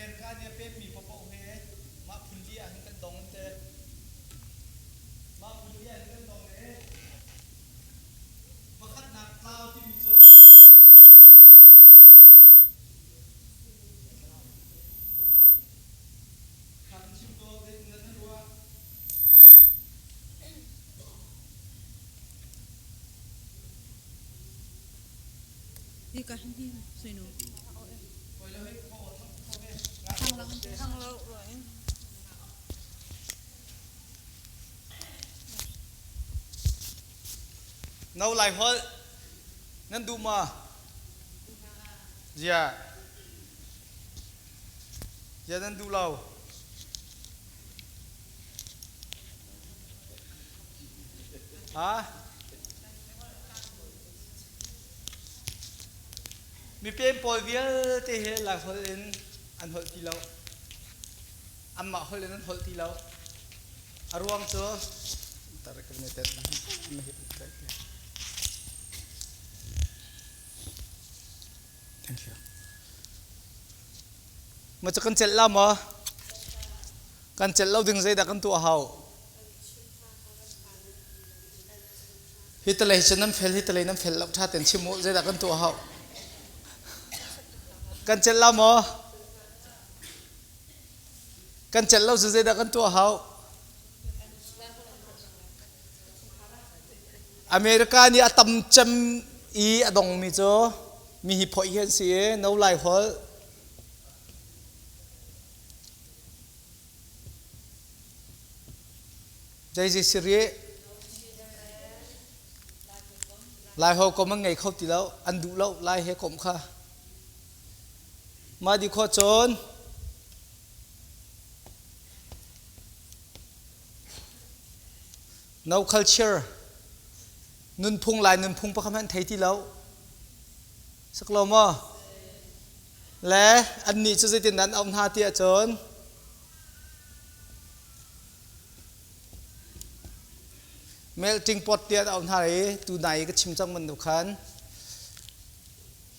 America nih a pemmi paohpaoh he mah phun li ah hin kan dong an ti. Mah phun li ah hin kan dong i pakhatnak tlau timi cu lam sinah nan ruah. Kha kan chim ko, zeitin nan ruah? Hika hin hi suinu. No lai holh nan duh ma? Zia. Zia nan duh lo. Ha? Mipem pawl vialte hi Laiholh in an holh ti lo. Anmah holh in an holh ti lo. A ruang cu Thank you. Ma cu kan celh la maw? Kan celh lo ding zeidah kan tuah hau? Hi talei cu nan fel, hi talei nan fel lo ṭha tein chim u. Zeidah kan tuah hau? Kan celh la maw? Kan celh lo cu zeidah kan tuah hau? America nih a tam cem i a dongmi cu mi hi phoih hi an si i no lai holh Zei si rih? Lai ho kom an ngei kho ti lo, an duh lo lai he kom kha. Mah di khawh cun no culture nunphung lai nunphung pakhat hmanh thei ti lo. Sak lo maw? Le annih cu zeitin an auh hna ti ahcun Melting pot tiah an auh hna i tunai i ka chim cang bantuk khan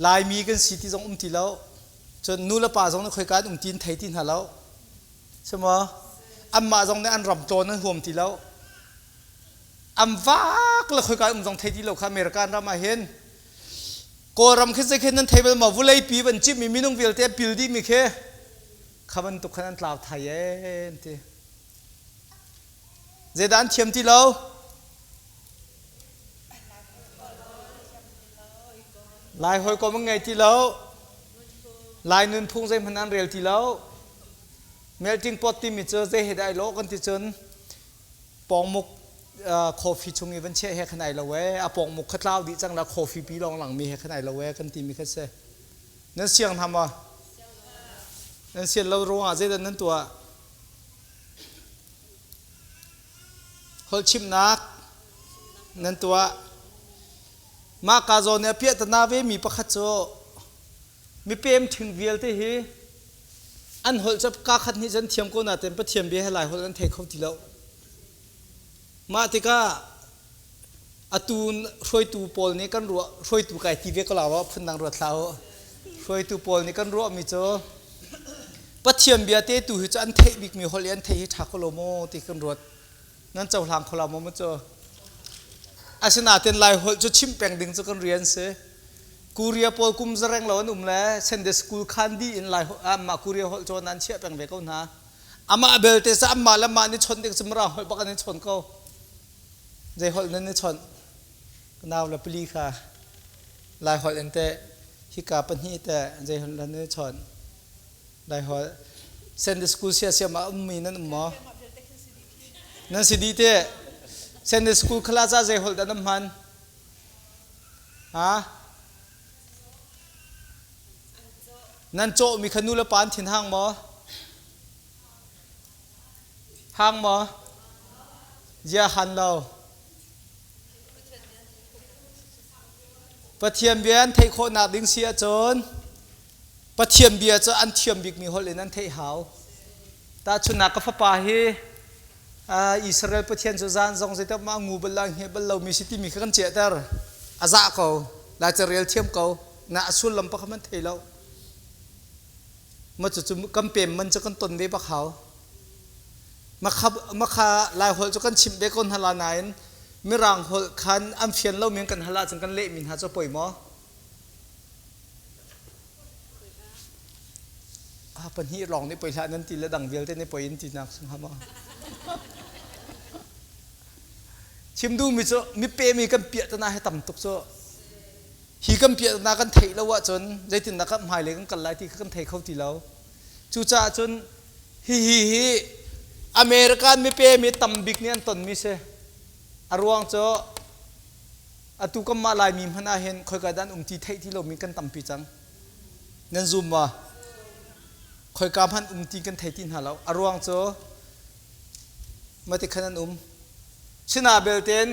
Laimi kan si ti zong um ti lo. Cun nu le pa zong nih khoika an um ti in thei ti hna lo. Si maw? Anmah zong nih an ram tlawn an huam ti lo. An vak le khoika um zong thei ti lo kha American ram ah hin Kawlram khi zei khin nan thei bal maw? Vulei pi van cimmi minung vialte pil dihmi khi kha bantuk khan an tlau thai ee an ti. Zeidah an thiam ti lo? Lai hawikom an ngei ti lo. Lai nunphung zeihmanh an rel ti lo. Melting pot timi cu zei he dah ai lawh kan ti cun pawngmuk coffee chung i van chiah he khan ai lo ee. A pawngmuk kha tlau dih cang la coffee pi lawng langmi he khan ai lo ee kan timi kha si. Nan siang hna maw? Nan sian lo ruangah zeidah nan tuah? Holh chimnak nan tuah. Mah ka zawn i a piahtana ve mi pakhat cu mipem ṭhing vialte hi an holh cu kaa khat hnih cun thiam ko nain Pathian bia he Lai holh an thei kho ti lo. Mah tikah atu hruaitu pawl nih kan ruah hruaitu kai ti ve ko la phundang ruat hlah u. Hruaitu pawl nih kan ruahmi cu Pathian bia te tu hi cu an theih bikmi holh i an theih hi ṭha ko lo maw ti kan ruat. Nan cohlang kho lo maw mu cu? Asinain Lai holh cu chimh peng ding cu kan rian si. Korea pawl kum zareng lo an um le Sunday school khan dih in Lai mah Korea holh cawn an chiah peng ve ko hna. Amah belte cu anmah le mah nih chawnh ding cu Mirang holh bak an i chawn ko. Zei holh nan i chawnh? Ka nau le pali kha Lai holh in teh hika pahnih teh zei holh nan i chawnh? Lai holh. Sunday school siasiam ah ummi nan um maw? Nan si dih teh. Sunday school class ah zei holh dah nan hman? Ha? Nan cawhmi kha nu le pa an thin hang maw? Hang maw? Zia han lo. Pathian bia an theih khawhnak ding si ahcun Pathian bia cu an thiam bikmi holh in an theih hau. Tahchunhnak ka fapa hi Israel Pathian cu zan zong zeitik mah ngu bal la nge bal lomi si timi kha kan ciahter. A zah ko. Lai carel thiam ko. Na a sullam pakhat hmanh thei lo. Ma cucu kan pem man cu kan ton ve bak hau. Makha Lai holh cu kan chimh ve ko hna la nain Mirang holh khan an fian lomi kan hal ahcun kan lehmi hna cu poi maw? Ah, pahnih lawng nih poi hlah nan ti le dang vialte nih poi in ti nak sung ha maw? Chim duhmi cu mipe mi kan piah tana he tam tuk cu. Hi kan piah tana kan theih lo ahcun zeitindah kan hmailei kan kal lai ti kha kan thei kho ti lo. Cucaah cun hihi hi American mipe mi tam bik nih an tonmi si. A ruang cu atu kanmah Laimi hmanh ah hin khoika dah an um ti theih ti lomi kan tampi cang. Nan zum maw? Khoika hmanh um ti kan thei ti hna lo. A ruang cu mati khan an um. Sina belten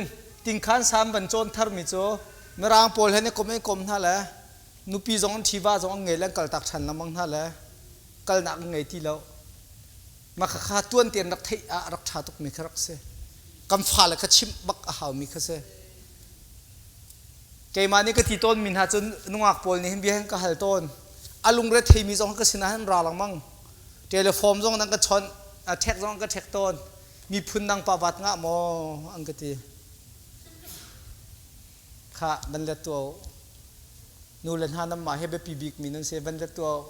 tingkhan sam van cawn tharmi cu Mirang pawl he ni kom in kom hna le nupi zong an ṭhi va zong an ngei le an kaltak ṭhan lengmang hna le kalnak an ngei ti lo. Mah khakha tuan tein rak theih ah rak ṭha tukmi kha rak si. Kan fale kha chimh bak a haumi kha si. Keimah nih ka ti tawnmi hna cu nungak pawl nih hin bia hin ka hal tawn. A lungre theimi zong ka sinah hin ra lengmang. Telephone zong nan ka chawnh, a ṭhek zong an ka ṭhek tawn. Miphun dang pa vat ngah maw an ka ti. Khah, van let tuah u. Nu le hna nanmah he biapi bikmi nan si, van let tuah u.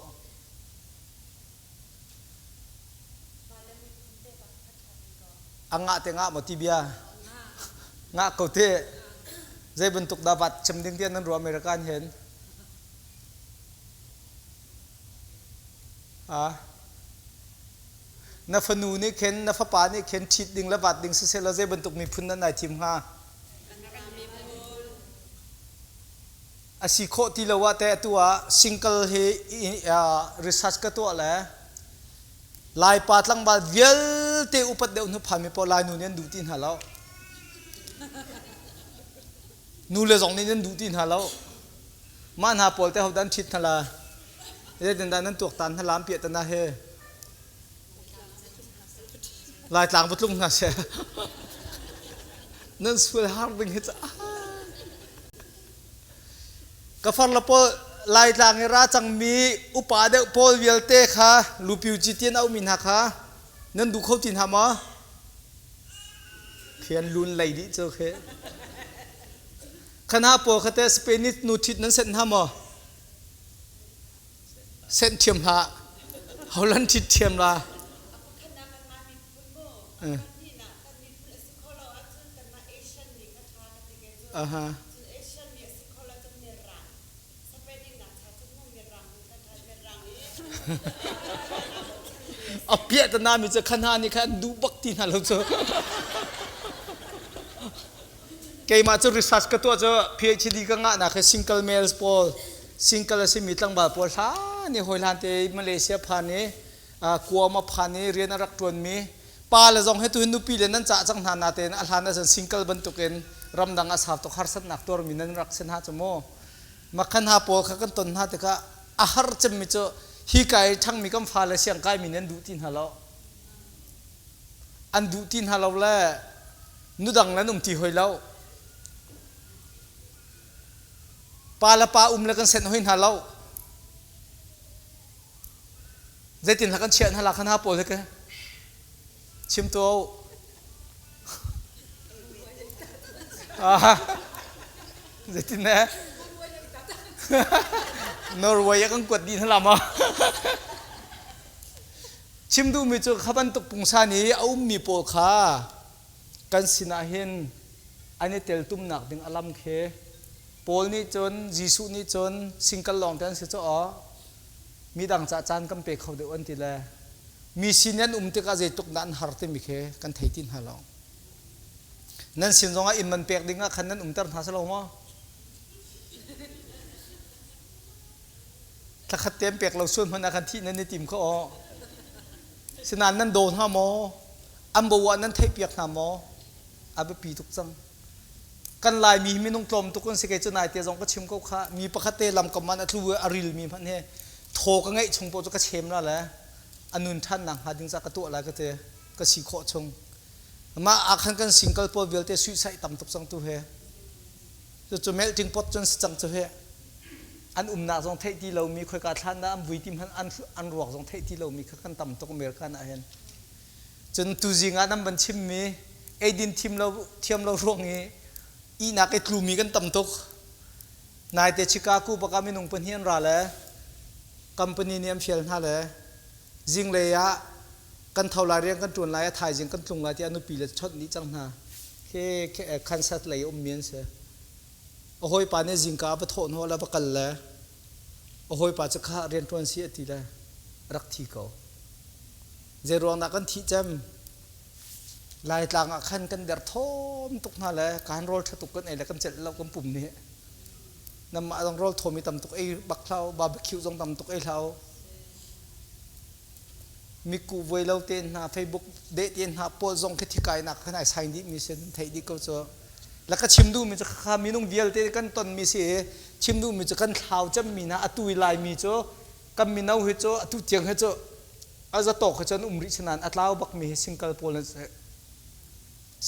A ngah te ngah maw ti bia? Ngah ko te. Zei bantuk dah vat chim ding tiah nan ruah American hen? Ah. Na fanu nih khin na fapa nih khin ṭhit ding le vat ding siseh law zei bantuk miphun nan ai thim hnga? A si khawh ti lo ah teh atu ah single hi research ka tuah le Laipa tlangval vialte upat deuh hnu phanmi paoh Lainu nih an duh ti hna lo. Nu le zong nih an duh ti hna lo. Mah hna pawl te hodah an ṭhit hna la? Zeitindah nan tuaktan hna lam piah tana he? Laitlang va tlung hna seh. Nan sual har ding hi ca. Ka far le pawl Laitlang i ra cangmi upa deuh pawl vialte kha lupiu ci tian aumi hna kha nan duh kho ti hna maw? Khian lun lei dih cu khi. Khana pawl kha te Spanish nu ṭhit nan senh hna maw? Senh thiam hlah. Holland ṭhit thiam la. Aha. A piah ta nami cu kha hna nih khan an duh bak ti hna lo cu. Keimah cu research ka tuah cu PhD ka ngahnak hi single males pawl single a simi tlangval pawl hlan i hawi hlan te Malaysia phan i kuam a phan i rian a rak ṭuanmi pa le zong he tuhin nupi le nan cah cang hna natein a hlan ahcun single bantukin ramdang a sau tuk harsatnak tuarmi nan rak si hna cu mu makhan ha pawl kha kan ton hna tikah a har cemmi cu hi kai ṭhangmi kan fale siang kaimi nih an duh ti hna lo an duh ti hna lo le nudang le an um ti hoi lo pa le pa um le kan senh hoi hna lo Zeitin hla kan chiah hna la khan ha pawl he ke chim to. Ah, zeitin ne? Norway a kan kuat dih hna la ma? Chim duhmi cu kha bantuk pungsan i a ummi pawl kha kan sinah hin an i teltumnak ding a lam khi Paul nih cun Jesuh nih cun single lawng te an si cu aw midang cah caan kan pe kho deuh an ti le mi sin an um tikah zeitluk dah an har timi khi kan thei ti hna lo. Nan sin zongah inn man pek ding ah khan nan umter hna si lo maw? Thlakhat te an pek lo sual hmanh ah khan thih nan i tim kho aw. Sinain nan daw hna maw? An bo ah nan theihpiak hna maw? A biapi tuk cang. Kan Laimi hi minung tlawm tuk an si kei cu nai te zong ka chim ko kha mi pakhat te lamkam man a tlu a ril mi hmanh hi thaw ka ngeih chung paoh cu ka chem la le a nun ṭhan nak hnga ding ca ka tuah lai ka ti ka si khawh chung mah ah khan kan single pawl vialte suicide tam tuk cang tu he cu cu melting pot cun si cang cu he. An umnak zong theih ti lomi khoika thlan dah an vui ti hmanh an ruak zong theih ti lomi kha kan tam tuk American ah hin. Cun tuzing ah nan van chimmi eidin thim lo thiam lo ruang i ihnak i tlumi kan tam tuk. Naite Chicago bak ah minung pahnih an ra le company nih an fial hna le zinglei ah kan tho lai rian kan ṭuan lai a thaizing kan tlung lai tiah nupi le chawnh dih cang hna. Khi Kansas lei ummi an si. A hawipa nih zingka a va thawh hnawh le va kal le a hawipa cu kha rianṭuan si a ti le rak thi ko. Zei ruang dah kan thih cem? Laitlang ah khan kan derthawm tuk hna le kan rawl ṭha tuk kan ei le kan celh lo kan pum nih. Nanmah zong rawl thawm i tam tuk ei bak hlah u, barbecue zong tam tuk ei hlah u. Miku vuai lo te hna, Facebook deh te hna pawl zong khi thikainak khan ai sain dih mi si theih dih ko cu. La ka chim duhmi cu kha minung vialte kan tonmi si i chim duhmi cu kan thlau cemmi hna atu i Laimi cu kan mino hi cu atu tiang hi cu a zatawk hi cun um rih si nain a tlau bakmi hi single pawl an si.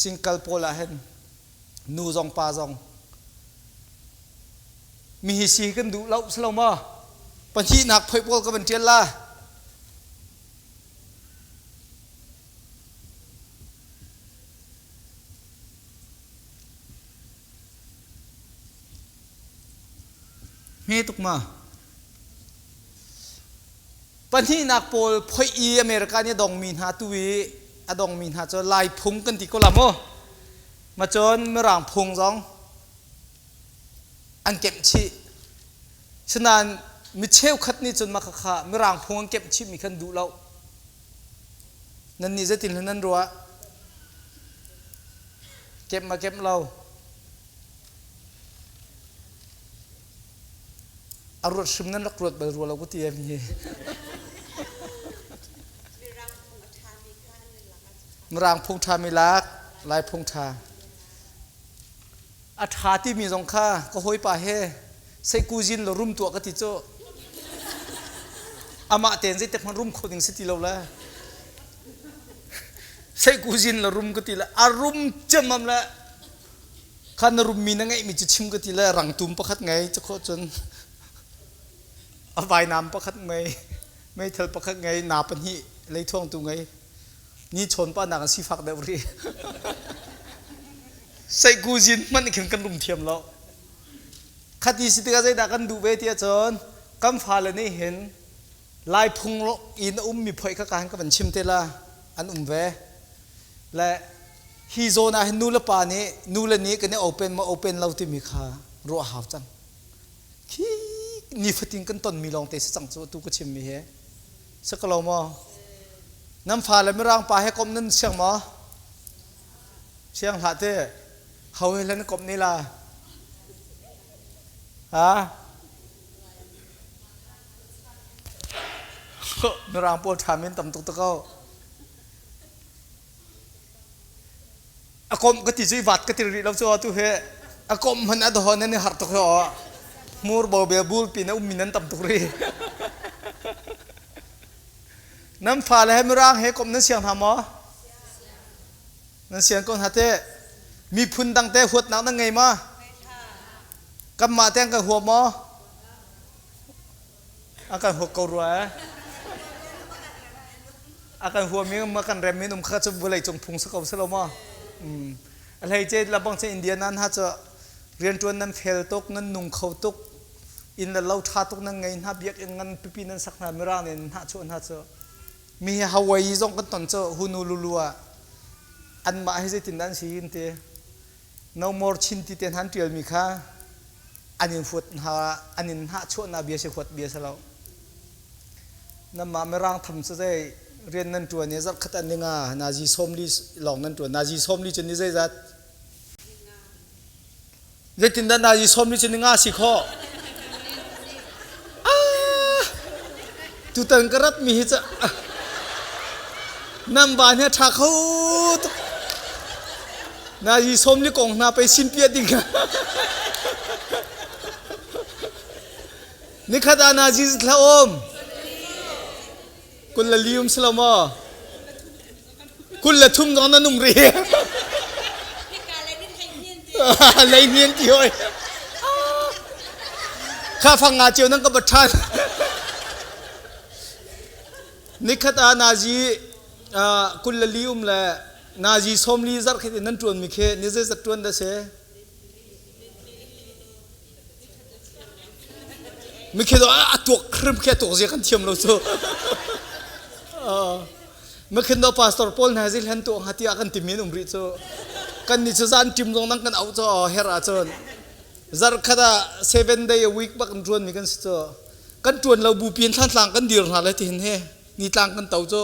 Single pawl ah hin nu zong pa zong mi hi si kan duh lo si lo maw? Pahnihnak phoih pawl ka van ṭial la. Hme tuk ma? Pahnihnak pawl phoih i America nih a dongmi hna tu i a dongmi hna cu Lai phung kan ti ko la mu. Ma cun Mirang phung zong an kemh chih. Sinain mi cheukhat nih cun mah khakha Mirang phung an kemh chihmi khan duh lo. Nannih zeitin hlan nan ruah? Kemh ma kemh lo? A ruat hrim nan rak ruat bal rua lo ka ti em hi. Mirang phung ṭhami lak, Lai phung ṭha. A ṭha timi zong kha ka hawipa he seikuzin lo rum tuah ka ti cu. Amah tein zeitik hmanh rum kho ding si ti lo le. Seikuzin lo rum ka ti le a rum ciammam le Kha na rummi na ngeihmi cu chim ka ti le rangtum pakhat ngei cu khawh cun a vainam pakhat ngei meithal pakhat ngei na pahnih leithuangtu ngei ni chawn pa nak an sifak deuh rih seikuzin hmanh khin kan rum thiam lo khati si tikah zeidah kan duh ve ti ahcun kan fale nih hin lai phung in a ummi phoih kha ka han ka van chim te la an um ve Le hi zawn ah hin nu le pa nih nu le nih kan i open maw open lo timi kha ruah hau cang. Khi nifatin kan tonmi lawng te si cang cu atu ka chimmi hi. Si ko lo maw? Nan fale mirang pa he komh nan siang maw? Siang hlah te. Ho he hlan komh ni la? Ha? Mirang pawl ṭha men tam tuk te ko. A komh ka ti cu i vat ka ti rih lo cu atu hi a komh hmanh a dawn nan i har tuk hi aw. Hmur bo bel bul pin a ummi nan tam tuk rih. Nan fale he mirang he komh nan siang hna maw? Nan siang ko hna teh. Miphun dang te huatnak nan ngei ma? Kanmah te an kan huam maw? A kan huat ko rua eh. A kan huam i ma kan rem in um kha cu vawlei cung phung si ko si lo maw? Mm. A hlei ce labang ce India nan ha cu rianṭuan nan fel tuk, nan nung kho tuk, inn le lo ṭha tuk nan ngei hna, biakinn ngan pipi nan sak hna, mirang nih hna chuah hna cu. Mi hi Hawaii zong kan ton cu Honolulu ah anmah hi zeitin dah an si in ti. No more Chin ti te hna an ṭialmi kha an in huat hna an in hnahchuahnak bia si huat bia si lo. Nanmah Mirang tham cu zei rian nan ṭuan i zarhkhat ah ninga nazi sawmli lawng nan ṭuan. Nazi sawmli cu ni zeizat? Zeitindah nazi sawmli cu ninga si khawh? Ah! Tutan ka ratmi hi cu nan van hi a ṭha kho tuk. Nazi sawmli kong hna pei sin piah ding. Nikhat ah nazi thla um. 24 um si lo maw? 23 zong na nung rih. Leihnian ti hoi. Kha fang nga cio nan ka bat ṭhan. Nikhat ah nazi 22 um le nazi 40 zarh khat in nan ṭuan mi khi ni zeizat ṭuan dah si? Mikhi do a tuak hrim khi a tuak zia kan thiam lo cu. Makhin do pastor pawl hna zil han tuak hnga tiah kan timi an um rih cu. Kan nih cu zan ṭim zong nang kan auh cu her ahcun. Zarh khat ah 7 day a week bak kan ṭuan mi kan si cu. Kan ṭuan lo bu piin thlantlang kan dir hna le tihin he nitlang kan to cu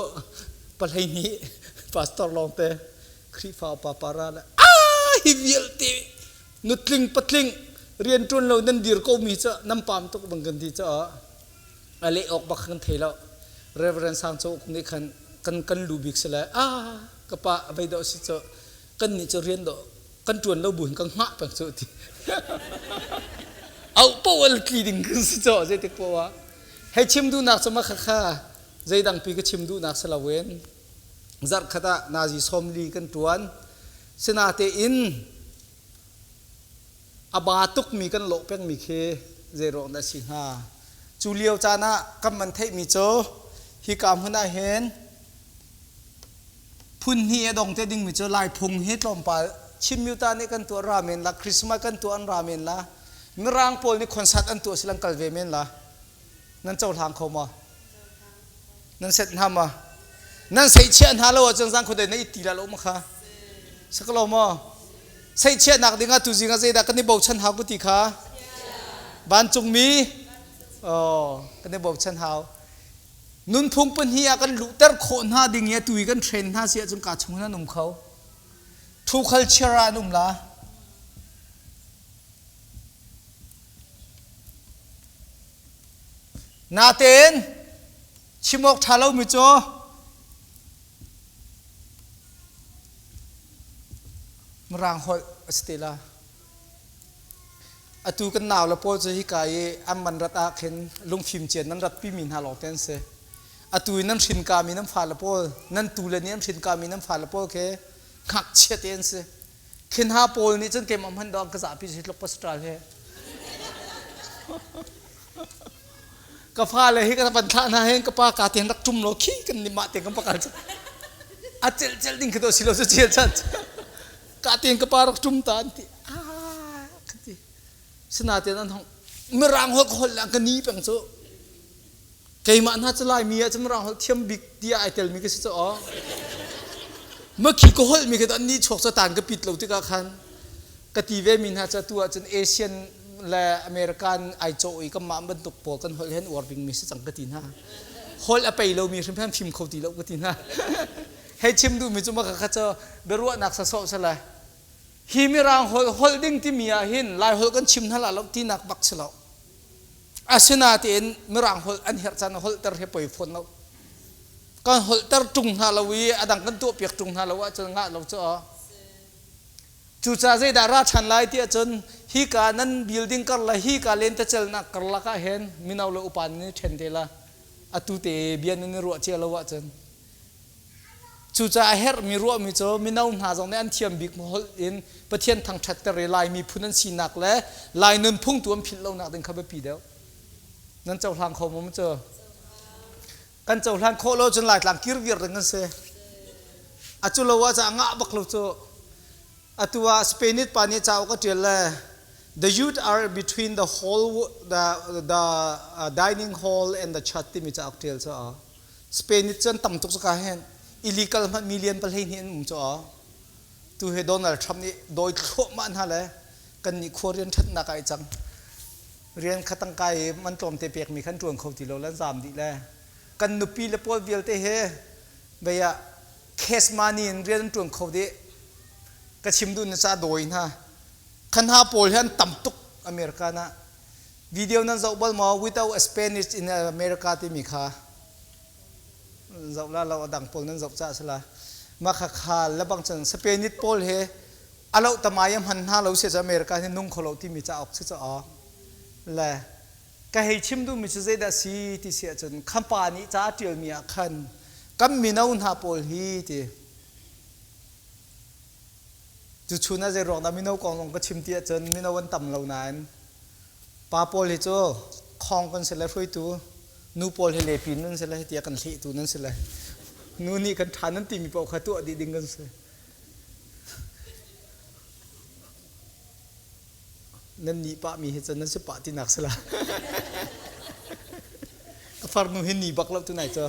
12 pastor lawng te Khrihfa upa para le ah hi vialte nutling patling rianṭuan lo nan dir ko mi cu nan pam tuk bang kan ti caah a leh awk bak kan thei lo. Reverend Sang Cho Uk nih khan kan kan lu bik si le ah ka pa vei dawh si cu kan nih cu rian dawh kan ṭuan lo bu hin kan hngah peng cu ti auh poh al tli ding kan si caw zeitik poh ah hei chim duhnak cu ma kha kha zeidang pi ka chim duhnak si loin zarhkhat ah nazi 40 kan ṭuan. Sinatein a ba tukmi kan lawh pengmi khi zeiruang dah a si hnga? Cu lio caan ah kan man theihmi cu hika hmun ah hin phun hnih a dong te dingmi cu Lai phung hi tlawmpal Chin Myuta nih kan tuah ra men la, Christmas kan tuah an ra men la, Mirang pawl nih concert an tuah silang kal ve men la. Nan cohlang kho maw? Nan set hna maw? Nan seihchiah hna lo ahcun zang khuadei na it ti la lo ma kha? Sakalo maw? Seihchiahnak ding ah tuzing ah zeidah kan i bochan hau ku ti kha? Vancungmi? Oh, kan i bochan hau. Nunphung pahnih ah kan luhter khawh hna ding i atu i kan train hna si ahcun kaa chung hin an um kho. Thu culture ah an um la. Natein chim awk ṭha lomi cu Mirang holh a si te la. Atu kan nau le pawl cu hika i an man rat ah khin lungfim cian nan rat pimi hna lawng te an si. Atu i nan hrin kami nan fale pawl, nan tule nih an hrin kami nan fale pawl khi ngakchia te an si. Khin ha pawl nih cun keimah hmanh dawh an ka zahpi si tluk pastor he. Ka fale hi ka van thlah hna hin ka pa ka ten rak ṭum lo khi kan nih mah te kan pakal cu. A celh celh ding khi to si lo cu cel chan. Ka ten ka pa rak ṭum ta an ti. Ah ka ti. Sinaten an hong mirang holh ka holh le an ka ni peng cu. Keimah hna cu Laimi ah cun mirang holh thiam bik tiah ai telmi ka si cu aw. Makhi ka holhmi khi an nih chuak cu tan ka pit lo tikah khan ka ti ve mi hna cu atu ahcun Asian le American ai cawh i kanmah bantuk pawl kan holh hi an uar bingmi si cang ka ti hna. Holh a pei lomi hrimhrim fim kho ti lo ka ti hna. Hei chim duhmi cu maka kha cu biaruahnak sasawh sala hi mirang holh holh ding timi ah hin Lai holh kan chim hna la lo tinak bak si lo. Asinain Mirang holh an herh caan holhter hi poi fawn lo. Kan holhter ṭung hna lo i a dang kan tuahpiak ṭung hna lo ahcun ngah lo cu. Cucaah zeidah ra ṭhan lai ti ahcun hika nan building karlak hika lentecelnak karlak ah hin mino le upa nan i ṭhen te la. Atu te bia nan i ruah cia lo ahcun. Cucaah a herhmi ruahmi cu mino hna zong nih an thiam bik holh in Pathian thangṭhatter i Lai miphun an sinak le Lai nunphung tu an philh lonak ding kha biapi deuh. Nan cohlang kho maw cu? Kan cohlan khawh lo cun Laitlang kir viar ding kan si. A cu lo ah ca ngah bak lo cu. Atu ah Spanish pa nih cauk a ṭial le The youth are between the hall, the dining hall and the church timi cauk ṭial cu a. Spain nih cun tam tuk ka hen illegal hmanh million 12 an um cu tu he Donald Trump nih dawi thluahmah hna le kan nih khua rian ṭhatnak ai cang rian kha tangka i man tlawmte pekmi khan ṭuan kho ti lo lan zaam dih le kan nupi le pawl vialte he vei ah cash money in rian an ṭuan kho dih ka chim duh na ca dawi hna khan ha pawl hi an tam tuk America na Video nan zoh bal maw? Without a Spanish in America timi kha zoh la lo a dang pawl nan zoh ca sila mah kha kha lebang cun Spanish pawl he alo tamai a hman hna lo si America hi nung kho lo timi cauk si ca le ka hei chim duhmi cu zeidah si ti si ahcun khampa nih ca a ṭialmi ah khan kan mino hna pawl hi ti Cuchun ah zeiruang dah mino kong zong ka chim ti ahcun mino an tam lo nain pa pawl hi cu Khong kan si le hruaitu nu pawl hi lepin nan si le tiah kan hlehtu nan si le nu nih kan ṭha nan timi paoh kha tuah dih ding kan si. Nan nih pah mi hi cun nan si pah tinak si la. Ka farnu hi ni bak lo tunai cu.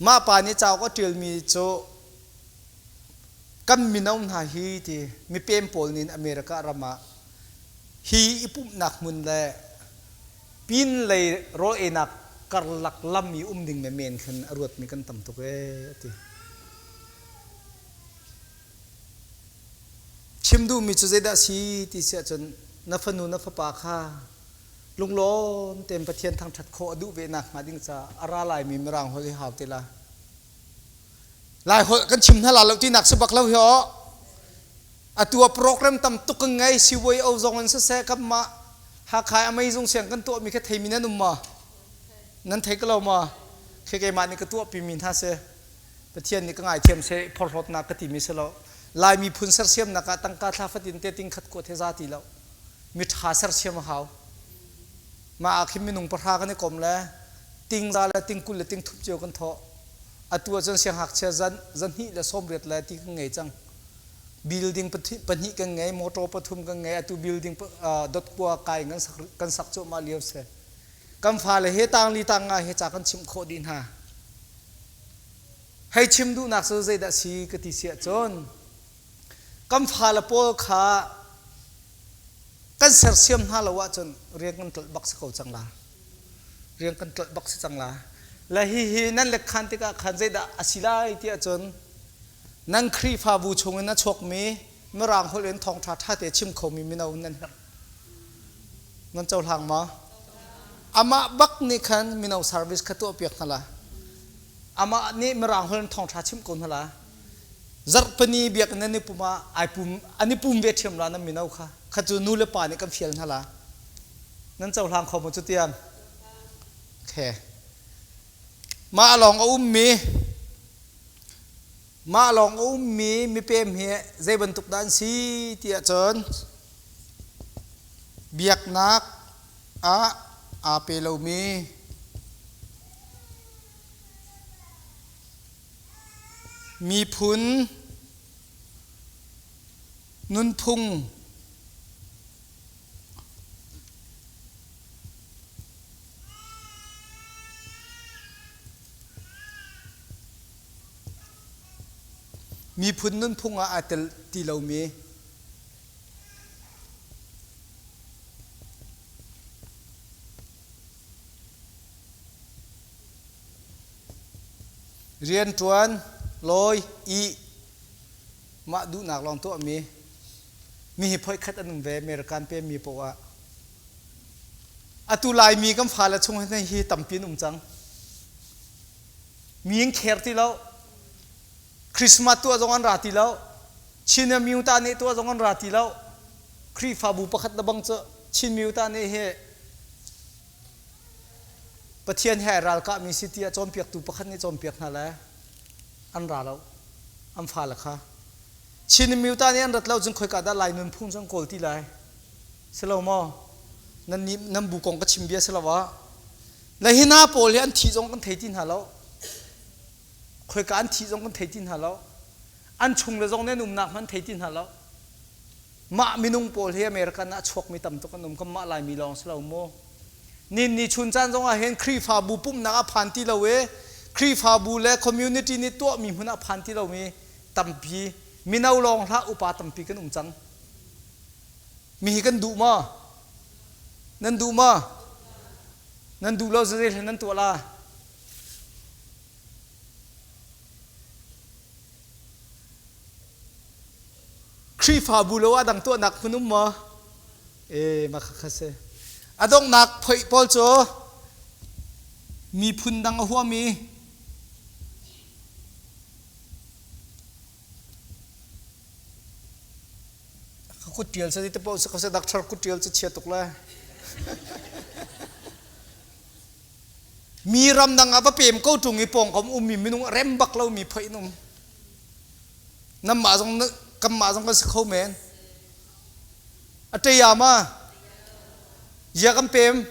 Mah pa nih cauk a ṭialmi cu kan mino hna hi ti mipem pawl nih America ram ah hi i pumhnak hmun le pin lei rawl einak karlak lam i um ding men khan a ruatmi kan tam tuk ee a ti. Chim duhmi cu zeidah a si ti si ahcun na fanu na fapa kha lunglawm tein Pathian thangṭhat khawh a duh ve nakhnga ding caah a ra laimi Mirang holh hi hau te la. Lai holh kan chim hna la lo tinak si bak lo hi aw. Atu ah program tam tuk kan ngei CYO zong in siseh kanmah Hakha Amazing siang kan tuahmi kha theimi nan um ma? Nan thei ko lo ma? Khi keimah nih ka tuahpi mi hna si. Pathian nih ka ngaithiam seh phorhlawtnak ka timi si lo. Lai miphun sersiamnak ah tangka thla fatin te ting khat kuat he za ti lo. Miṭha sersiam a hau. Mah ah khin minung pahra kan i kom le ting za le ting 20 le ting thup cio kan thawh. Atu ahcun siangngakchia zan zahnih le 80 le ti kan ngei cang. Building pahnih kan ngei, motor pathum kan ngei, atu building dot kua kai kan sak kan sak cuahmah lio si. Kan fale he tangli tang nga he ca kan chimh khawh dih hna. Hei chim duhnak cu zeidah si ka ti si ahcun kan fale pawl kha kan sersiam hna lo ahcun rian kan tlolh bak si ko cang la. Rian kan tlolh bak si cang la. Le hihi nan lekkhan tikah khan zeidah a si lai ti ahcun nan Khrihfabu chungin a chuakmi Mirang holh in thawngṭha ṭha te chim khomi mino nan herh. Nan cohlang maw? Amah bak nih khan mino service kha tuahpiak hna la. Amah nih Mirang holh in thawngṭha chim ko hna la. Zarhpini biakinn nan i pum ah ai pum an i pum ve ṭhiam la nan mino kha. Kha cu nu le pa nih kan fial hna la. Nan cohlang kho maw cutiang? Okay. Mah lawng a ummi mah lawng a ummi mipem hi zei bantuk dah an si ti ahcun biaknak ah aa pe lomi Miphun nunphung miphun nunphung ah aa tel ti lomi Rianṭuan, lawi, ih, mah duhnak lawng tuahmi mi hi phoikhat an um ve American pemmi poah ah. Atu Laimi kan fale chung hin hi tampi an um cang. Mi in kher ti lo. Christmas tuah zong an ra ti lo. Chin Myu ta nih tuah zong an ra ti lo. Khrihfabu pakhat le bang cu Chin Myu ta nih hi Pathian he ralkahmi si tiah cawnpiaktu pakhat nih cawnpiak hna le an ra lo. An fale kha. Chin Myu ta nih an rat lo cun khoika dah Lai nunphung cu an kawl ti lai? Si lo maw? Nan nih nan bu kong ka chim bia si lo ah. Le hi hna pawl hi an thih zong kan thei ti hna lo. Khoika an thih zong kan thei ti hna lo. An chung le zong nih an umnak hmanh thei ti hna lo. Mah minung pawl hi American ah a chuakmi tam tuk an um. Kanmah Laimi lawng si lo mu. Nin ni chun caan zong ah hin Khrihfabu pumhnak ah phan ti lo i Khrihfabu le community nih tuahmi hmun ah phan ti lomi tampi mino lawng hlah upa tampi kan um cang. Mi hi kan duh maw? Nan duh maw? Nan duh lo zei nan tuah la? Khrihfabu lo ah dang tuahnak hmun um maw? E mah kha si. A donghnak phoih pawl cu miphun dang a huami Ka kut ṭial sa te paoh si ko seh doctor kut ṭial cu chia tuk le. Mi ramdang ah va pem ko ṭung i pawngkam ummi minung a rem bak lomi phoih in um. Nanmah zong kanmah zong kan si kho men. A ṭei ma? Zia kan pem.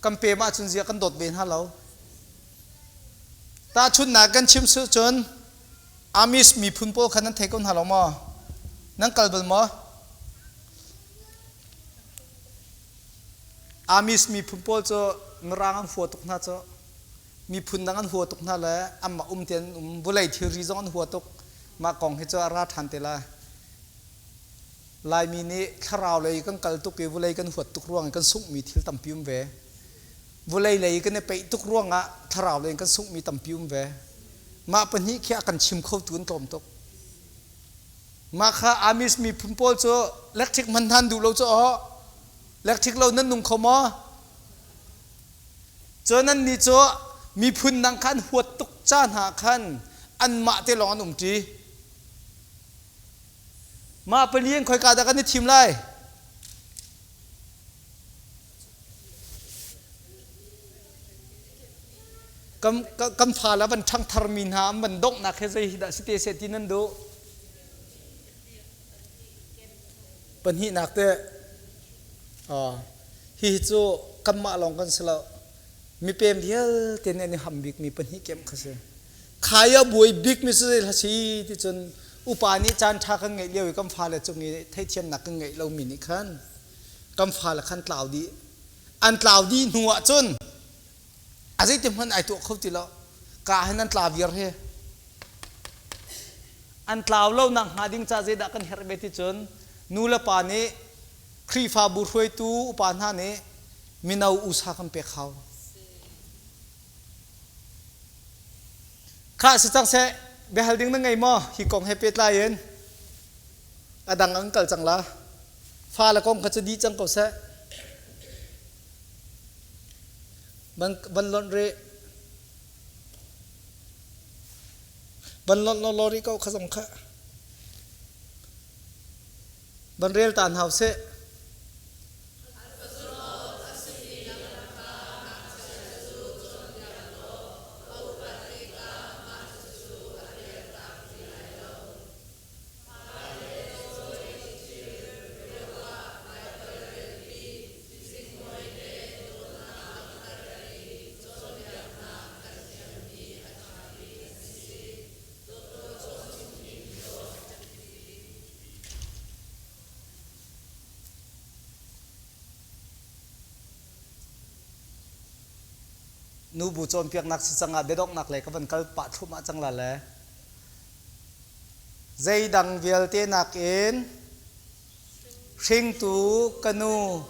Kan pem ahcun zia kan dawt ve hna lo. Tahchunhnak kan chim su cun Amish miphun pawl kha nan thei ko hna lo maw? Nan kal bal maw? Amish miphun pawl cu Mirang an hua tuk hna cu. Miphun dang an hua tuk hna le anmah um tein an um. Vawlei thilri zong an hua tuk. Mah kong hi cu a ra ṭhan te lai. Laimi nih thlarau lei kan kal tuk i vawlei kan huat tuk ruang i kan sunghmi thil tampi um ve. Vawlei lei kan i peih tuk ruangah thlarau lei in kan sunghmi tampi um ve. Mah pahnih khi a kan chim khotu an tlawm tuk. Mah kha Amish miphun pawl cu electric hman hna an duh lo cu aw. Electric lo nan nung kho maw? Cun annih cu miphun dang kha an huat tuk ca hna khan anmah te lawng an umṭi. Mah pali in khoika dah kan i thim lai? Kan fale van ṭhangthar mi hna an van donghnak he zei hi dah si te seh ti nan duh? Pahnihnak te hihi cu kanmah lawng kan si lo. Mipem vialte nih an i ham bikmi pahnih kemh kha si. Khai a buai bikmi cu zei hla si ti cun upa nih caan ṭha kan ngeih lio i kan fale cung i theithiamnak kan ngeih lomi nih khan kan fale khan tlau dih. An tlau dih hnu ah cun a zeiti hmanh ai tuah kho ti lo. Ka hin an tla viar hi. An tlau lo nak hnga ding ca zeidah kan herh ve ti cun nu le pa nih Khrihfabu hruaitu upa hna nih mino usa kan pek hau. Khah si cang seh, biahal ding na ngei maw? Hi kong he pehtlai in a dang an kal cang la. Fa le kong kha cu dih cang ko seh. Van, van lonh rih. Van lonh law rih ko kha zong kha. Van rel ta hna usih. Nubu cawnpiaknak si cang ah biadonghnak lei ka van kal pah thluahmah cang la le zeidang vialte nakin hringtu ka nu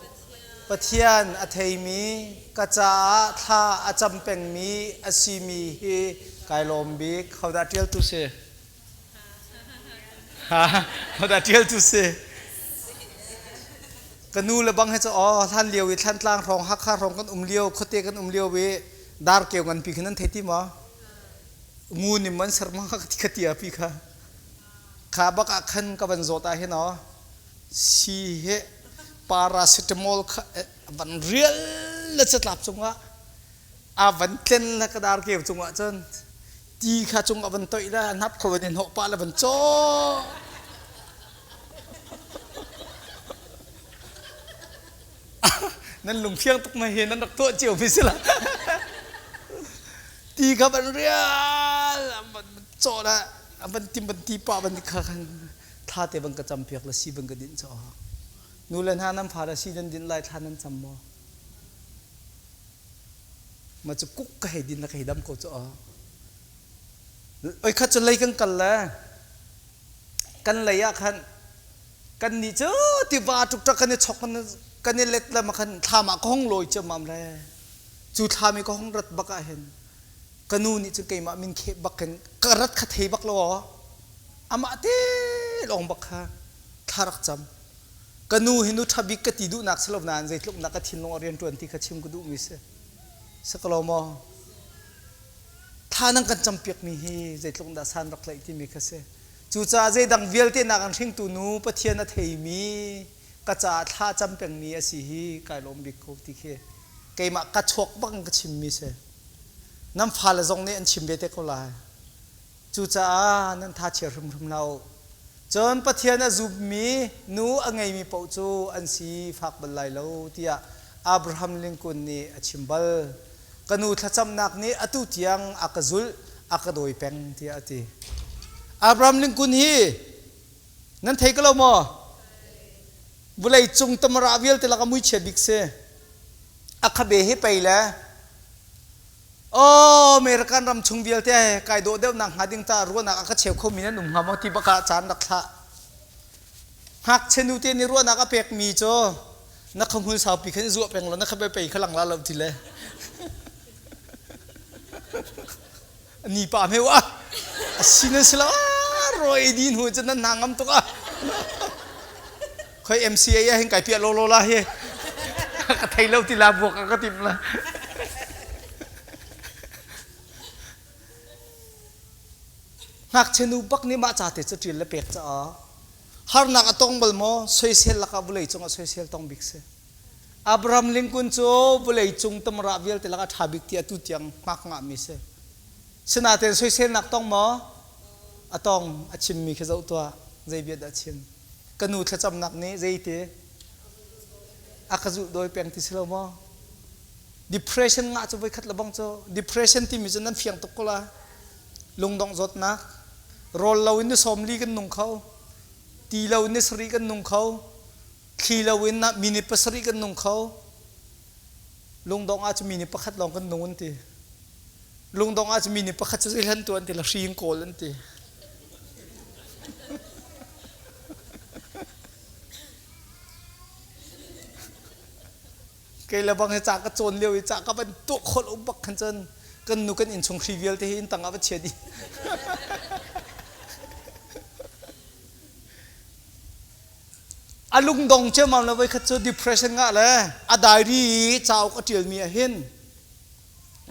Pathian a theimi ka caah thla a cam pengmi a simi hi kai lawm bik. Hodah ṭialtu si? Hodah ṭial tu si? Ka nu le bang he cu aw hlan lio i Thlantlang hrawng Hakha hrawng kan um lio khuate kan um lio i darkeu nganpi khin nan thei ti maw? Ngun in man ser ma ka ti pi kha. Kha bak ah khan ka van zawt ah hin aw si he paracetamol kha van rial le catlap cungah a van tlen le ka darkeu cungah cun ti kha cung a van toih le a hnap kho van in hnawh pah le van caw nan lungfiang tuk na hi nan rak tuah cio mi si la ti kha van rial van caw le a van tim van ti pah van kha khan thla te van ka cam piak le si van ka dinh caw nu le hna nan fa le si nan dinh lai thla nan cam maw Ma cu kuk ka hei din na ka hei dam ko cu aw. Oi khat cu lei kan kal le kan lei ah khan kan nih cu tiva ṭukṭak kan i chok kan i let le ma khan thlam ah ka hong lawi ciammam le cu thlam i ka hong rat bak ah hin ka nu nih cun keimah min kheh bak in ka rat kha thei bak lo aw amah te lawng bak kha thla rak cam Ka nu hi nu ṭha bik ka ti duhnak si lo nain zeitluk dah ka thinlung a rianṭuan ti kha chim ka duhmi si. Si ko lo maw? Thla nan kan campiakmi hi zeitluk dah san rak tlaih timi kha si. Cucaah zeidang vialte nak an hringtu nu Pathian a theimi ka caah thla cam pengmi a si hi kai lawm bik ko ti khi keimah ka chuak bak in ka chimmi si. Nan fale zong nih an chim ve te ko lai. Cucaah nan tha chia hrimhrim hlah u. Cun Pathian a zummi nu a ngeimi paoh cu an si fak bal lai lo tiah Abraham Lincoln nih a chim bal. Ka nu thlacamnak nih atu tiang a ka zulh, a ka dawi peng tiah a ti. Abraham Lincoln hi nan thei ko lo maw? Vawlei cung tamara vialte lak a muichia bik si. A khabe hi pei le Oh, American ram chung vialte kai dawh deuh nak hnga ding ta ruahnak a ka cheu kho mi nan um hnga maw ti bak ah caan rak thlah. Ngakchia nu te nih ruahnak a pek mi cu na khahmul saupi khan i zuah peng law na khabe pei kha lang la lo ti le. Ni pa hme wa. A si nan si lo roi din hu cun nan hna ngam tuk ah. Khoi MCA ah hin kai piah lo lo la hi. Ka thei lo ti la buak ka tim la. Ngakchia nu bak nih mah ca te cu ṭial le pek caah harnak a tong bal maw soisel lakah vawlei cungah soisel tong bik si. Abraham Lincoln cu vawlei cung tamra vialte lakah ṭha bik ti atu tiang hngak ngahmi si. Sinain soiselnak tong maw? A tong a chimmi khi zoh tuah. Zei bia dah a chim? Ka nu thlacamnak nih zeiti? A ka zulh dawi peng ti si lo maw? Depression ngah cu voikhat le bang cu depression timi cu nan fiang tuk ko la. Lungdongh zawtnak, rawl lo in ni 40 kan nung kho, ti lo in ni sarih kan nung kho, thli lo in minute pasarih kan nung kho. Lungdongh ah cu minute pakhat lawng kan nung an ti. Lungdongh ah cu minute pakhat cu zeihlan tu an ti la hri in kawl an ti. Kei le bang hi ca ka cawn lio i ca ka van tuah khawh lo bak khan cun kan nu kan innchung hri vialte hi inn tang ah va chia dih. A lungdong ciammam le voikhat cu depression ngah le a diary i cauk a ṭialmi ah hin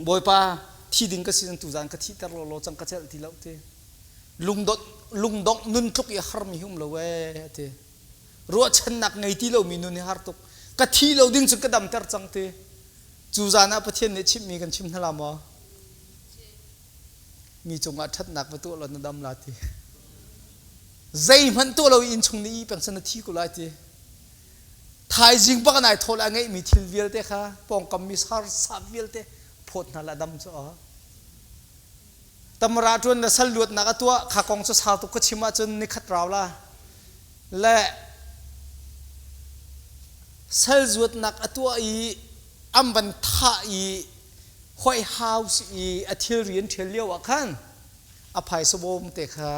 Bawipa thi ding ka si tuzaan ka thihter law law cang ka celh ti lo ti. Lungdongh lungdongh nun tluk i harmi hi um lo ee ti. Ruahchannak ngei ti lomi nun hi har tuk. Ka thi lo ding cun ka damter cang ti. Cu zan ah Pathian nih chimhmi kan chim hna la maw? Mi cungah ṭhatnak va tuah law na dam la ti. Zeihmanh tuah lo i innchung nih ih peng san na thi ko lai ti. Thaizing bak nai thawl a ngeihmi thil vialte kha pawngkam mi harsa vialte phawt hna la dam cu a. Tamra ṭuan le sal luatnak a tuah kha kong cu sau tuk ka chim ahcun nikhat rau la. Le sal zuatnak a tuah i an van thah i White House i a thilri an ṭhial lio ah khan a phaisa bawm te kha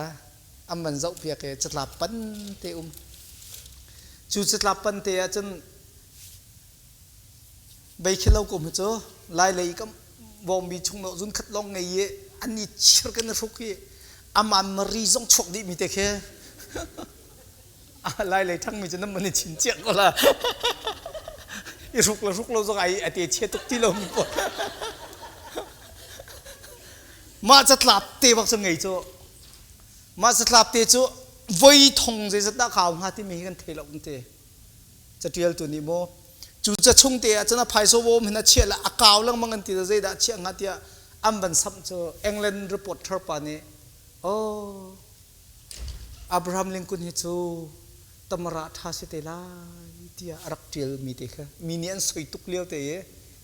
an van zohpiak i catlap pan te um. Cu catlap pan te ah cun bei khi lo kum hi cu lai lei kam bawmbi chung no zun khat lawng ngei i an i chir kan i hruk i aman mari zong chuak dih mi te khi lai lei ṭhang mi cu nan man i chin ciak ko la i hruk le hruk lo zong ai a te chia tuk ti lo mi pawl mah catlap te bak cu ngei cu mah catlap te cu voi thong zeizat dah kau hnga timi hi kan thei lo kan ti catialtu nih maw cu ca chung te ah cun a phaiso bawm hin a chiah le a kau lengmang an ti zeidah chiah hnga tiah an van samh cu England reporter pa nih oh Abraham Lincoln hi cu tamara ṭha si te lai tiah a rak ṭialmi te kha mi nih an soi tuk lio te i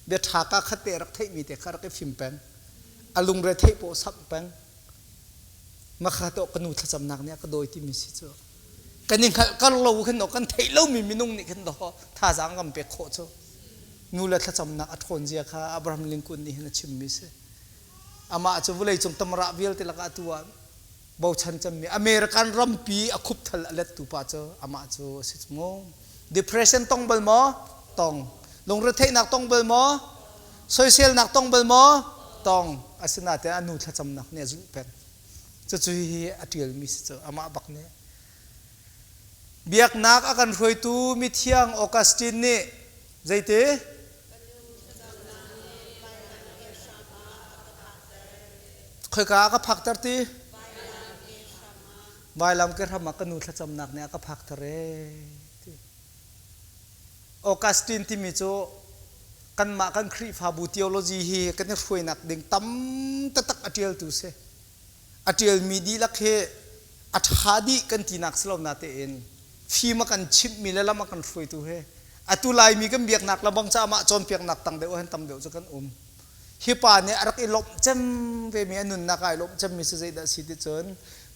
bia ṭha ka khat te a rak theihmi te kha a rak i fim peng a lungre theih pawh samh peng makha to ka nu thlacamnak nih a ka dawi timi si cu kan i hngalh kar lo khin do kan theih lomi minung nih khin do thazaang kan pek khawh cu nu le thlacamnak a ṭhawn zia kha Abraham Lincoln nih hin a chimmi si amah cu vawleicung tamara vialte lakah atu ah bochan cemmi American rampi a khupthal a lettu pa cu amah cu a si mu. Depression tong bal maw? Tong. Lungretheihnak tong bal maw? Soiselnak tong bal maw? Tong. Asinain a nu thlacamnak nih a zulh peng. Cucu hihi a ṭialmi si cu amah bak nih. Biaknak a kan hruaitu mithiang Augustine nih zeiti? Khoika ah ka phakter ti? Vailam ke hram ah ka nu thlacamnak nih a ka phakter ee ti. Augustine timi cu kanmah kan Khrihfabu theology hi kan i hruainak ding tam taktak a ṭialtu si. A ṭialmi dihlak hi A ṭha dih kan tinak si lo natein fim a kan chimhmi le lam a kan hruaitu he atu Laimi kan biaknak le bang caah mah cawnpiaknak tang deuh ah hin tam deuh cu kan um. Hi pa nih a rak i lawmh cem vemi a nunnak ah i lawmh cemmi cu zeidah a si ti cun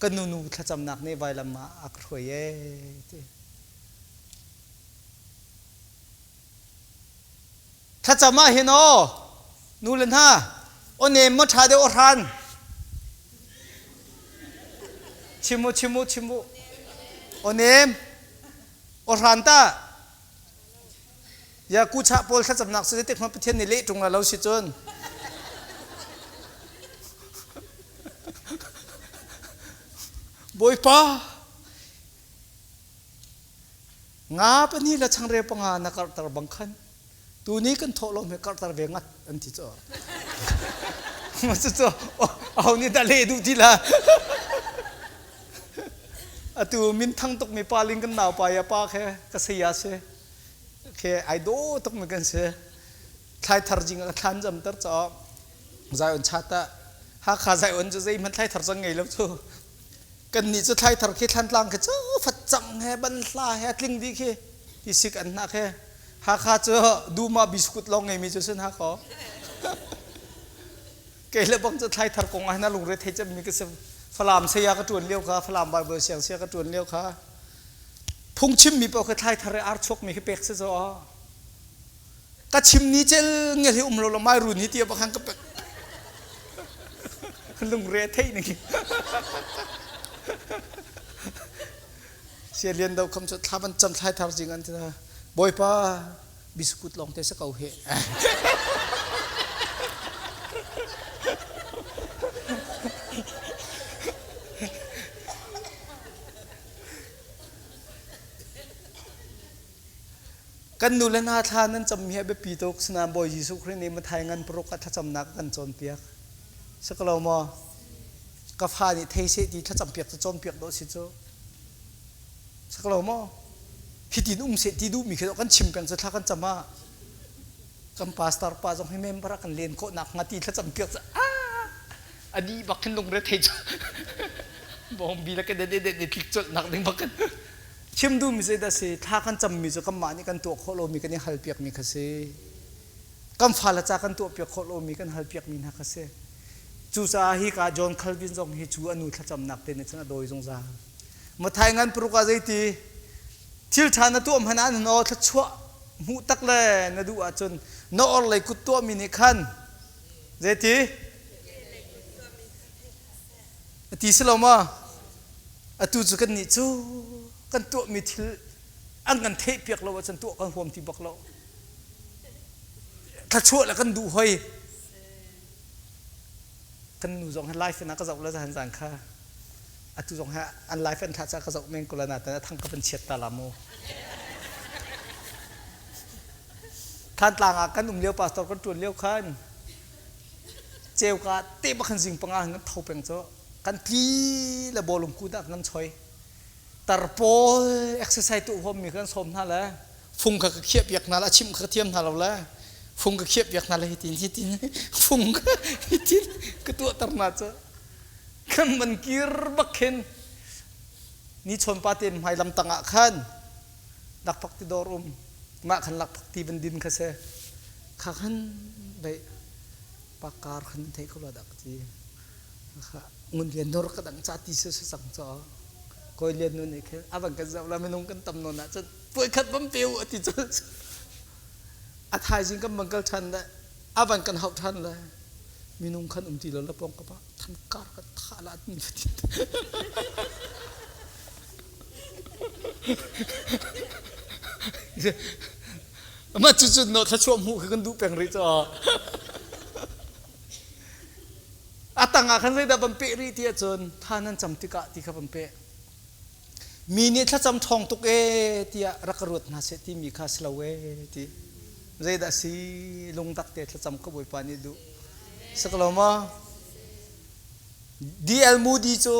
ka nunu thlacamnak nih vailam ah a ka hruai ee ti. Thlacam ah hin aw nu le hna aw nem maw ṭha deuh aw hran chim u chim u chim u aw nem aw hran ta ya kuchah pawl thlacamnak si tik hmanh Pathian nih leh ṭung la lo si cun Bawipa Nga pahnih le changreu panga na karhter bang khan tuni kan thawhlawm hi karhter ve ngat an ti cu. Cucu aho nih dah leh duh ti la. Atu minthang tukmi pa ling kan naupa ya pa khe ka saya si khe ai daw tukmi kan si. Thlai thar jing a thlan zam ter caah Zion chat ah Hakha Zion cu zeihmanh thlai thar cang ngei lo cu. Kannih cu thlaithar khi Thlantlang khi cu facang he banhla he a tling dih khi ti sik an hnak he Hakha cu dum ah biskut lawng ngeimi cu sin Hakha. Kei le bang cu thlaithar kong ah hin a lungre thei cemmi ka si. Falam saya ka ṭuan lio kha, Falam Bible siang sia ka ṭuan lio kha phungchimmi paoh khi thlaithar i ar chuakmi khi pek si zaw. Ka chim ni cel ngel hi um lo lo mai run hi tia bakhan ka pek. Lungre theih ning. Sia lian do kham cu thla van cam thlai thar jing an tina. Bawipa biskut lawng te sa ko he. Kan nu le hna thla nan cammi hi a biapi tuk. Sinain Bawi Jesuh Khrih nih Matthai ngan paruk ah thlacamnak a kan cawnpiak. Si ko lo maw? Ka fa nih thei seh ti thlacampiak cu cawnpiak dawh si cu. Si ko lo maw? Hitin um seh ti duhmi khi kan chim peng cu thla kan cam ah kan pastor pa zong hi member ah kan len khawh nak hnga ti thlacampiak cu ah a dih bak khin lungre thei cu bawngbi le ka de de de tlik colh nak ding bak kan Chim duhmi zeidah si? Thla kan cammi cu kanmah nih kan tuah khawh lomi kan i halpiakmi kha si. Kan fale ca kan tuahpiak khawh lomi kan halpiakmi hna kha si. Cucaah hika John Calvin zong hi cu a nu thlacamnak te nih cun a dawi zungzal. Mathai ngan paruk ah zeiti thil ṭha na tuah hmanh ah na aw thluachuah hmuh tak le na duh ahcun na orhlei kut tuahmi nih khan zeiti A ti si lo maw? Atu cu kannih cu kan tuahmi thil an kan theihpiak lo ahcun tuah kan huam ti bak lo. Thluachuah le kan duh hoi. Kan nu zong hi live in a ka zoh le zan zan kha atu zong hi an live an thlah caah ka zoh men ko la nain a thang ka van chiat ta la mu. Thantlang ah kan um lio pastor kan ṭuan lio khan Ceuka te bak khan zing panga kan tho peng cu kan tli le bawlung kut ah kan choi. Tar pawl exercise tu huam mi kan sawm hna le fung kha ka khiah piak hna le a chimh kha ka thiam hna lo le fung ka khiah piak hna le hitin hitin fung kha hitin ka tuahter hna cu kan man kir bak khin ni chawn pa te hmai lam tang ah khan lakphak ti dawr um mah khan lakphak ti van din kha se kha khan dei pakar khan thei ko la dak ti kha ngun lian nor ka dang cha ti se se sang cho koi lian nu nih khin avan kan zau la minung kan tam non ah cun puai khat bam peu ati cu a thaizing kan bang kal than le avan kan hau than le minung khan um ti lo la pong ka pa than kar ka tha la ni fatin Mah cucu no thluachuah hmuh khi kan duh peng rih caw. A tang ah khan zeidah van peh rih ti ahcun tha nan cam tikah ti kha van peh. Mi nih thlacam ṭhawng tuk ee tiah rak ka ruat hna seh timi kha si lo ee ti. Zeidah si lungtak te thlacam ka Bawipa nih duh. Si ko lo maw? D.L. Moody cu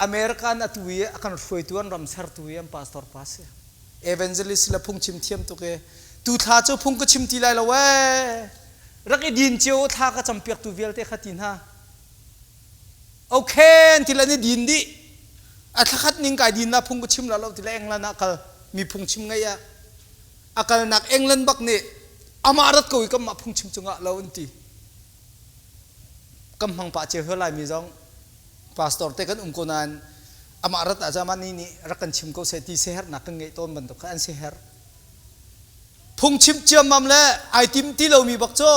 American atu i a kan hruaitu an ram sertu i an pastor pa si. Evangelist le phungchim thiam tuk i tu thla cu phung ka chim ti lai lo ee. Rak i din cio thla ka campiaktu vialte kha ti hna. Okay an ti le an i din dih. A thlakhat ning kai din na phung ka chim la lo ti le England ah kal mi phung chim ngai ah a kalnak England bak nih amah rat ko i kan mah phung chim cungah lo an ti. Kan hmang pah cio lai mi zong pastor te kan um ko nain amah rat ah amah nih nih rak kan chim ko seh ti siaherhnak kan ngeih tawn bantuk kha an siaherh. Phungchim ciammam le ai tim ti lomi bak cu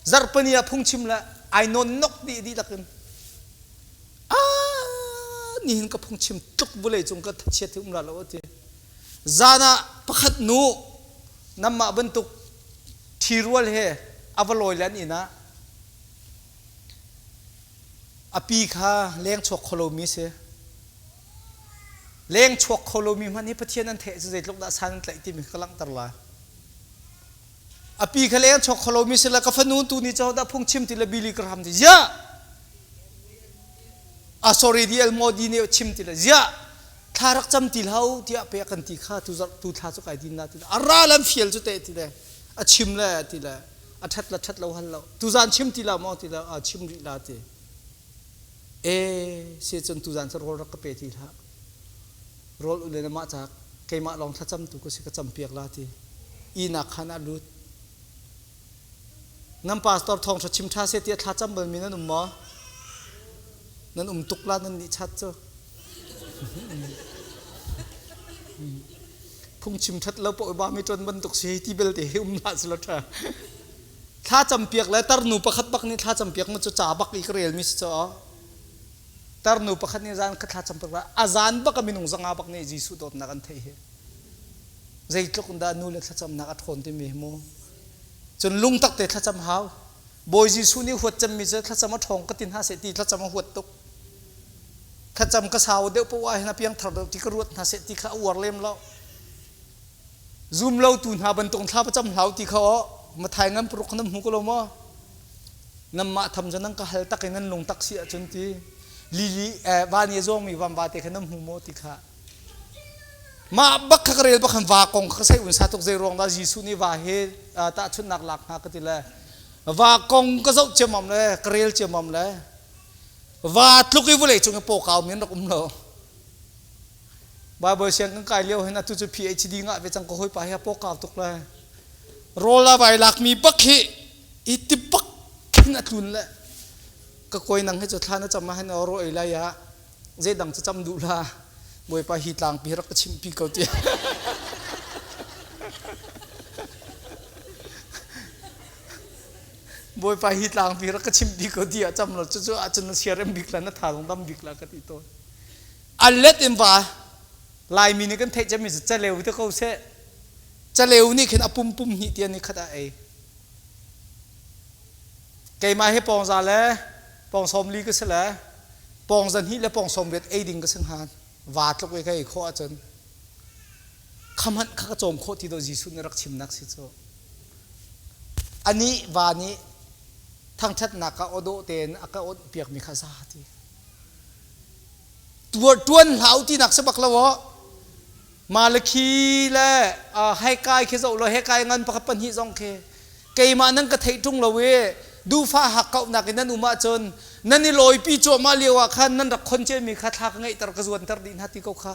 zarhpini ah phungchim le ai nawn nok dih dihlak in ah nihin ka phungchim tluk vulei cung ka thachiat hi um la lo ati. Zan ah pakhat nu namah bantuk ṭhirual he a va lawi le an inn ah a pi kha leng chuak kho lomi si. Leng chuak kho lomi hmanh hi Pathian an theih cu zeitluk dah san an tlaih timi ka langhter lai. A pi kha leng chuak kho lomi si le ka fanu tu ni cu dah phungchim ti le Billy Graham ti ziah a sorry di El Modi nih chim ti le ziah thla rak cam ti hlau tiah pe kan ti kha tu zarh tu thla cu kai din la ti le a ra lam fial cu te ti le a chim le ti le a ṭhat la ṭhat lo hal lo tu zan chim ti la maw ti le a chim rih la ti E si cun tuzan cu rawl rak ka pe ti hlah. Rawl ule na mah ca keimah lawng thlacam tu ka si ka campiak la ti. Ihnak khan ah lut. Nan pastor thawng ṭha chim ṭha seh tiah thla cam balmi nan um maw? Nan um tuk la nan nih chat cu. Phungchim ṭhat lo paoh ba mi ṭuan bantuk si ti belte hi um hlah selaw ṭha. Thla campiak le tarnu pakhat bak nih thla campiak mu cu ca bak i ka relmi si caw. Tarnu pakhat nih zan ka thla campiak la a zan bak a minung zanga bak nih Jesuh dawtnak an theih hi. Zeitluk in dah nu le thlacamnak a ṭhawn timi hi mu. Cun lungtak te thlacam hau. Bawi Jesuh nih huat cemmi cu thlacam a ṭhawng ka ti hna seh ti thlacam a huat tuk. Thlacam ka sau deuh poah hin a piangthar deuh ti ka ruat hna seh ti kha a uar lem lo. Zum lo tu hna bantuk thla va cam hlau ti kha aw mathai ngan paruk nan hmu ko lo maw? Nanmah tham cu nan ka hal tak i nan lung tak si ahcun ti lili van i a zawngmi van vate kha nan hmu maw ti kha. Mah bak kha ka rel bak khan va kong kha ka sei un sa tuk zei ruang dah Jesuh nih va he tahchunhnak lak hnga ka ti le va kong ka zoh ciammam le ka rel ciammam le va tluk i vawlei cung i pawkau mi an rak um lo. Bible siang kan kai lio hin atu cu PhD ngah ve cang ka hawipa hi a pawkau tuk le rawl a vai lakmi bak hi i ti bak khin a tlun le ka kawi nang hi cu thla na cam ah hin ro ei lai ah zeidang cu cam duh la Bawipa hi tlangpi rak ka chimhpi ko ti Bawipa hi tlangpi rak ka chimhpi ko ti ah cam lo cu cu ahcun na siarem bik la na tha zong dam bik la ka ti tawn A let in va Laimi nih kan theih cemmi cu caleu te ko seh. Caleu nih khin a pum pum hnih tiah ni khat ah ei. Keimah hi pawngza le pawng 40 ka si le pawng 2 le pawng 80 ei ding ka si hnga. Va tluk i ka ei khawh ahcun kha hmanh kha ka cawm khawh ti dawh Jesuh nih rak chimnak si cu. Anih va nih thangṭhatnak ah aw dawh tein a ka awnh piakmi kha za ti. Tuan hlah u tinak si bak lo aw. Malakhi le Hekai khi zoh law Hekai ngan pakhat pahnih zong khi keimah nan ka theih ṭung lo i duhfah hakkauhnak in nan um ahcun nan i lawipi cuahmah lio ah khan nan rak khon ciami kha thla ka ngeihter ka zuanter dih hna ti ko kha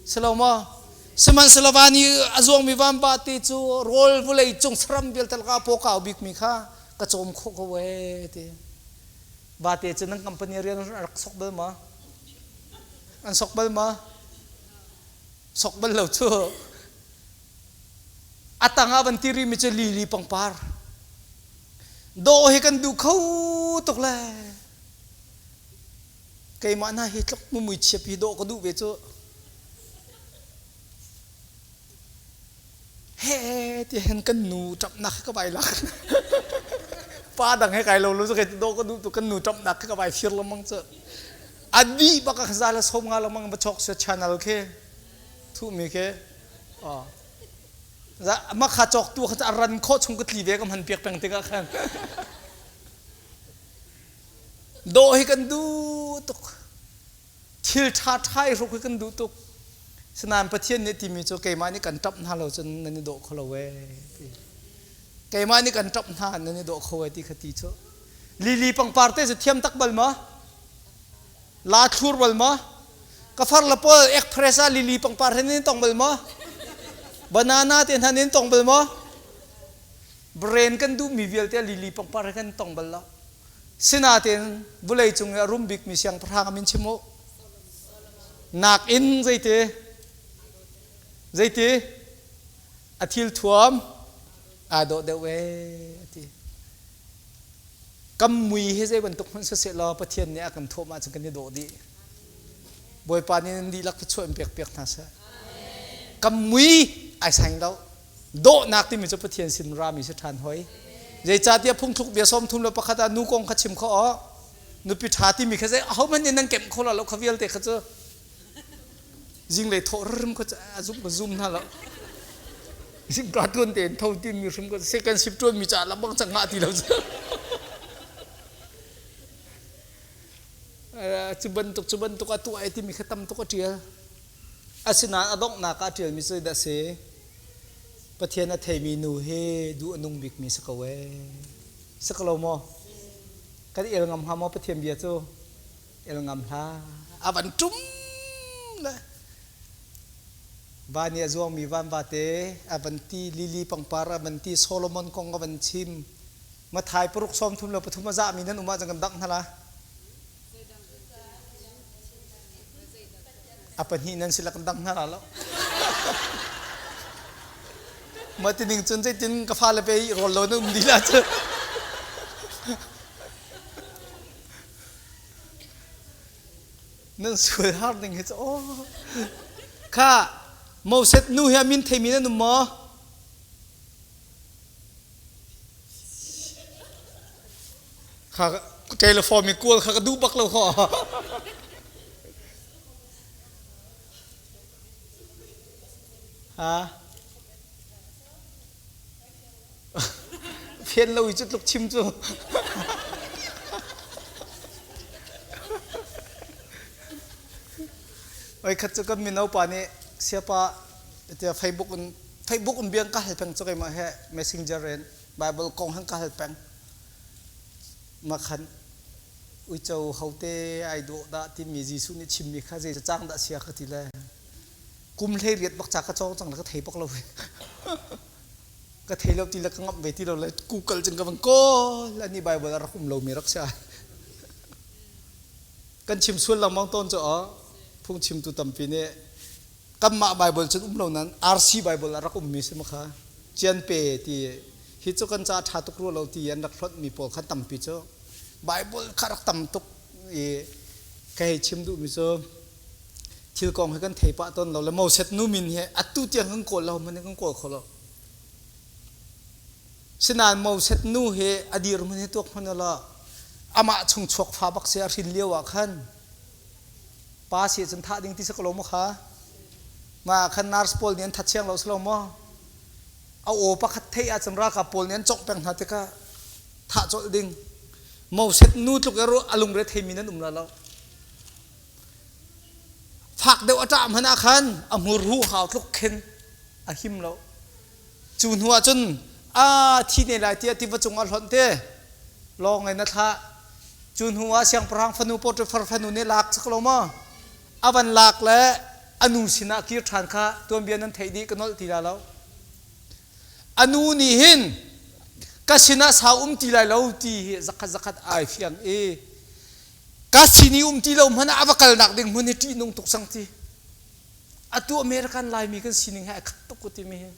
si lo maw? Sihmanhsehlaw van i a zuangmi vanva te cu rawl vawlei cung saram vialte lakah a paw kau bikmi kha ka cawm khawh ko ee ti. Vate cu nan company rian an rak sok bal ma? An sok bal ma? Sok bal lo cu. A tang ah van ti rimi cu lili pangpar. Dawh hi kan duh kho tuk le. Keimah hna hi tluk mumui chiap hi dawh ka duh ve cu. He ti hen kan nu ṭapnak ka vai lak. Pa dang he kai lo lu kai do ka duh tu kan nu ṭapnak ka vai fir lengmang cu. A dih bak ka za le som nga lengmang ba chok se channel khi thu mi khi. Za ma kha chok tu kha a ran kho chung ka tli ve ka man piak peng tikah khan. Do hi kan du tuk. Thil ṭha ṭha i hruk hi kan duh tuk. Sinain Pathian nih timi cu keimah nih kan ṭap hna lo cun nan i dawh kho lo ee ti. Keimah nih kan ṭap hna nan i dawh kho ee ti kha ti cu. Lili pangpar te cu thiam tak bal ma? La thlur bal ma? Ka far la pawl express ah lili pangpar he nan tong bal maw? Banana te hna nan tong bal maw? Brain kan duhmi vialte lili pangpar he kan tong bal lo. Sinain vulei cung i a rum bikmi siangpahrang a min chim u. Nakin zeiti? Zeiti? A thil thuam aa dawh deuh ee a ti. Kam mui hi zei bantuk hmanh siseh law Pathian nih a kan thuam ahcun kan i dawh dih. Bawipa nih nan dihlak thluachuah in pek piak hna seh. Kam mui ai saing lo. Dawhnak timi cu Pathian sin rami si ṭhan hoi. Zeicahtiah phungthluk bia 31 ah nu kong kha chim kho aw. Nupi ṭha timi kha zei ahohmanh nih nan kemh kho lo kha vialte kha cu zinglei thawh rim kha a zum ka zum hna lo. Zingka tuan tein tho timi hrim ka second shift ṭuan mi caah lambang cang ngah ti lo cu. Cu bantuk cu bantuk a tuah ai timi kha tam tuk a ṭial. Asinain a donghnak ah a ṭialmi cu zeidah a si? Pathian a theimi nu hi duh a nung bikmi si ko ee. Si ko lo maw? Kan el ngam hnga maw Pathian bia cu? El ngam hlah. A van ṭum le van i a zuangmi van vate a van ti, lili pangpar a van ti, Solomon kong a van chim. Mathai paruk 33 a zahmi nan um ahcun kan dangh hna la. A pahnih nan si la kan dang hna la lo. Ma tining cun zeitin ka fale pe rawl lo na um di la cu. Nan sual har ding hi cu oh. Kha Moses nu hi a min theimi nan um maw? Kha telephone mi kual kha ka duh bak lo kho. Ha? Fian lo i cu tluk chim cu. Oi khat cu kan mino pa nih siapa tiah Facebook in Facebook in biang ka hal peng cu keimah he messenger in Bible kong han ka hal peng. Makhan uico hote ai dawh dah timi Jesuh nih chimmi kha zei cang dah sia ka ti le kum 18 bak ca ka cawng cang le ka thei bak lo ka thei lo ti le ka ngamh ve ti lo le Google cun ka van kawl ani Bible a rak um lomi rak si ai kan chim sual lengmang tawn cu phung chimtu tampi nih kanmah Bible cun um lo nan RC Bible a rak ummi si ma kha cian pe ti hi cu kan ca ṭha tuk rua lo ti an rak hlonhmi pawl kha tampi cu Bible kha rak tam tuk i ka hei chim duhmi cu thil kong hi kan thei pah tawn lo le Moses nu min hi atu tiang kan kawl lo man kan kawl kho lo sinain Moses nu hi a dir mun hi tuak hmanh la amah chung chuak fa bak si a hrin lio ah khan pa si cun thah ding ti si ko lo maw kha ma khan nurse pawl nih an that siang lo si lo maw a aw pakhat theih ahcun ralkap pawl nih an cawk peng hna tikah thah colh ding Moses nu tluk i a lungre theimi nan um la lo fak deuh a ṭah hmanh ah khan a hmur hu hau tluk khin a him lo cu hnu ah cun a thi ne lai tiah tiva cung ah hlonh te lawng in a thlah cu hnu ah siangpahrang fanu Potiphar fanu nih lak sak lo maw a van lak le a nu sinah kir ṭhan kha tuanbia nan theih dih ka nolh ti la lo a nu nih hin ka sinah sau um ti lai lo ti hi zakhat zakhat ai fiang i ka sin i um ti lo hmanh ah a va kalnak ding hmun hi ṭihnung tuk sang ti atu American Laimi kan sining he a khat tuk ko timi hi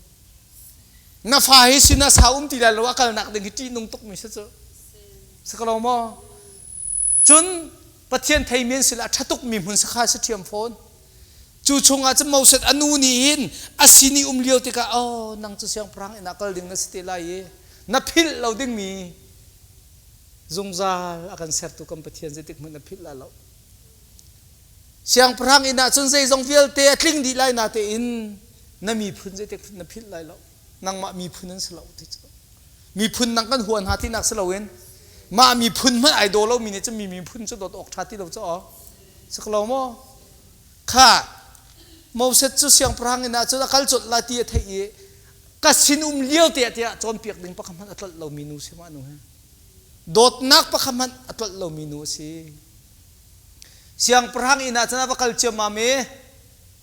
na fa hi sinah sau um ti lai lo a kalnak ding hi ṭihnung tuk mi si cu si ko lo maw cun Pathian theimi an si le a ṭha tukmi hmun sakha si ṭhiam fawn. Cu chungah cun Moses a nu nih hin a sin i um lio tikah oh nang cu siangpahrang inn ah kal ding na si te lai i na philh lo dingmi zungzal a kan sertu kan Pathian zeitik hmanh na philh lai lo. Siangpahrang inn ah cun zeizong vialte a tling dih lai natein na miphun zeitik hmanh na philh lai lo. Nangmah miphun an si lo ti cu. Miphun nang kan hua hna tinak si loin mah miphun hmanh ai daw lomi nih cun mi miphun cu dawt awk ṭha ti lo cu aw si ko lo maw kha Moses cu siangpahrang inn ah cun a kal colh lai ti a theih i ka sin um lio te ah tiah cawnpiak ding pakhat hmanh a tlolh lomi nu si mah nu hi dawtnak pakhat hmanh a tlolh lomi nu a si. Siangpahrang inn ah cun a va kal ciammam i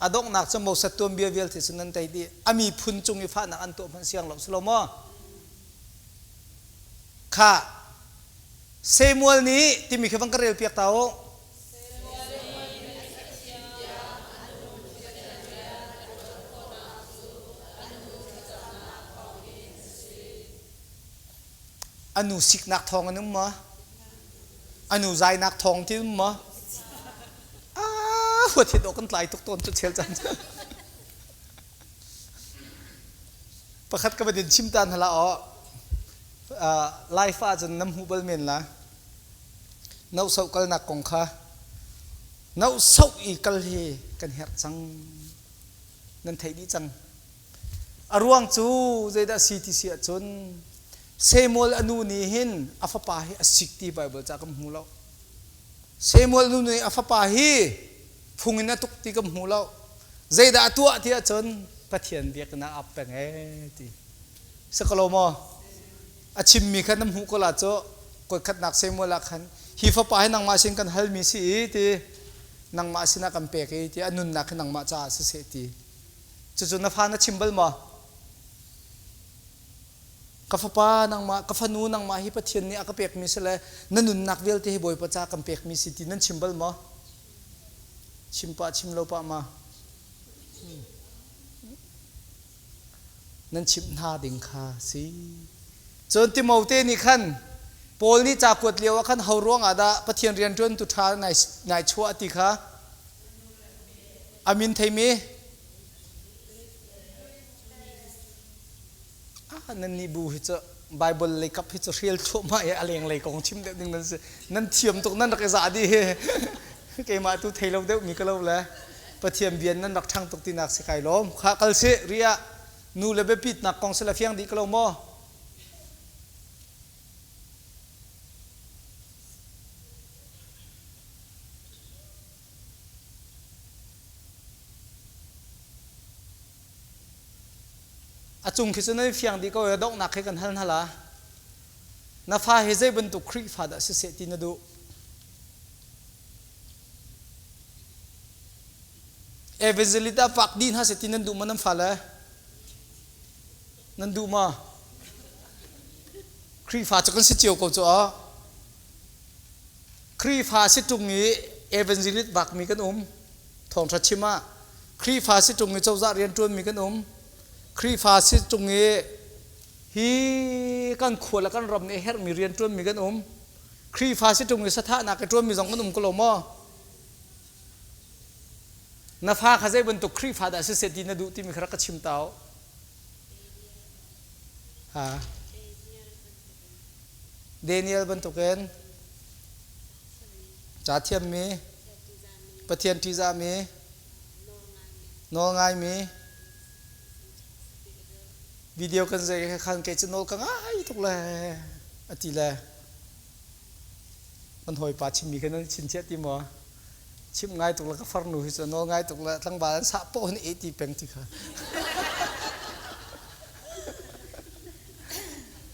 a donghnak cu Moses tuanbia vialte cu nan tei dih. A miphun cung i fahnak an tuah hmanh siang lo si lo maw? Kha Samuel nih timi khi van ka rel piak ta u. A nu siknak thawng in um maw? A nu zainak thawng ti um maw? Ah, huat hi dawh kan tlai tuk tawn cu chel caan cu. Pakhat ka van in chim ta hna la aw. Laifa cun nam hmu bal men la. Nohsoh kalnak kong kha nohsoh i kal hi kan herh cang. Nan theih dih cang. A ruang cu zeidah si ti si ahcun Samuel a nu nih hin a fapa hi a sik ti Baibal ca kan hmu lo. Samuel nu nih a fapa hi phung in a tuk ti kan hmu lo. Zeidah a tuah ti ahcun Pathian biakinn ah ap peng ee ti. Si ko lo maw? A chimmi kha na hmuh ko la cu khatkhatnak Samuel ah khan hi fapa hi nangmah sin kan halmi si i ti nangmah sinah kan pek i ti a nunnak hi nangmah caah siseh ti. Cucu na fa na chim bal maw? Ka fapa nangmah, ka fanu nangmah hi Pathian nih a ka pekmi si le na nunnak vialte hi Bawipa ca kan pekmi si ti nan chim bal maw? Chim pah chim lo pah ma? Nan chimh hna ding kha si. Cun Timote nih khan Paul nih ca kuat lio ah khan ho ruang ah dah Pathian rianṭuantu ṭha nai chuah ti kha a min theimi Ah, nan nih bu hi cu Bible lei kap hi cu hrial thluahmah i a lenglei kong chim deuh ding nan si. Nan thiam tuk nan rak i zah dih hi. Keimah tu thei lo deuh mi ka lo le Pathian bian nan rak ṭhang tuk tinak si kai lawm. Kha kal si ria nu le biapitnak kong si la fiang dih ka lo maw? A cung khi cu nan fiang dih ko i donghnak khi kan hal hna la. Na fa hi zei bantuk Khrihfa dah siseh ti na duh? Evangelist ah fak dih hna seh ti nan duh maw nan fale? Nan duh maw? Khrihfa cu kan si cio ko cu aw. Khrihfa si ṭung i evangelist bakmi kan um. Thawngṭha chim ah Khrihfa si ṭung i cozah rianṭuanmi kan um. Khrihfa si ṭung i hi kan khua le kan ram nih a herhmi rianṭuanmi kan um. Khrihfa si ṭung i sathahnak i ṭuanmi zong kan um ko lo maw? Na fa kha zei bantuk Khrihfa dah siseh ti na duh timi kha rak ka chim ta u. Ha. Daniel bantukin ca thiammi, Pathian ṭihzahmi, nawl ngaimi, video kan zei khan kei cu nawl ka ngai tuk le a ti le kan hawipa chimmi kha nan chin chiah ti maw? Chimh ngai tuk le ka farnu hi cu nawl ngai tuk le tlangval an sah poh hin e ti peng ti kha.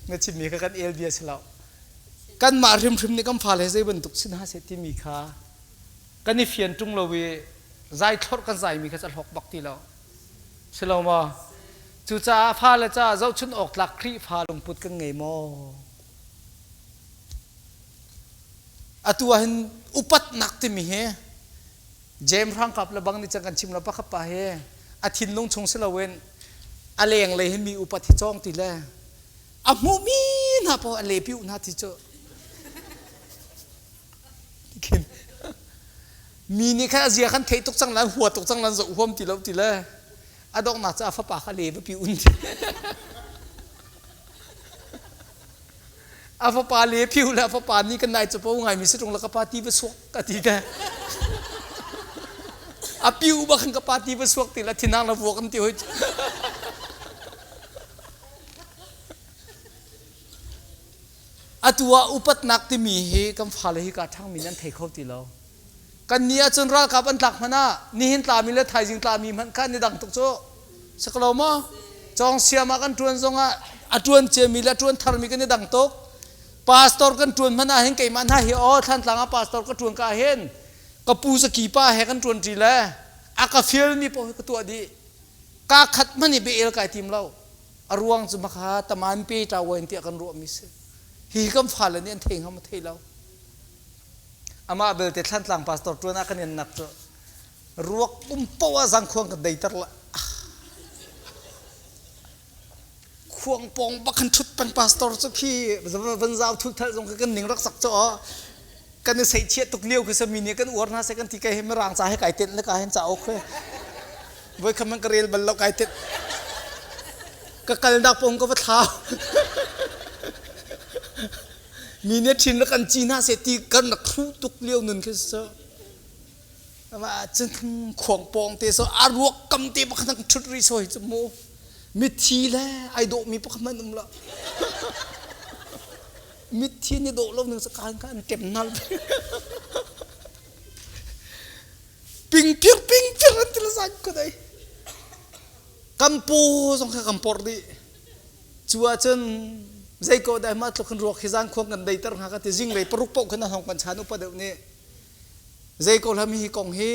Na chimmi kha kan el bia si lo. Kanmah hrimhrim nih kan fale zei bantuk si hna seh timi kha kan i fian ṭung lo i zai thlorh kan zaimi kha cu a hlawk bak ti lo. Si lo maw? Cucaah fale caah zohchun awk tlak Khrihfa lungput kan ngei maw? Atu ah hin upatnak timi hi James Hrangkap le bang nih cun kan chim lo pakhat pa hi a thinlung chung si loin a lenglei hin mi upat hi cawng ti le a hmuhmi hna paoh a lepi hna ti cu khin mi nih khan a zia khan theih tuk cang lan hua tuk cang lan zoh huam ti lo ti le a donghnak cu a fapa kha le va pi un ti a fapa le phiu le a fapa nih kan nai capo ngai mi si tung la ka pa ti va suak ka ti te a piu ba khan ka pa ti va suak ti la thinang la vuak an ti hoi Atu ah upatnak timi hi kan fale hi ka ṭhangmi nan thei kho ti lo. Kan ni ahcun ralkap an tlak hmanh ah nihin tlami le thaizing tlami hmanh kha ni dang tuk cu. Si ko lo maw? Cawng siam ah kan ṭuan zongah a ṭuan ciami le a ṭuan tharmi kan i dang tuk. Pastor kan ṭuan hmanh ah hin keimah hna hi aw Thlantlang ah pastor ka ṭuan ka hin. Ka pu zaki pa he kan ṭuan ṭi le a ka fialmi paoh hi ka tuah dih. Ka khat hmanh i bia-el kai tim lo. A ruang cu maka taman pe ṭa wain tiah kan ruahmi si. Hihi kan fale nih an thei hnga maw thei lo. Amah belte Thlantlang pastor ṭuan ah kan in nak cu ruak um poah zangkhuang kan deiter la. Khuang pawng bak kan ṭhut peng pastor cu khi van zau thul thal zong kan ning rak sak cu kan i seihchiah tuk lio khi sami nih kan uar hna seh kan ti kai he mirang ca he kai tenh le ka hen ca ok he voi kham ka rel bal lo kai tenh ka kal nak pong ka va thlau mi nih thin rak kan ci hna seh ti kan rak thlu tuk lio nun khi so Amah cun khuang pawng te so a ruak kam te pakhat an ṭhut rih sawi cu mu. Mithi le ai dawhmi pakhat hmanh um lo. Mithi nih dawh lo ning sakaan kha an ṭem nal. Pingpir pingpir an ti la zan ko dai. Kan paw zong kha kan porh dih. Cu ahcun zei ko dai mah tluk kan ruak hi zan khuang kan deiter hnga ka ti zinglei paruk paoh khan a hong kan chan upa deuh nih Zei ko hlah mi hi kong hi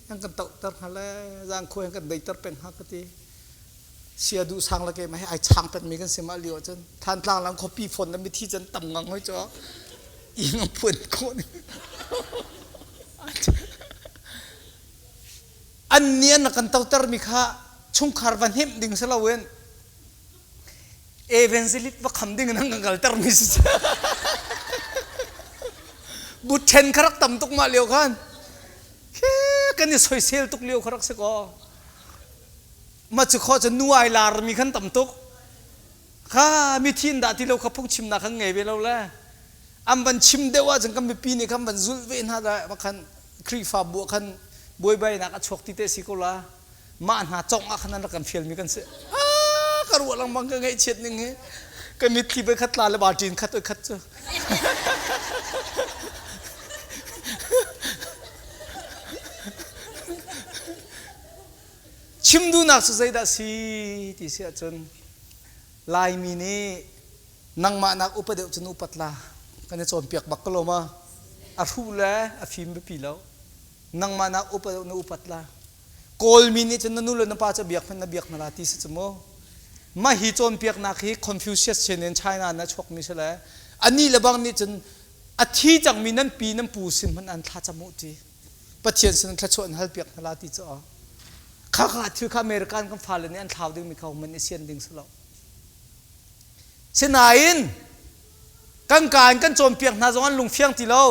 an kan tohter hnga le zangkhua an kan deiter peng hnga ka ti. Sia duh sang le keimah hi ai chang peng mi kan si mah lio ahcun Thantlang lang khuapi phone le mithi cun tam ngang hoi cu ing a phuan khawh ni. An nih an rak kan toter mi kha chungkhar va hnemh ding si loin evangelist va kham ding in an kan kalter mi si bu then kha rak tam tuk mah lio khan he kan i soisel tuk lio kha rak si ko ma cu kho cu nu ai lar mi khan tam tuk kha mi thin dah ti lo kha phung chimnak khan ngei ve lo le an van chim deuh ahcun kan mipi nih khan van zulh ve hna da khan Khrihfabu ah khan buaibainak a chuak ti te si ko la mah hna congh ah khan an rak kan fialmi kan si ka ruah lengmang ka ngaihchiat ning hi ka mitthli bai khat tla le baṭin khat oi khat cu chim duhnak cu zeidah si ti si ahcun Laimi nih nangmah nak upa deuh cu na upat la kan i cawnpiak bak ko lo ma a hruh le a fim biapi lo nangmah nak upa deuh na upat la Kawlmi nih cun na nu le na pa cu biak hmanh na biak hna la ti si cu mu. Mah hi cawnpiaknak hi Confucius sin in China in a chuakmi si le anih le bang nih cun a thi cangmi nan pi nan pu sin hmanh an thla cam u ti. Pathian sin thluachuah an halpiak hna la ti cu. Kha kha thil kha American kan fale nih an thlau dingmi kha man i sian ding si lo. Sinain kan ka in kan cawnpiak hna zong an lungfiang ti lo.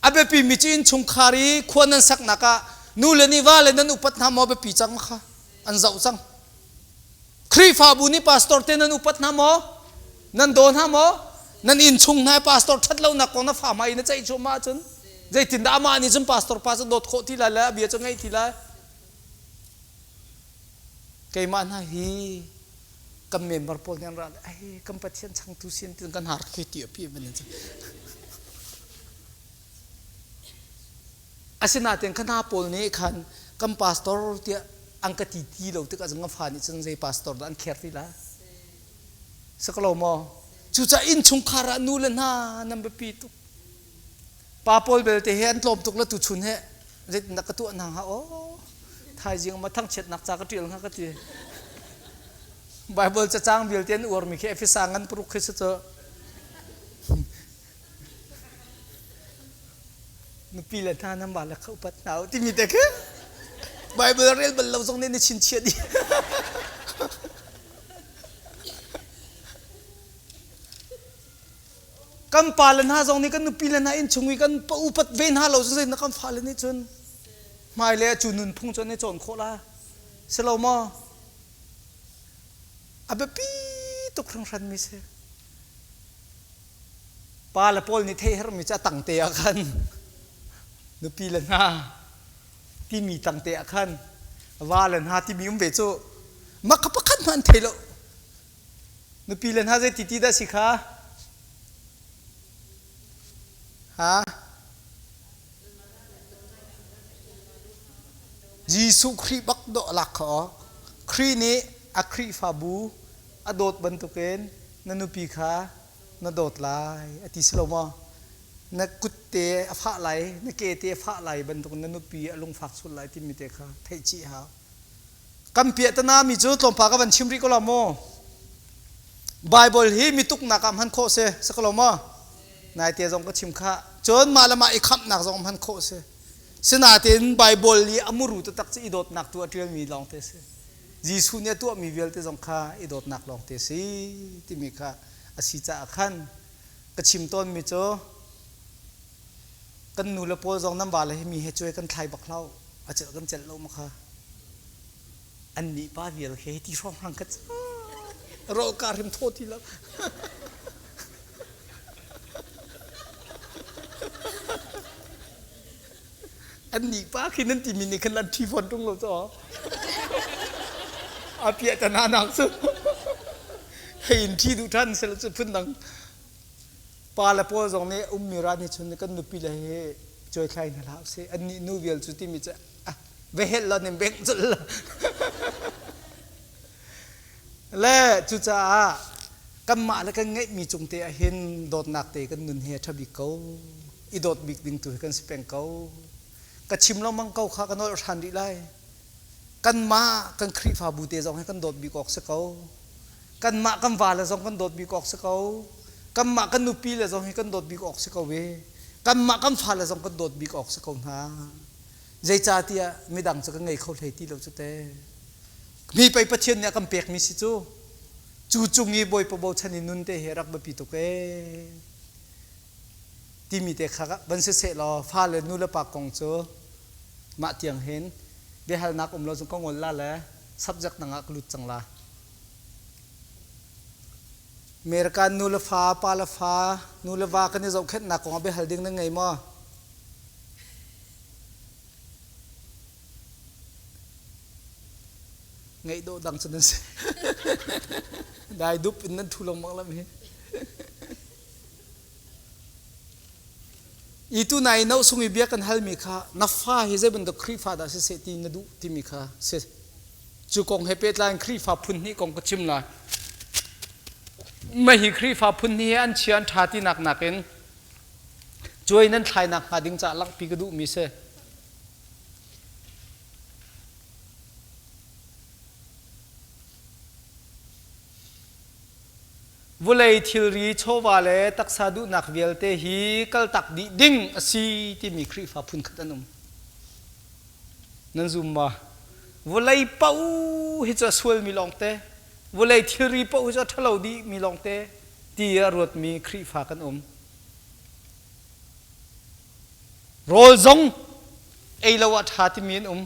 A biapi mi cu innchungkhar i khua nan saknak ah nu le nih va le nan upat hna maw biapi cang kha an zoh cang. Khrihfabu nih pastor te nan upat hna maw? Nan daw hna maw? Nan innchung hna i pastor ṭhat lonak kong na fa hmai na ceih cuahmah ahcun zeitindah amah nih cun pastor pa cu dawt khawh ti lai le a bia cu ngaih ti lai? Keimah hna hi kan member pawl nih an ra ai kan Pathian changtu sin tin kan har khi ti api ban in asinain khana pawl nih khan kan pastor tiah an ka ti ti lo tikah zong fa nih cun zei pastor dah an kher ti la sakalo maw cucaah innchungkhar ah nu le hna nan biapi tuk pa pawl belte he an tlawm tuk la tu chun he zeitindah ka tuah hna hnga aw thaizing ma thangchiatnak ca ka ṭial hnga ka ti Bible cacang vialte an uarmi khi Efesa ngan paruk khi si cu nupi le hna nan le kha upat hna u timi te khi Bible rel bal lo zong nih na chinchiah dih Kan pale hna zong nih kan nupi le hna innchung i kan upat ve hna lo cun na kan fale nih cun hmailei ah cu nunphung cu an i cawn khawh la. Si lo maw? A biapi tuk hringhranmi si. Pa le pawl nih theih herhmi cu a tangte ah khan nupi le hna timi tangte ah khan va le hna timi um ve cu mah kha pakhat hmanh an thei lo. Nupi le hna zeiti ti dah si kha? Ha? Jesuh Khrih bak dawh lak kha aw. Khrih nih a Khrihfabu a dawt bantukin na nupi kha na dawt lai a ti si lo maw? Na kut te a fah lai, na ke te a fah lai bantuk na nupi a lungfak sual lai timi te kha theih chih hau. Kan piahtana mi cu tlawmpal ka van chim rih ko la maw? Bible hi mi tuknak ah hman khawh si, si ko lo maw? Naite zong ka chim kha. Cun mah le mah i khamhnak zong hman khawh si. Sinain Bible i a muru taktak cu i dawtnak tu a ṭialmi lawngte si. Jesuh nih a tuahmi vialte zong kha i dawtnak lawngte si timi kha a si caah khan ka chim tawnmi cu kan nu le pawl zong nan vale hi mi he cuai kan thlai bak hlah a celh kan celh lo ma kha an nih pa vial khi ti hrawng hrang ka rol ka hrim thaw ti lo. An nih pa khi nan timi nih khan lan ṭhi fawn ṭung lo caw a piah ta na nak cu hei in ṭhi duh ṭhan sel cu phun dang. Pa le pawl zong nih ummi ra nih chun kan nupi le hi cuaithlai hna hlah usih. Annih nu vial cu timi cu ah va helh lo nin bengh colh lo. Le cucaah kanmah le kan ngeihmi cung te ah hin dawtnak te kan nun hi a ṭha bik ko. I dawt bik ding tu hi kan si peng ko. Ka chim lengmang ko kha ka nolh hran rih lai. Kanmah kan Khrihfabu te zong hi kan dawt bik awk si ko. Kanmah kan vale zong kan dawt bik awk si ko. Kanmah kan nupi le zong hi kan dawt bik awk si ko i kanmah kan fale zong kan dawt bik awk si ko hna. Zeicahtiah midang cu kan ngei kho hlei ti lo cu te. Mi pei Pathian nih a kan pekmi si cu. Cu cung i Bawipa bochan i nun te hi rak biapi tuk ee. Timi te kha van si seh law fale nu le pa kong cu mah tiang hin biahalnak um lo cun ka ngol la le subject dang ah ka lut cang la. American nu le fa, pa le fa, nu le va kan i zohkhenhnak kong ah biahal ding na ngei maw? Ngeih dawh dang cu nan si. Dai dup in nan thu lengmang lam hi. I tu nai no sung i bia kan halmi kha na fa hi zei bantuk Khrihfa dah siseh ti na duh timi kha si. Cu kong he pehtlai in Khrihfa phun hnih kong ka chim lai. Mah hi Khrihfa phun hnih hi an chia an ṭha tinak nakin cuai nan thlainak hnga ding caah langhpi ka duhmi si. Vulei thilri chawva le taksa duhnak vialte hi kaltak dih ding a si timi Khrihfa phunkhat an um. Nan zum ma? Vawlei paoh hi cu a sualmi lawngte, vawlei thilri paoh hi cu a ṭhalo dihmi lawngte ti a ruatmi Khrihfa kan um. Rawl zong ei lo ah ṭha timi an um.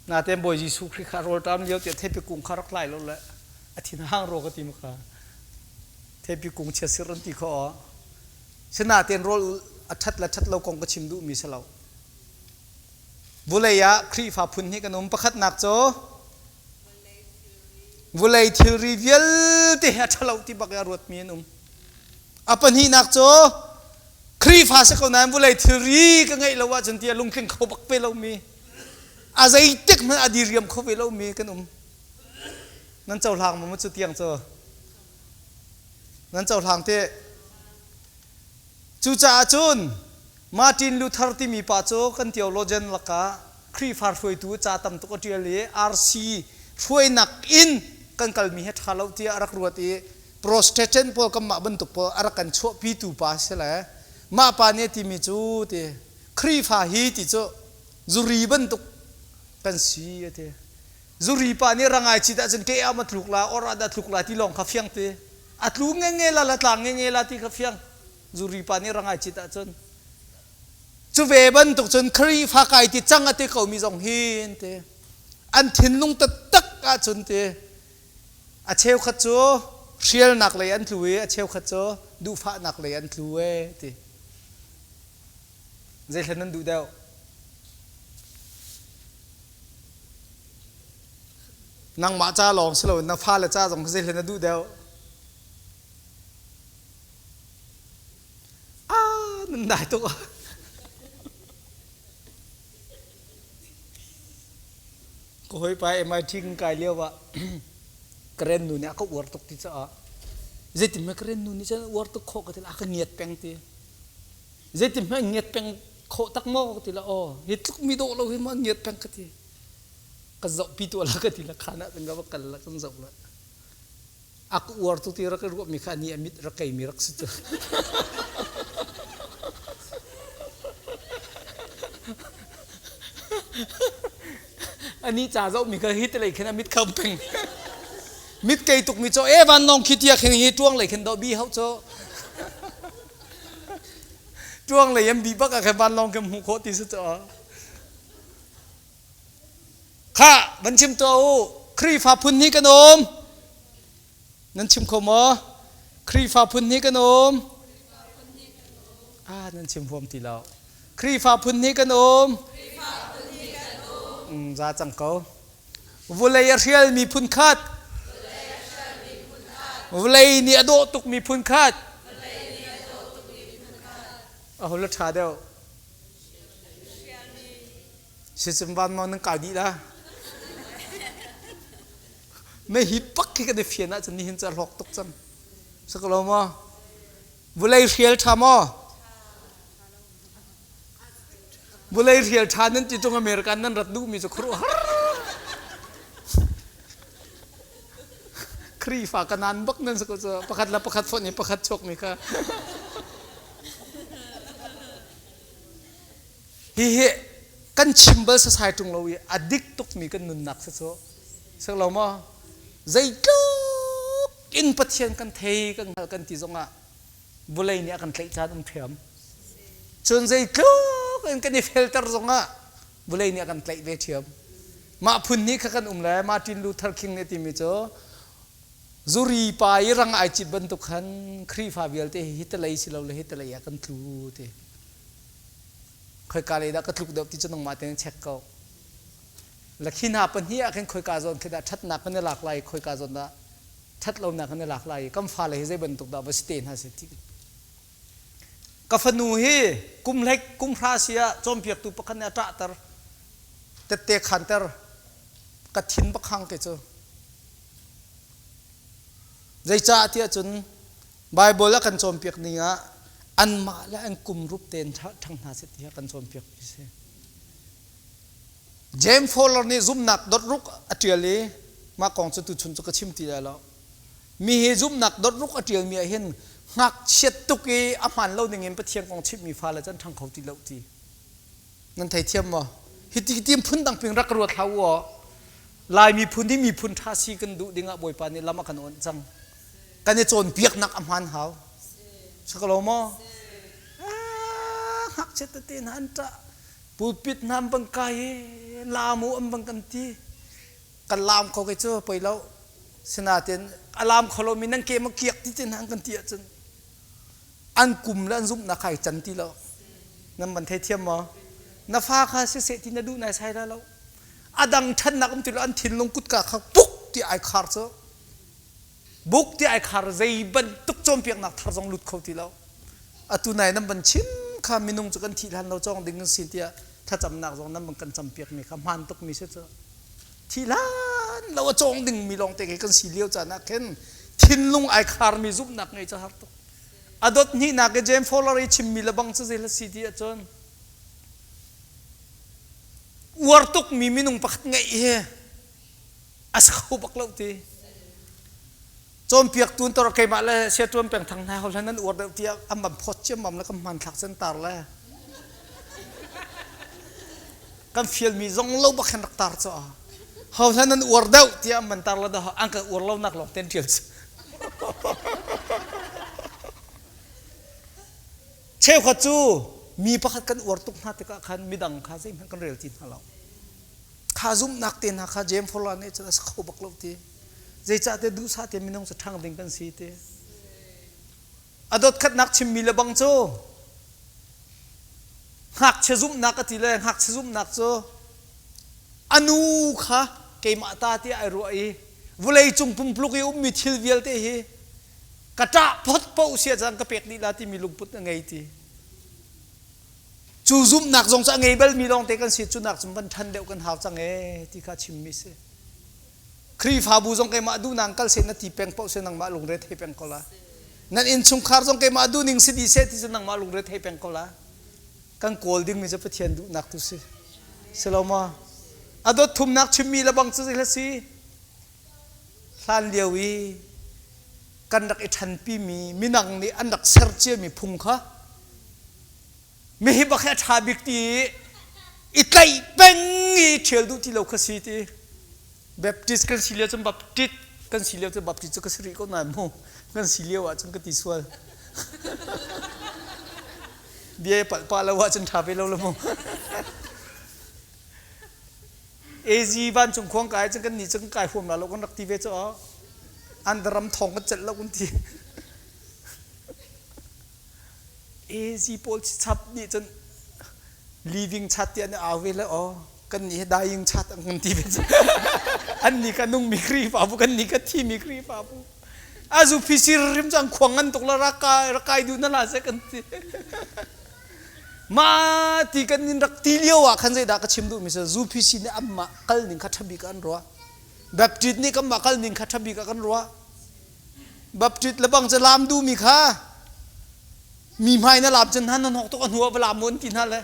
Natein Bawi Jesuh Khrih kha rawl ṭam lio tiah theipi kung kha rak tlai lo le a thin hang rua ka ti ma kha. Theipi kung chia sir an ti kho aw. Sinatein rawl a ṭhat le ṭhat lo kong ka chim duhmi si lo. Vulei ah Khrihfa phun hnih kan um. Pakhatnak cu vulei thilri vialte hi a ṭhalo ti bak i a ruatmi an um. A pahnihnak cu Khrihfa si ko nain vulei thilri ka ngeih lo ahcun tiah lungtling kho bak ve lomi, a zeitik hmanh a diriam kho ve lomi kan um. Nan cohlang maw cu tiang cu? Nan cohlang teh? Cucaah cun Martin Luther timi pa cu kan theologian lakah Khrihfa hruaitu ca tam tuk a ṭial i RC hruainak in kan kalmi hi ṭha lo tiah a rak ruat i Protestant pawl kanmah bantuk pawl a rak kan chuahpitu pa si le mah pa nih a timi cu ti Khrihfa hi ti cu zuri bantuk kan si a ti. Zuri pa nih rangai cit ahcun ke ah ma tluk la or ah dah tluk la ti lawng kha fiang ti. A tlu ngenge la la tlang ngenge la ti kha fiang. Zuri pa nih rangai cit ahcun cu ve bantuk cun Khrihfa kai ti cang a ti komi zong hi an ti. An thinlung taktak ahcun ti a cheukhat cu hrialnak lei an tlu i a cheukhat cu duhfahnak lei an tlu e ti. Zeihlan nan duh deuh? Nangmah ca lawng si loin na fale ca zong zeihlan na duh deuh? Ah, nan dai tuk. Ka hawipa MIT kan kai lio ah Karen nu nih a ka uar tuk ti caah zeitin mah Karen nu nih cun uar tuk khawh ka ti a ka ngiat peng ti. Zeitin hmanh ngiat peng khawh tak maw ka ti la aw hi tluk mi dawh lo hi ma ngiat peng ka ti. Ka zoh pi tu la ka ti la khan ah kan va kal la kan zoh la. A ka uar tu ti rak i ruah mi kha ni a mit rak kei mi rak si cu. Ani ca zoh mi kha hi te lei khin a mit kham peng. Mit kei tuk mi cho e van nong khi tia khin hi tuang lei khin do bi hau cho. Tuang lei an bi bak ah khan vanlawng kan hmuh khawh ti si cu. Kha van chim tuah u. Khrihfa phun hi kan um. Nan chim kho maw? Khrihfa phun hi kan um. Ah, nan chim huam ti lo. Khrihfa phun hi kan um. Za cang ko. Vulei a hrialmi phun khat. Vulei nih a dawh tukmi phun khat. A hol a ṭha deuh. Sicim van maw nan kai dih la. Me hi pak khi kan i fian ahcun nihin cu a hlawk tuk cang. Sakalo maw? Vulei hrial ṭha maw? Vulei rial ṭha nan ti ṭung America nan rat duhmi cu khuaruahhar. Khrihfa kanan bak nan si ko cu pakhat le pakhat fonh i pakhat chuakmi kha. Hihi kan chim bal sasai ṭung lo i a dik tukmi kan nunnak si cu. Si lo maw? Zeitluk in Pathian kan thei kan hngal kan ti zongah vulei nih a kan tlaih caan um ṭhiam. Cun zeitluk in kan i felter zongah vulei nih a kan tlaih ve ṭhiam. Mah phun nih kha kan um le Martin Luther King nih timi cu zuri pa i rang ai cit bantuk khan Khrihfa vialte hi hitalei si lo le hitalei ah kan tlu ti. Khoika lei dah ka tluk deuh ti cu nangmah tein check ko. La khi hna pahnih ah khin khoika zawn khi dah ṭhatnak kan i lak lai khoika zawn dah ṭhat lonak kan i lak lai i kan fale hi zei bantuk dah va si te hna seh ti ka fanu hi kum hlek kum hra si ah cawnpiaktu pakhat nih a ṭahter tette khanter ka thin bakhang ke cu zeicah tiah cun Bible a kan cawnpiak ning ah anmah le an kum rup tein ṭhang hna seh tiah kan cawnpiak mi si. James Fowler nih zumhnak dot ruk a ṭial i mah kong cu tuchun cu ka chim ti lai lo. Mi hi zumhnak dot ruk a ṭialmi ah hin ngakchiat tuk i a hmaan lo ningin Pathian kong chimhmi fale cu an ṭhang kho ti lo ti. Nan theithiam maw? Hiti tim phundang ping rak ruat hlah u aw. Lai miphun hi miphun ṭha si kan duh dingah Bawipa nih lam a kan awnh cang. Kan i cawnpiaknak a hmaan hau. Sakalo maw? Ah, ngakchia tete hna an ṭah. Pulpit hna an bang kai i laam u an bang kan ti. Kan laam kho kei cu poi lo. Sinain a laam kho lomi nan ke ma kiak ti te hna an kan ti ahcun an kum le an zumhnak kha ai can ti lo. Nan van theithiam maw? Na fa kha siseh ti na duh nai sai la lo. A dang ṭhannak um ti lo an thinlung kutka kha puk ti ai khar cu. Buk ti ai khar zei bantuk cawnpiaknak thar zong lut kho ti lo. Atu nai nan van chim kha minung cu kan thih hlan lo cawng ding kan si tiah thlacamnak zong nan van kan campiak mi kha hmaan tuk mi si cu. Thih hlan lo a cawng ding mi lawng te khi kan si lio caan ah khin thinlung ai khar mi zumhnak ngei cu har tuk. A dot hnihnak i James Fowler i chimmi le bang cu zei hla si ti ahcun uar tuk mi minung pakhat ngeih hi a si kho bak lo ti cawnpiaktu tor keimah le sia tuan peng thang hna hol nan uar deuh tiah an ban phawt ciammam le kan hmanthlak cun tar le kan fialmi zong lo bak khan rak tar cu ho hlan nan uar deuh tiah an ban tar le dah an kan uar lo nak lawng ten tial cu cheukhat cu mi pakhat kan uar tuk hna tikah khan midang kha zeihmanh kan rel ti hna lo. Kha zumhnak te hna kha James Fowler nih cun a si kho bak lo ti. Zeicah te duhsah te minung cu ṭhang ding kan si ti. A dotkhatnak chimmi le bang cu ngakchia zumhnak a ti le ngakchia zumhnak cu a nu kha keimah ta tiah ai ruah i vulei cung pumpluk i ummi thil vialte hi ka ṭah phot paoh sia cang ka pek dih la timi lungput a ngei ti. Cu zumhnak zong cu a ngei balmi lawngte kan si cu nak cun van ṭhan deuh kan hau cang ee ti kha chimmi si. Khrihfabu zong keimah duhnak kal seh na ti peng paoh seh nangmah lungre thei peng ko la. Nan innchungkhar zong keimah duhning si dih seh ti cu nangmah lungre thei peng ko la. Kan kawl dingmi cu Pathian duhnak tu si. Si lo maw? A dot thumnak chimmi le bang cu zei si? Hlan lio i kan rak i ṭhanpimi minang nih an rak ser ciami phung kha mihi bak hi a ṭha bik ti i tlaih peng i ṭhial duh ti lo kha si ti. Baptist kan si lio cun Baptist kan si lio cun Baptist cu ka si rih ko nain mu kan si lio ahcun ka ti sual. Bia palh pah lo ahcun ṭha ve lo la mu. AZ vancung khuang kai cun kan nih cu kan kai huam la lo kan rak ti ve cu an ram thong kan celh lo kan ti. AZ pawl chap nih cun living chat ti an au ve le aw kan nih hi dying chat an kan ti ve an nih ka nung mi Khrihfabu kan nih ka thi mi Khrihfabu azu phisir rim cang khuang ngan tuk la rak kai rak kai du na la se kan ti ma ti kan nin rak ti lio ah khan zeidah ka chim duh mi zu phisi nih amma kal ning kha thabik an ruah Baptist nih kan mah kal ning kha thabik ah kan ruah Baptist le bang cu lam duhmi kha mi hmai na lam cun hna nan hok tuk a hnu ah va lam mu an ti hna le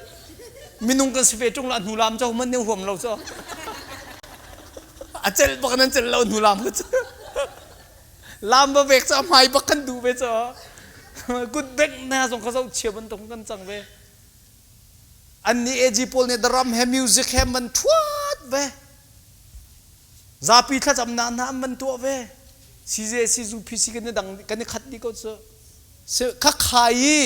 minung kan si ve ṭung la hnu lam cu man ne huam lo cu a celh bak nan celh lo hnu lam cu lam va vek cu a hmai bak kan duh ve cu kut bek na zong kha zo chia bantuk kan cang ve an nih AG pawl nih drum he music he man thuat ve Zapi thlacamnak hna an van tuah ve. CJC UPC kan i dang kan i khat dih ko cu. Kha khai i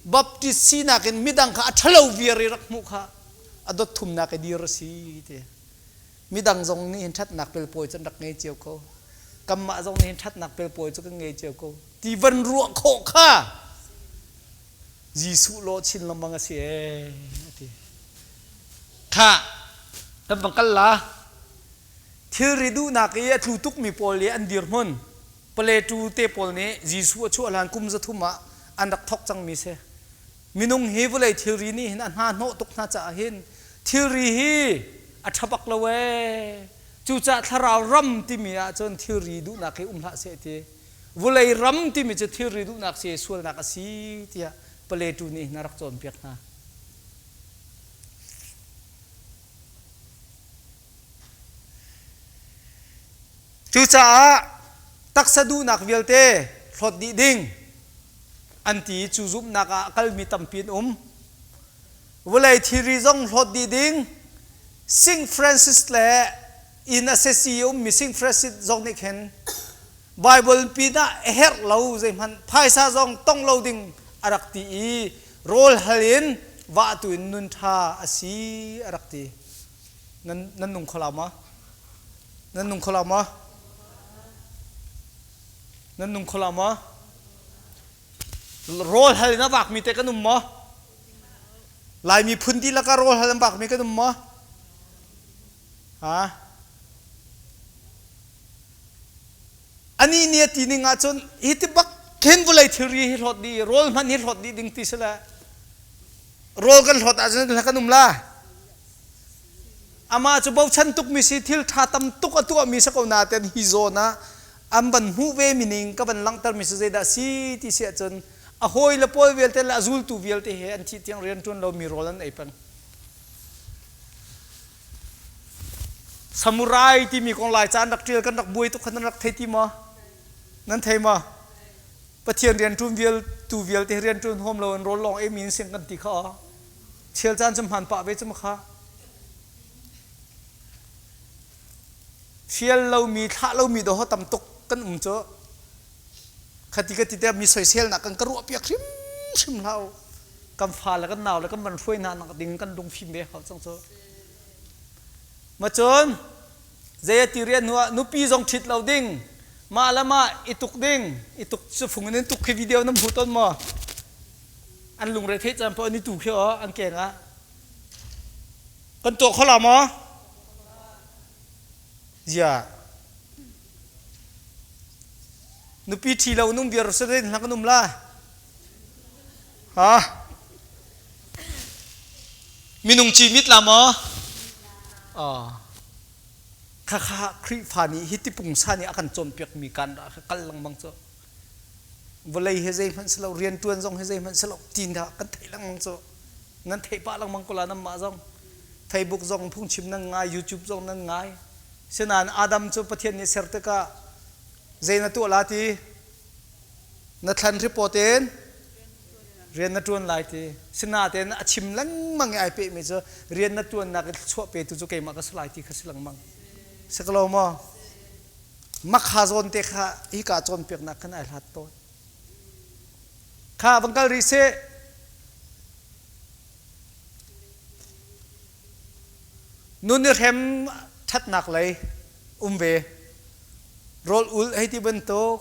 Baptist sinak in midang kha a ṭhalo viar i rak hmuh kha a dot thumnak i dir a si ti. Midang zong nih hin ṭhatnak pelpawi cu an rak ngei cio ko. Kanmah zong nih hin ṭhatnak pelpawi cu kan ngei cio ko. Ti van ruah khawh kha Jesuh lawh chin lengmang a si ee a ti. Kha kan bang kal la. Thilri duhnak i a tlu tukmi pawl i an dirhmun Paletu te pawl nih Jesuh a chuah hlan kum 300 ah an rak thawk cangmi si. Minung hi vawlei thilri nih hin a hna hnawh tuk hna caah hin thilri hi a ṭha bak lo ee. Cucaah thlarau ram timi ahcun thilri duhnak hi um hlah seh ti. Vawlei ram timi cu thilri duhnak si sualnak a si tiah Paletu nih hin a rak cawnpiak hna. Cucaah taksa duhnak vialte hlawt dih ding an ti i cu zumhnak ah a kalmi tampi an um. Vawlei thilri zong hlawt dih ding Saint Francis le inn Assisi i ummi Saint Francis zong nih khin Bible pinah a herh lo zeihmanh phaisa zong tong lo ding a rak ti i rawl hal in vah tu in nun ṭha a si a rak ti. Nan, nan nung kho la maw? Nan nung kho la maw? Nan nung kho la maw? Rawl hal in a vakmi te kan um maw? Laimi phun dihlak ah rawl hal an vakmi kan um maw? Ha? Anih nih a ti ning ahcun hi ti bak khin vawlei thilri hi hlawt dih rawl hmanh hi hlawt dih ding ti si le rawl kan hlawt ahcun kan um la. Amah cu bochan tukmi si thil ṭha tam tuk a tuahmi si ko nain hi zawn ah an van hmuh ve mi ning ka van langhtermi cu zeidah si ti si ahcun a hawi le pawl vialte le a zultu vialte he an thih tiang rian ṭuan lomi rawl an ei peng. Samurai timi kong lai ca an rak ṭial kan rak buai tuk kha nan rak thei ti maw? Nan thei maw? Pathian rian ṭuan vial tu vialte rian ṭuan huam lo in rawl lawng ei mi in sing kan ti kha aw. Chial caan cu hmaan pah ve cu ma kha. Fial lomi thlah lomi dawh tam tuk kan um cu. Khati ka ti te mi soiselnak kan ka ruah piak hrimhrim hlah u. Kan fa le kan nau le kan van hruai hna nak ding kan lung fim ve hau cang cu. Ma cun zei a ti rian hnu ah nupi zong ṭhit lo ding mah le mah i tuk ding i tuk cu fung in tuk khi video nan hmu tawn maw an lungre theih caan paoh an i tu khi aw an keng ah kan tuah kho la maw zia nupi ṭhi lo nung biar sarin hla kan um la ha minung ci mit la maw khakha Khrihfa nih hi ti pungsa nih a kan cawnpiakmi kan ra kha kal lengmang cu vawlei hi zeihmanh si lo rianṭuan zong hi zeihmanh si lo ti hna kan theih lengmang cu. Nan theih pah lengmang ko la nanmah zong. Facebook zong phungchim nan ngai, YouTube zong nan ngai. Sinain Adam cu Pathian nih ser tikah zei na tuah la ti? Na thlan report in rian na ṭuan lai ti. Sinain a chim lengmang i ai pehmi cu rian na ṭuannak i thluachuah petu cu keimah ka si lai ti kha si lengmang. Si ko lo maw? Makha zawn te kha hika cawnpiaknak khan ai hlat tawn. Kha van kal rih sih. Nun i hrem ṭhatnak lei um ve. Rawl ul hei ti bantuk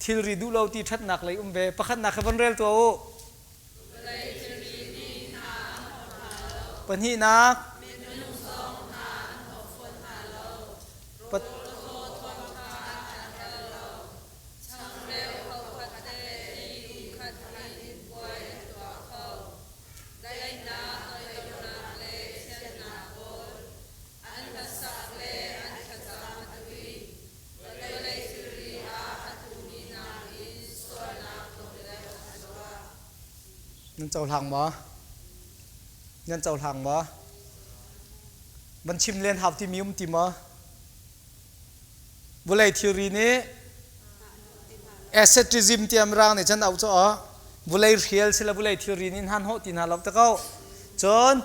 thilri duh lo ti ṭhatnak lei um ve. Pakhatnak kha van rel tuah u. Pahnihnak. Daihnak, toidornak le thiannak pawl an hlasak le an thlacam a tui. Vawlei thilri ah a tlumi nakin sualnak tlawm deuh an tuah. Nan cohlang maw? Nan cohlang maw? Van chim len hau timi um ti maw? Vawlei thilri nih asceticism tiah Mirang nih cun auh cu vawlei hrial sila vawlei thilri nih hna hnawh ti hna lo te ko. Cun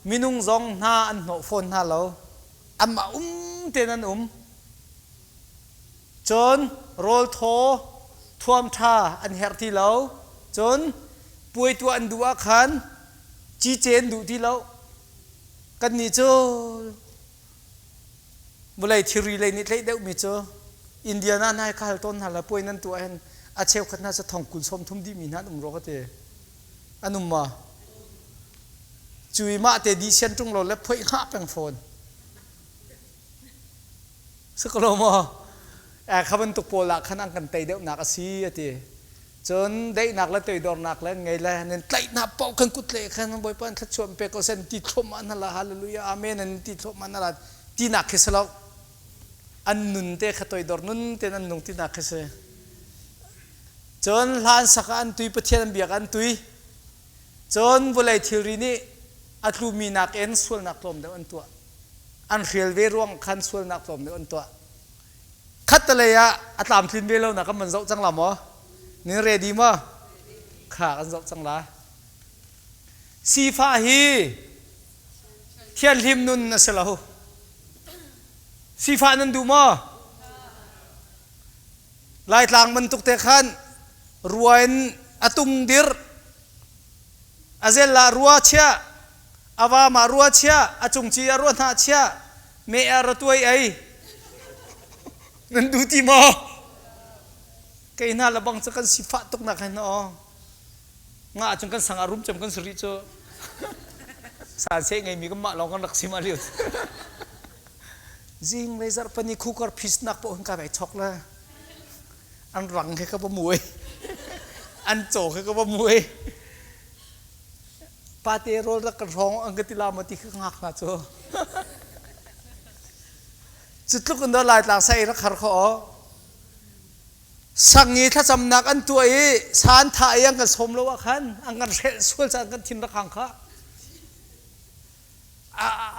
minung zong hna an hnawh fawn hna lo. Anmah um tein an um. Cun rawl thaw thuam ṭha an herh ti lo. Cun puai tuah an duh ah khan cice an duh ti lo. Kannih cu Vawlei thilri lei nih tlaih deuhmi cu Indiana hna hi ka hal tawn hna le puai nan tuah hin a cheukhat hna cu thong 20 30 dihmi hna an um rua ka ti. An um ma? Cu i mah te dih sian ṭung lo le phoih hngah peng fawn. Si ko lo maw? Eh, kha bantuk pawl ah khan an kan tei deuhnak a si a ti. Cun daihnak le toidornak le ngei le nan tlaihnak paoh kan kut le khan Bawipa an thluachuah pe ko sen ti thluahmah hna la hallelujah amen an ti thluahmah hna la tinak khi si lo. An nun te kha toidor nun te an nung tinak khi si. Cun hlan sak ah an tui Pathian an biak an tui. Cun vawlei thilri nih a tlumi nakin sualnak tlawm deuh an tuah. An hrial ve ruang khan sualnak tlawm deuh an tuah. Khattelei ah a tlamtlin ve lo nak kan van zoh cang la maw? Nin ready maw? Kha kan zoh cang la. Sifah hi thianhlim nun a si lo. Sifah nan duh maw? Laitlang bantuk te khan rua in a tung dir a zel ah rua chia a vam ah rua chia a cungci ah rua hnah chia me ah ra tuai ei nan duh ti maw kei hna le bang cu kan sifah tuk nak hin aw nga cun kan sang ah rum cem kan si rih cu san se ngei mi kan mah lawng kan rak sim a liu zing le zarh pani khukar phis nak po hin ka vai chok la an rang he ka ba muai an caw he ka ba muai pate rawl rak ka hrawng an ka ti la maw ti kha ngak hna cu cu tluk in dah laitlang sai rak har kho sang i thlacamnak an tuah i san tha i an kan sawm lo ah khan an kan hrelh sual caan kan thin rak hang kha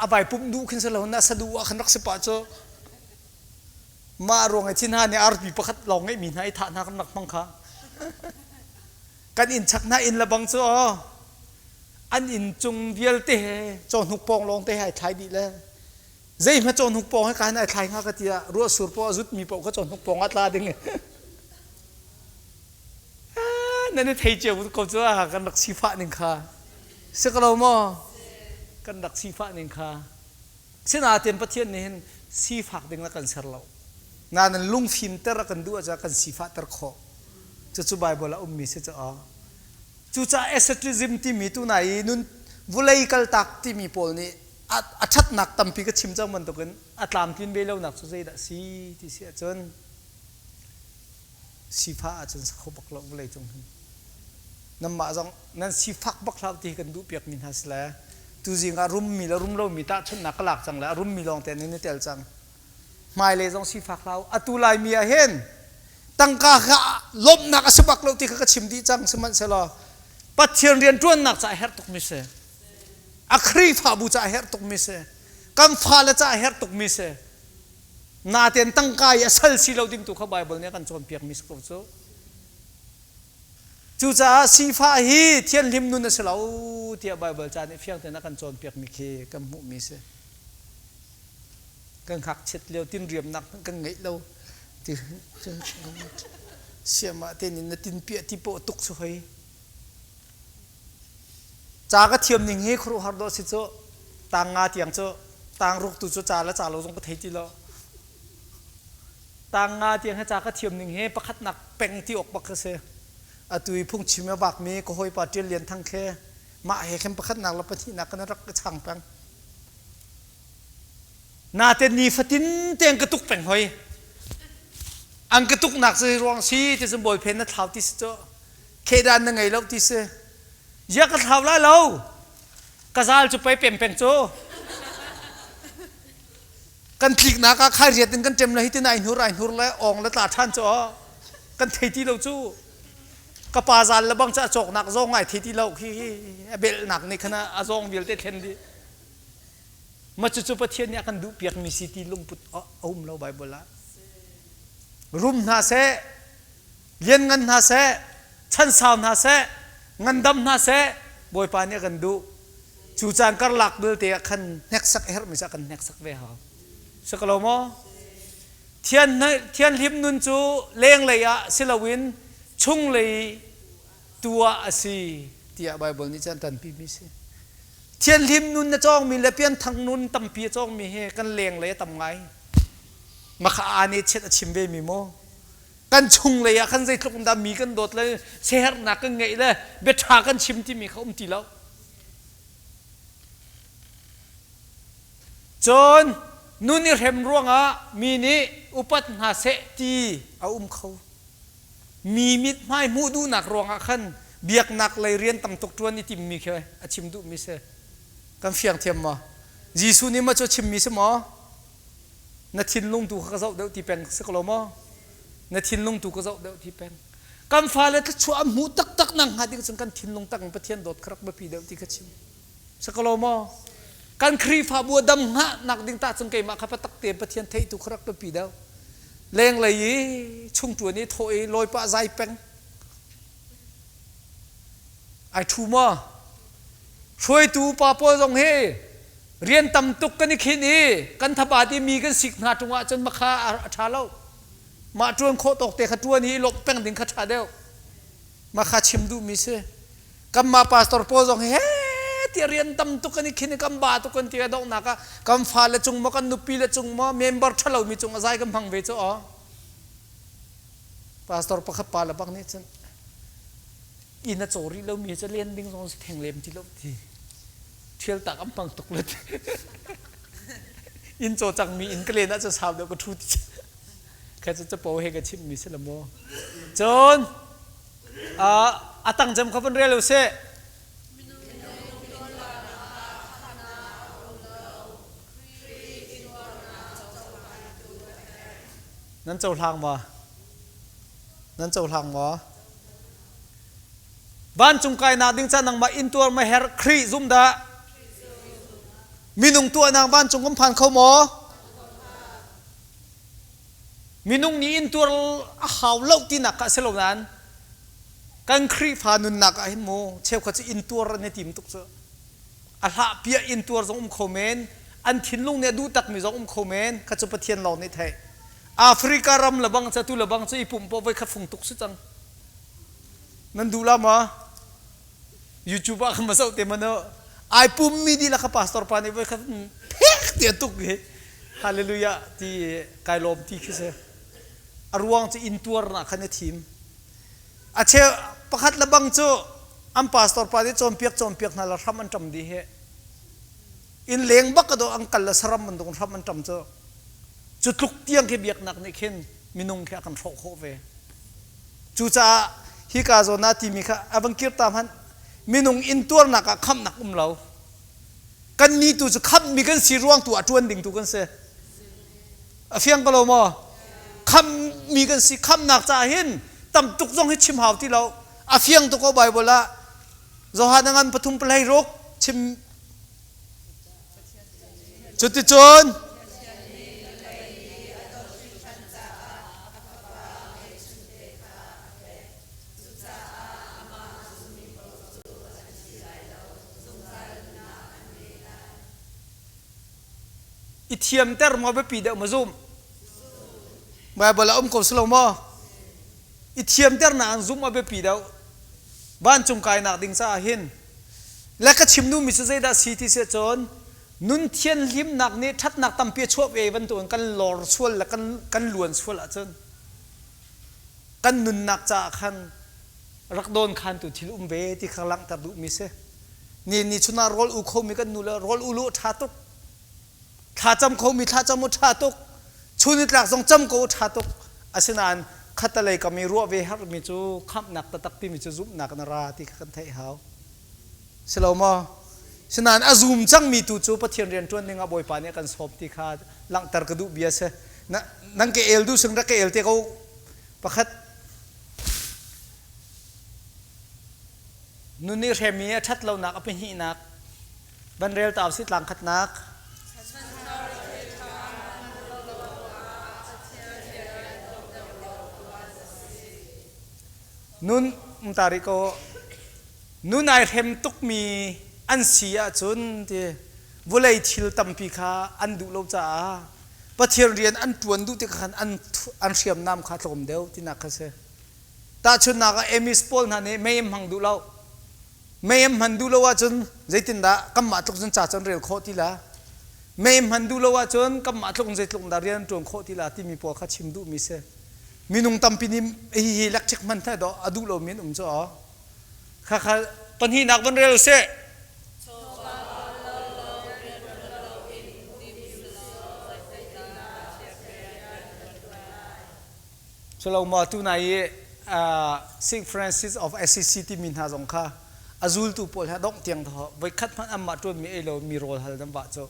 a vai pum duh khin selo na sadu ah khan rak si pa cu mah ruang i thin ha nih arpi pakhat lawng ngeih mi hna i thah hna kan rak hmang kha Kan inn chak hna inn le bang cu aw an inn cung vialte he cawhnuk pawng lawng te he ai thlai dih le zeihma cawhnuk pawng he ka ai thlai hnga ka ti ah ruah sur paoh a zut mi paoh kha cawhnuk pawng ah tla ding nan i thei cio ko cu ah kan rak sifah ning kha si ko lo maw kan rak sifah ning kha sinain Pathian nih hin sifak ding na kan ser lo nain lungfimter a kan duh ah kan sifahter khawh Cucu Baibal ah ummi si caah. Cucaah asceticism timi tuna i nun vulei kaltak timi pawl nih a ṭhatnak tampi ka chim cang bantukin a tlamtlin ve lonak cu zeidah si ti si ahcun sifah ahcun sa kho bak lo vulei cung hin. Nanmah zong nan sifak bak hlah ti kan duh piakmi hna si le tuzing ah rummi le rum lomi tahchunhnak ka lak cang le a rummi lawng te nan i tel cang. Hmailei zong sifak hlah u. Atu Laimi ah hin tangka kha lawmhnak a si bak lo ti kha ka chim dih cang sihmanhsehlaw Pathian rianṭuannak caah herh tukmi si. A Khrihfabu caah herh tukmi si. Kan fale caah herh tukmi si. Natein tangka i a sal si lo ding tu kha Baibal nih a kan cawnpiakmi si ko cu. Cucaah sifah hi thianhlim nun a si lo tiah Baibal ca nih fiang tein a kan cawnpiakmi khi kan hmuhmi si. Kan ngakchiat lio tinriamnak hmanh kan ngeih lo. Ti siamah te nih na tinpiah ti paw tuk cu hoi. Ca ka thiam ning hi khuaruahhar dawh si cu. Tang nga tiang cu tang ruk tu cu ca le ca lo zong ka thei ti lo. Tang nga tiang hi ca ka thiam ning hi pakhatnak peng ti awk bak ka si. Atu i phungchim a bakmi ka hawipa Ṭial Lian Thang khi mah he khin pakhatnak le pahnihnak kan rak ka chang peng. Natein nifatin tein ka tuk peng hoi. An ka tuknak cu ruang si ti cun bawi phen na thlau ti si cu. Khedan na ngei lo ti si. Ziah ka thlau lai lo. Ka zal cu pei pem peng cu. Kan tliknak ah khai riat in kan ṭem le hi tin ai hnur ai hnur le ong le tla ṭhan cu kan thei ti lo cu. Ka pa zal le bang cu a cawknak zawng ai thei ti lo khi a belhnak nih khan a zawng vialte thlen dih. Ma cucu Pathian nih a kan duhpiakmi si ti lungput a um lo Baibal ah. Rum hna seh, lianngan hna seh, chansau hna seh, ngandam hna seh, Bawipa nih a kan duh. Cu caan karlak belte ah khan hneksak a herhmi cu a kan hneksak ve hau. Si ko lo maw? Thian, thianhlim nun cu lenglei ah si loin chunglei tu ah a si tiah Baibal nih cun ṭanpimi si. Thianhlim nun na cawngmi le pianthang nun tampi a cawngmi hi kan lenglei a tam ngai. Makha aa nih chiat a chim ve mi maw? Kan chunglei ah khan zeitluk in dah mi kan dawt le siaherhnak kan ngeih le biaṭha kan chim timi kha um ti lo. Cun nun i hrem ruangah mi nih upat hna seh ti a um kho. Mi mithmai hmuh duhnak ruangah khan biaknak lei rian tam tuk ṭuan i timmi khi a chim duhmi si. Kan fiang thiam maw? Jesuh nih maw cu a chimmi si maw? Na thinlung tu kha ka zoh deuh ti peng si ko lo maw? Na thinlung tu ka zoh deuh ti peng. Kan fale thluachuah an hmuh taktak nak hnga ding cun kan thinlung tak in Pathian dawt kha rak biapi deuh ti kha chim. Si ko lo maw? Kan Khrihfabu a dam hnga nak ding tah cun keimah kha patak tein Pathian theihtu kha rak biapi deuh. Lenglei i chungṭuan i thawh i lawipah zai peng. Ai ṭhu maw? Hruaitu upa pawl zong hi rian tam tuk kan i khinh i kan thaba ti mi kan sik hna ṭung ahcun makha a ṭha lo. Mah ṭuan khawh tawk te kha ṭuan i lawmh peng ding kha ṭha deuh. Makha chim duhmi si. Kanmah pastor pawl zong hi he tiah rian tam tuk kan i khin i kan ba tuk kan ti a donghnak ah kan fale cung maw kan nupi le cung maw member ṭhalomi cung a zai kan hmang ve cu aw. Pastor pakhat pa le bak nih cun inn a caw rih lomi cu len ding zong si theng lem ti lo ti ṭhial tak an hmang tuk le ti inn caw cangmi inn ka len ah cu sau deuh ka ṭhu ti kha cu capo he ka chimmi si la maw cun a tang cem kha van rel u sih nan cohlang maw nan cohlang maw Vancung kainak ding ca nangmah intuar ma herh Khrih zum dah minung tuahnak vancung kan phan kho maw minung nih intuar a hau lo tinak kha a si lo nain kan Khrihfa nunnak ah hin mu cheukhat cu intuar an i tim tuk cu a hlah piah intuar zong um kho men an thinlung nih a duh takmi zong um kho men kha cu Pathian lawng nih theih Africa ram le bang cu tu le bang cu i pumh poh voi khat fung tuk si cang Nan duh la ma? YouTube ah khan ma zoh te man ai pum mi dihlak kha pastor pa nih voi khat phek ti tuk hi hallelujah ti kai lawm ti khi si a ruang cu intuar na khan a thim a cheu pakhat le bang cu an pastor pa nih cawnpiak cawnpiak hna la hram an ṭam dih he in leng bak ka do an kal le saram bantuk hram an ṭam cu cu tluk tiang khi biaknak nih khin minung khi a kan hrawh khawh ve Cucaah hika zawn ah timi kha a van kir ta hmanh minung intuarnak ah khamhnak um lo. Kannih tu cu khamhmi kan si ruang tu ah ṭuan ding tu kan si. A fiang ko lo maw? Khamhmi kan si khamhnak caah hin tam tuk zong hi chim hau ti lo. A fiang tuk ko Bible ah. Johan a ngan pathum palei ruk chim cuticun i thiamter maw biapi deuh ma zum Bible a um ko si lo maw i thiamternak an zumh a biapi deuh vancung kainak ding caah hin le ka chim duhmi cu zeidah si ti si cun nun thianhlimnak nih ṭhatnak tampi a chuah ve bantukin kan lor sual le kan kan luan sual ahcun kan nunnak caah khan rak dawn khantu thil um ve ti kha langhter duhmi si ni ni chun ah rawl u khomi kan nu le rawl u lu ṭha tuk Thlacam khomi thlacam u ṭha tuk. Chun i tlak zong cam ko u ṭha tuk. Asinain khattalei kam i ruah ve herhmi cu khamhnak taktak timi cu zumhnak in a ra ti kha kan theih hau. Si lo maw? Sinain a zum cangmi tu cu Pathian rian ṭuan dingah Bawipa nih a kan sawm ti kha langhter ka duh bia si. Nan ka el duh sing rak ka el te ko. Pakhat nun nih hremi a ṭhat lonak a pahnihnak Van rel ta usih tlang khatnak. Nun um ta rih ko. Nun ai hrem tukmi an si ahcun ti vulei thil tampi kha an duh lo caah Pathian rian an ṭuan duh tikah khan an an hriamnam kha tlawm deuh tinak kha si. Tahchunhnak ah Amish pawl hna nih mei an hmang duh lo. Mei an hman duh lo ahcun zeitindah kanmah tluk cun ca cu an rel khawh ti la? Mei an hman duh lo ahcun kanmah tluk in zeitluk in dah rian an ṭuan khawh ti la timi pawl kha chim duhmi si. Minung tampi nih hihi electric hman hna dawh a duh lomi an um cu aw. Khakha pahnihnak van rel usih. Culo tunai i St. Francis of Assisi timi hna zong kha a zultu pawl he dongh tiang thaw voikhat hmanh anmah ṭuanmi ei lo mi rawl hal nan vah cu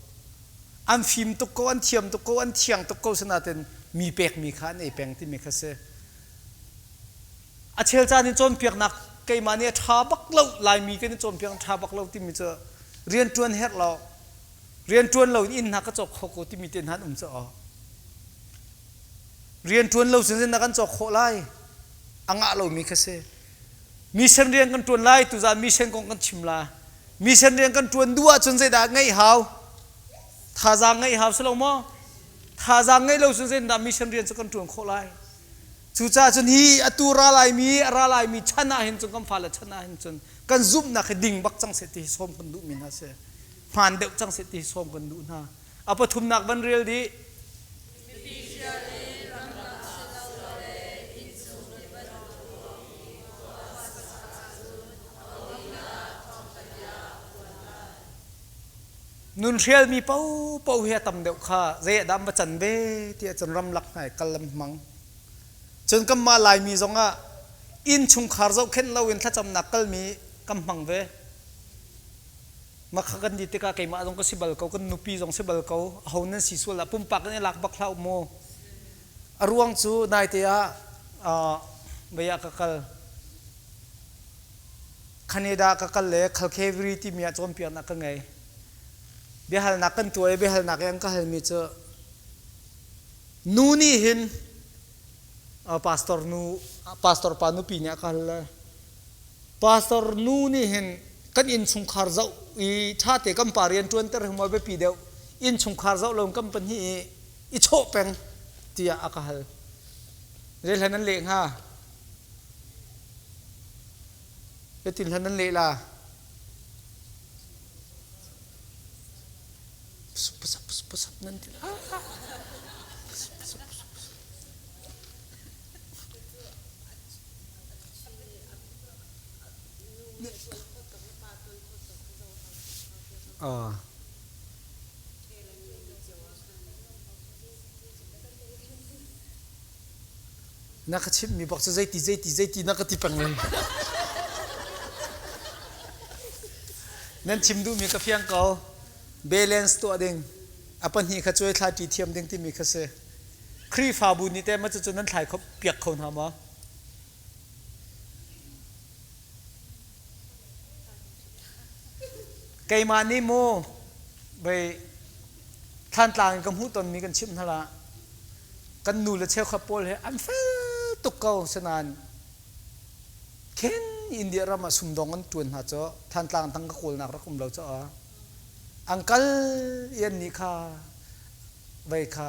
an fim tuk ko an thiam tuk ko an thiang tuk ko sinain mi pekmi kha an ei peng timi kha si a chel caan in cawnpiaknak keimah nih a ṭha bak lo Laimi kan i cawnpiak a ṭha bak lo timi cu rian ṭuan herh lo rian ṭuan lo in inn hna ka cawk kho ko timi te hna an um cu aw Rianṭuan lo cun na kan cawk khawh lai. A ngah lomi kha si. Mission rian kan ṭuan lai tuzaan mission kong kan chim la. Mission rian kan ṭuan duh ahcun zeidah ngeih hau? Thazaang ngeih hau si lo maw? Thazaang ngeih lo cun zeitindah mission rian cu kan ṭuan khawh lai? Cucaah cun hi atu ra laimi a ra laimi chan ah hin cun kan fale chan ah hin cun kan zumhnak hi ding bak cang seh ti hi sawm kan duhmi hna si. Hmaan deuh cang seh ti hi sawm kan duh hna. A pathumnak van rel dih. Nun hrialmi paohpaoh hi a tam deuh kha zei ah dah an va can ve tiah cun ramlak hna i kal an hmang. Cun kanmah Laimi zongah inn chungkhar zohkhenh loin thlacamnak kalmi kan hmang ve. Makha kan ti tikah keimah zong ka si bal ko, kan nupi zong si bal ko, aho nan si sual ah pumpak in i lak bak hlah u mu. A ruang cu naite ah vei ah ka kal. Canada ka kal le Calgary timi ah cawnpiaknak ka ngei. Biahalnak kan tuah i biahalnak i an ka halmi cu nu nih hin pastor nu pastor pa nupi nih a ka hal le Pastor nu nih hin kan innchungkhar zoh i ṭhate kan pa rian ṭuanter hi maw biapi deuh innchungkhar zoh lo kan pahnih i i chawh peng tiah a ka hal. Zei hlan nan leh hnga? Zeitin hlan nan leh la? Pusap pusap nan ti la. Na ka chimhmi bak cu zeiti zeiti zeiti na ka ti peng lai. Nan chim duhmi ka fiang ko. Balance tuah ding. A pahnih kha cuai thla ṭi thiam ding timi kha si. Khrihfabu nih teh mah cucu nan thlai kho piak kho hna maw? Keimah nih mu vei Thlantlang in ka hmuh tonmi kan chimh hna lah. Kan nu le cheukhat pawl he an fel tuk ko sinain khin India ram ah sumdong an ṭuan hna cu Thantlang tang ka kawlnak rak um lo caah an kal i an nih kha vei kha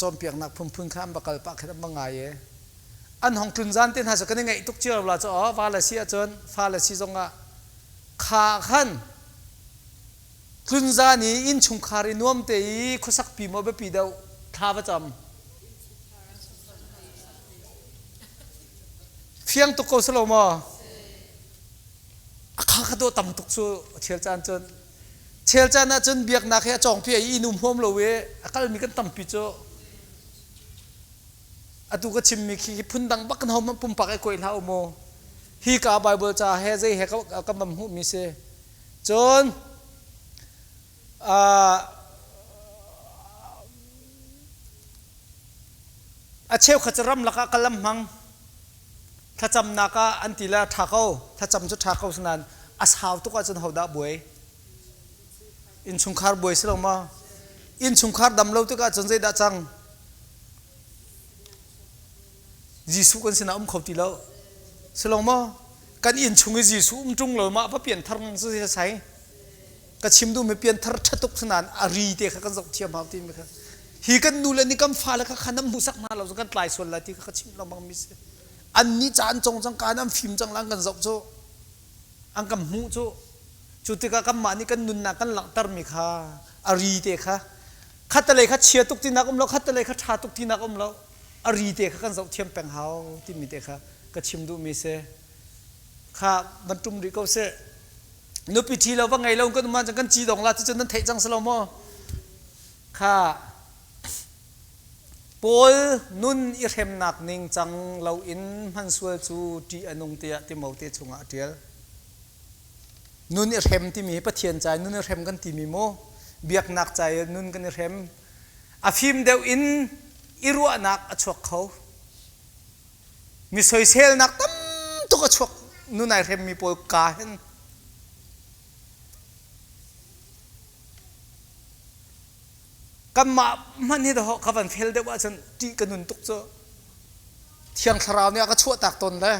cawnpiaknak phunphun kha an va kal pah khin an va ngai i an hong tlun zan te hna cu kan i ngaih tuk cio la cu va le si ahcun fa le si zongah kha khan tlun zan i innchungkhar i nuam te i khuasak pi maw biapi deuh thla va cam fiang tuk ko silo maw a kha kha dawh tam tuk cu chel caan cun chel caan ah cun biaknak hi a cawngpi i inn um huam lo i a kalmi kan tampi cu Atu ka chimmi khi phundang bak kan ho pumpak i kuai hlah u mu. Hi ka Bible ca he zei he ka mam hmuhmi si. Cun a cheukhat cu ramlak ah kal an hmang. Thlacamnak ah an ti le ṭha ko. Thlacam cu ṭha ko nain a sau tuk ahcun hodah buai? Innchungkhar buai si lo maw? Innchungkhar dam lo tikah cun zeidah cang? Jesuh kan sinah um kho ti lo. Si lo maw? Kan inn chung i Jesuh um ṭung lo mah va pianthar ngang cu sai. Ka chim duhmi pianthar ṭha tuk nain a ri te kha kan zoh thiam hau timi kha. Hi kan nu le nih kan fale kha khan an hmuhsak hna lo cu kan tlai sual lai ti kha ka chim lengmang mi si. An nih ca an cong cang ka an fim cang la an kan zoh cu. An kan hmuh cu. Cu tikah kanmah nih kan nunnak kan langhtermi kha a ri te kha khattelei kha chia tuk tinak um lo khattelei kha ṭha tuk tinak um lo a ri te kha kan zoh thiam peng hau timi te kha ka chim duhmi si kha van ṭum rih ko seh nupi ṭhi lo va ngei lo kan um ahcun kan ci dong la ti cun nan theih cang si lo maw kha Paul nun i hremnak ning cang loin hman sual cu ṭih a nung tiah Timote chungah a ṭial. Nun i hrem timi hi Pathian ca in nun i hrem kan timi maw? Biaknak ca in nun kan i hrem. A fim deuh in i ruahnak a chuak kho. Mi soiselnak tam tuk a chuak nun ai hremmi pawl ka hin. Kanmah hmanh hi dawh ka van fel deuh ahcun ṭih ka nun tuk cu. Thiang Thlarau nih a ka chuahtak tawn le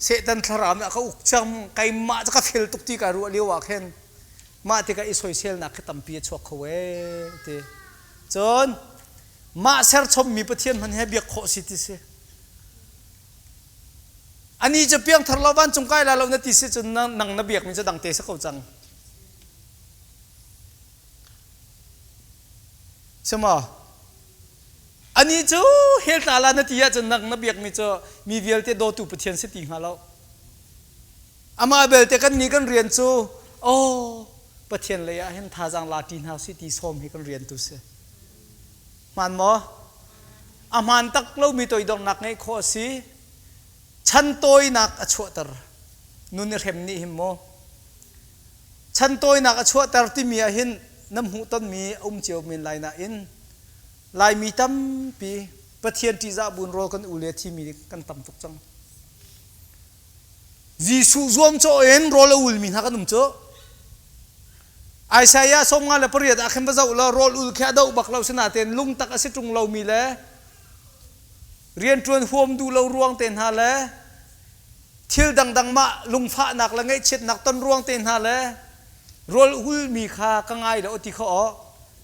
Satan thlarau nih a ka uk cang keimah cu ka fel tuk ti ka ruah lio ah khin mah tikah i soiselnak khi tampi a chuak kho ee ti. Cun mah serchommi Pathian hmanh he biak khawh si ti si. Ani cu piangthar lo vancung kai la lo na ti si cun nang na biakmi cu dangte si ko cang. Si maw? Anih cu hell tla la na ti ahcun nang na biakmi cu mi vialte dawtu Pathian si ti hnga lo. Amah belte kan nih kan rian cu oh Pathian lei ah hin thazaang la ṭi hna si ti sawm hi kan rian tu si. Hmaan maw? A hmaan tak lomi toidornak ngeih khawh a si. Chan tawinak a chuahter. Nun i hrem nih hin maw? Chan tawinak a chuahter timi ah hin na hmuhtonmi a um cio men lai nain Laimi tampi Pathian ṭihzah buin rawl kan ul i a thimi kan tam tuk cang. Jesuh zuamcawh in rawl a ulmi hna kan um cu. Isaiah 58 ah khin va zoh law rawl ul khi a doh bak lo sinain lungtak a si ṭung lomi le rianṭuan huam duh lo ruang te hna le thil dangdang mah lungfahnak le ngaihchiatnak ton ruang te hna le rawl ulmi kha ka ngai lo ti kha aw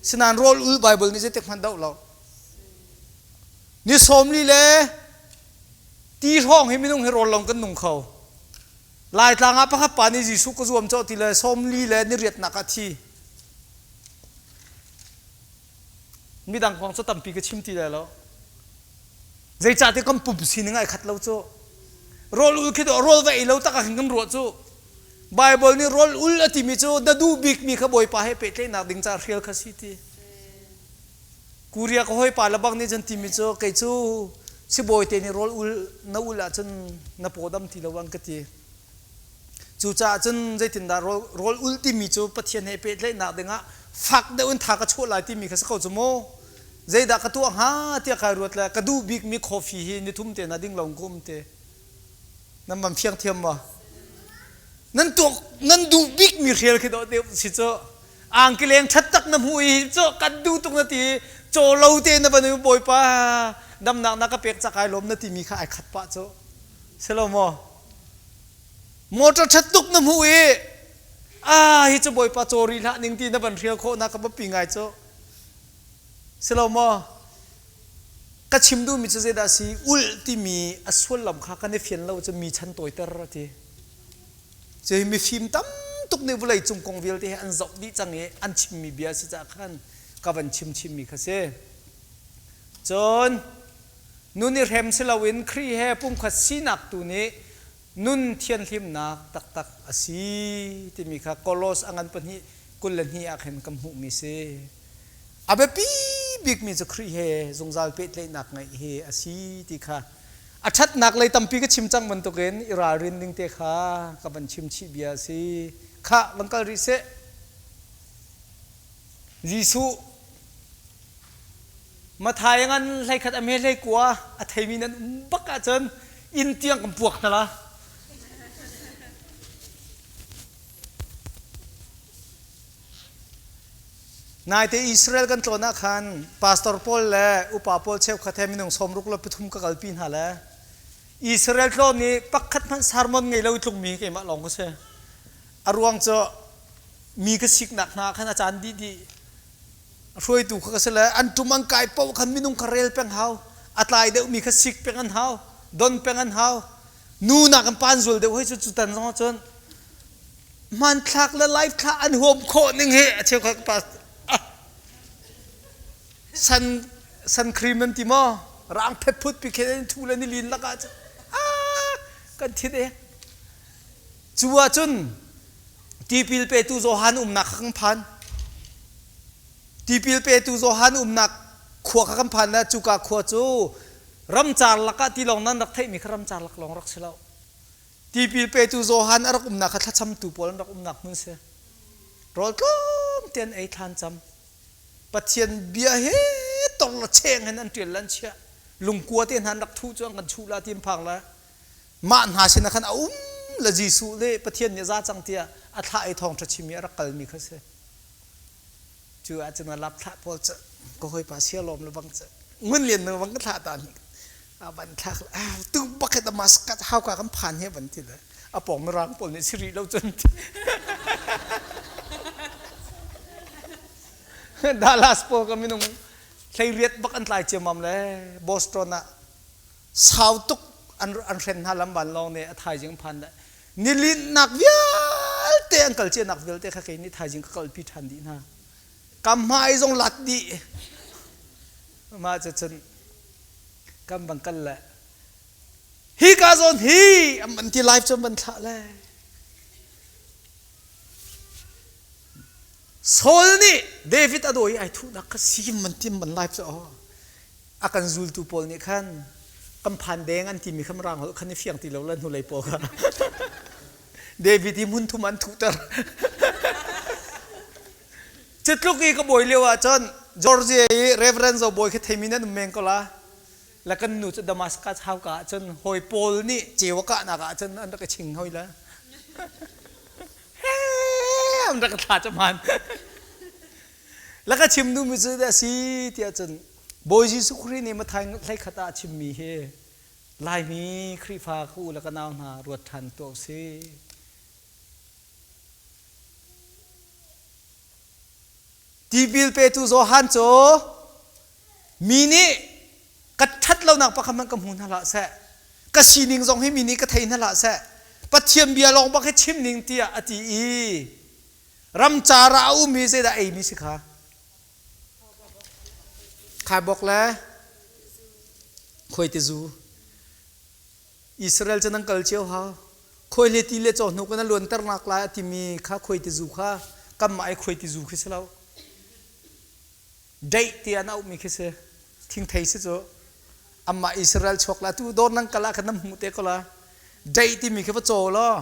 sinain rawl ul Bible nih zeitik hmanh doh lo ni sawmli le ti hrawng hi minung hi rawl long kan nung kho Laitlang ah pakhat pa nih Jesuh ka zuam cawh ti le sawmli le ni riatnak ah thi midang kong cu tampi ka chim ti lai lo Zeicahtiah kan pum sining ai khat lo cu. Rawl ul khi rawl va ei lo tak ah khin kan ruah cu. Bible nih rawl ul a timi cu na duh bikmi kha Bawipa he pehtlaihnak ding caah hrial kha si ti. Korea ka hawipa le bang nih cun timi cu kei cu sibawi te nih rawl ul na ul ahcun na paw dam ti lo an ka ti. Cucaah cun zeitindah rawl ul timi cu Pathian he pehtlaihnak dingah fak deuh in tha ka chuah lai timi kha si ko cu mu. Zeidah ka tuah hnga tiah kai ruat le ka duh bikmi coffee hi nithum te na ding lo ka um te. Nan van fiang thiam maw? Nan tuak nan duh bikmi hrial khi dawh deuh si cu. Angkileng ṭhat tak na hmuh i cu kan duh tuk na ti caw lo te na van i Bawipa damnak na ka pek cak ai lawm na timi kha ai khat pah cu. Si lo maw? Motor ṭhat tuk na hmuh i ah hi cu Bawipa caw rih hlah ning ti na van hrial khawh na ka biapi ngai cu. Si lo maw? Ka chim duhmi cu zeidah a si? Ulh timi a sullam kha kan i fian lo cu mi chan tawiter a ti. Cu hi mifim tam tuk nih vawlei cung kong vialte hi an zoh dih cang i an chimmi bia si caah khan ka van chim chimmi kha si. Cun nun i hrem si loin Khrih he pumkhat sinak tu nih nun thianhlimnak taktak a si timi kha Kolos a ngan pahnih 22 ah khin kan hmuhmi si. A biapi bikmi cu Khrih he zungzal pehtlaihnak ngeih hi a si ti kha a ṭhatnak lei tampi ka chim cang bantukin i ralrin ding te kha ka van chim chih bia a si. Khah van kal rih seh. Jesuh Mathai ngan hleikhat a me hleikua a theimi nan um bak ahcun inn tiang kan puak hna la. Naite Israel kan tlawn ah khan pastor pawl le upa pawl cheukhat he minung sawmruk le pathum ka kalpi hna le Israel tlawn i pakhat hmanh sermon ngei lo i tlungmi keimah lawng ka si. A ruang cu mi ka siknak hna khan a caan dih dih. Hruaitu kha ka si le an ṭum an kai paoh khan minung kha rel peng hau. A tlai deuhmi kha sik peng an hau. Don peng an hau. Nu nak in pan zul deuh hoi cu cu tan zong ahcun hmanthlak le live thla an huam khawh ning hi a cheukhat pa sun sun cream an ti maw rang phet phut pi khen thu le ni lin lakah cu kan thin e cu ahcun tipil petu Johan umnak kha kan phan tipil petu Johan umnak khua kha kan phan le cuka khua cu ramcar lakah tilawng nan rak theihmi kha ramcar lak lawng rak si lo Tipil petu Johan a rak umnak kha thlacamtu pawl an rak umnak hmun si. Rawl tlawm te an ei thlan cam. Pathian bia he tor la cheng hin an ṭial le an chiah. Lungkua te hna an rak thuh cu an kan chuh la ti an phang la. Mah hna sin ah khan a um le Jesuh le Pathian nih a za cang tiah a thlah i thawngṭha chim i a rak kalmi kha si. Cu ahcun a lap thlah pawl cu ka hawipa sia lawm le bang cu ngun lian nu bang ka thlah ta ni a van thlak tu bakhet a maskat hauka kan phan he van ti le a pawng mirang pawl nih si rih lo cun Dallas pawl ka minung hleiriat bak an tlai ciammam le Boston ah sau tuk an an hren hna lam van lawng nih a thaizing phan le nilinhnak vialte an kal cianak vialte kha kei nih thaizing ka kalpi ṭhan dih hna ka hmai zong lat dih mah cu cun kan bang kal le hi ka zawn hi an ti live cun van thlah le Saul nih David a dawi ai thuhnak kha sim man tim man live cu a kan zultu pawl nih khan kan phan deng an timi kha mirang holh khan i fiang ti lo le hnulei pawl kha David hi hmun thum an thuhter Citluk i ka bawi lio ah cun Georgia i Reverend Zo Bawi khi theimi nan um men ko la la kan nu cu Damascus hauka ah cun hawi pawl nih ceu a kahnak ah cun an rak i ching hoi la an rak thla cu hmaan La ka chim duhmi cu a si tiah cun Bawi Jesuh Khrih nih Matthai hleikhat ah a chimmi hi Laimi Khrihfa ka u le ka nau hna ruat ṭhan tuah u sih. Tipil petu Johan cu mi nih ka ṭhat lonak pakhat hmanh ka hmu hna hlah seh ka sining zong hi mi nih ka thei hna hlah seh Pathian bia lawng bak hi chim ning tiah a ti i Ramcar ah a ummi zeidah eimi si kha? Khaibawk le khuaitizu. Israel cu nan kal cio hau. Khuai le ti le cawhnuk in a luanternak lai a timi kha khuaitizu kha kanmah i khuaitizu khi si lo. Deih ti an auhmi khi si. Thingthei si cu. Amah Israel chuak la tu dawr nan kal ah khan nan hmuh te ko la. Deih timi khi va caw law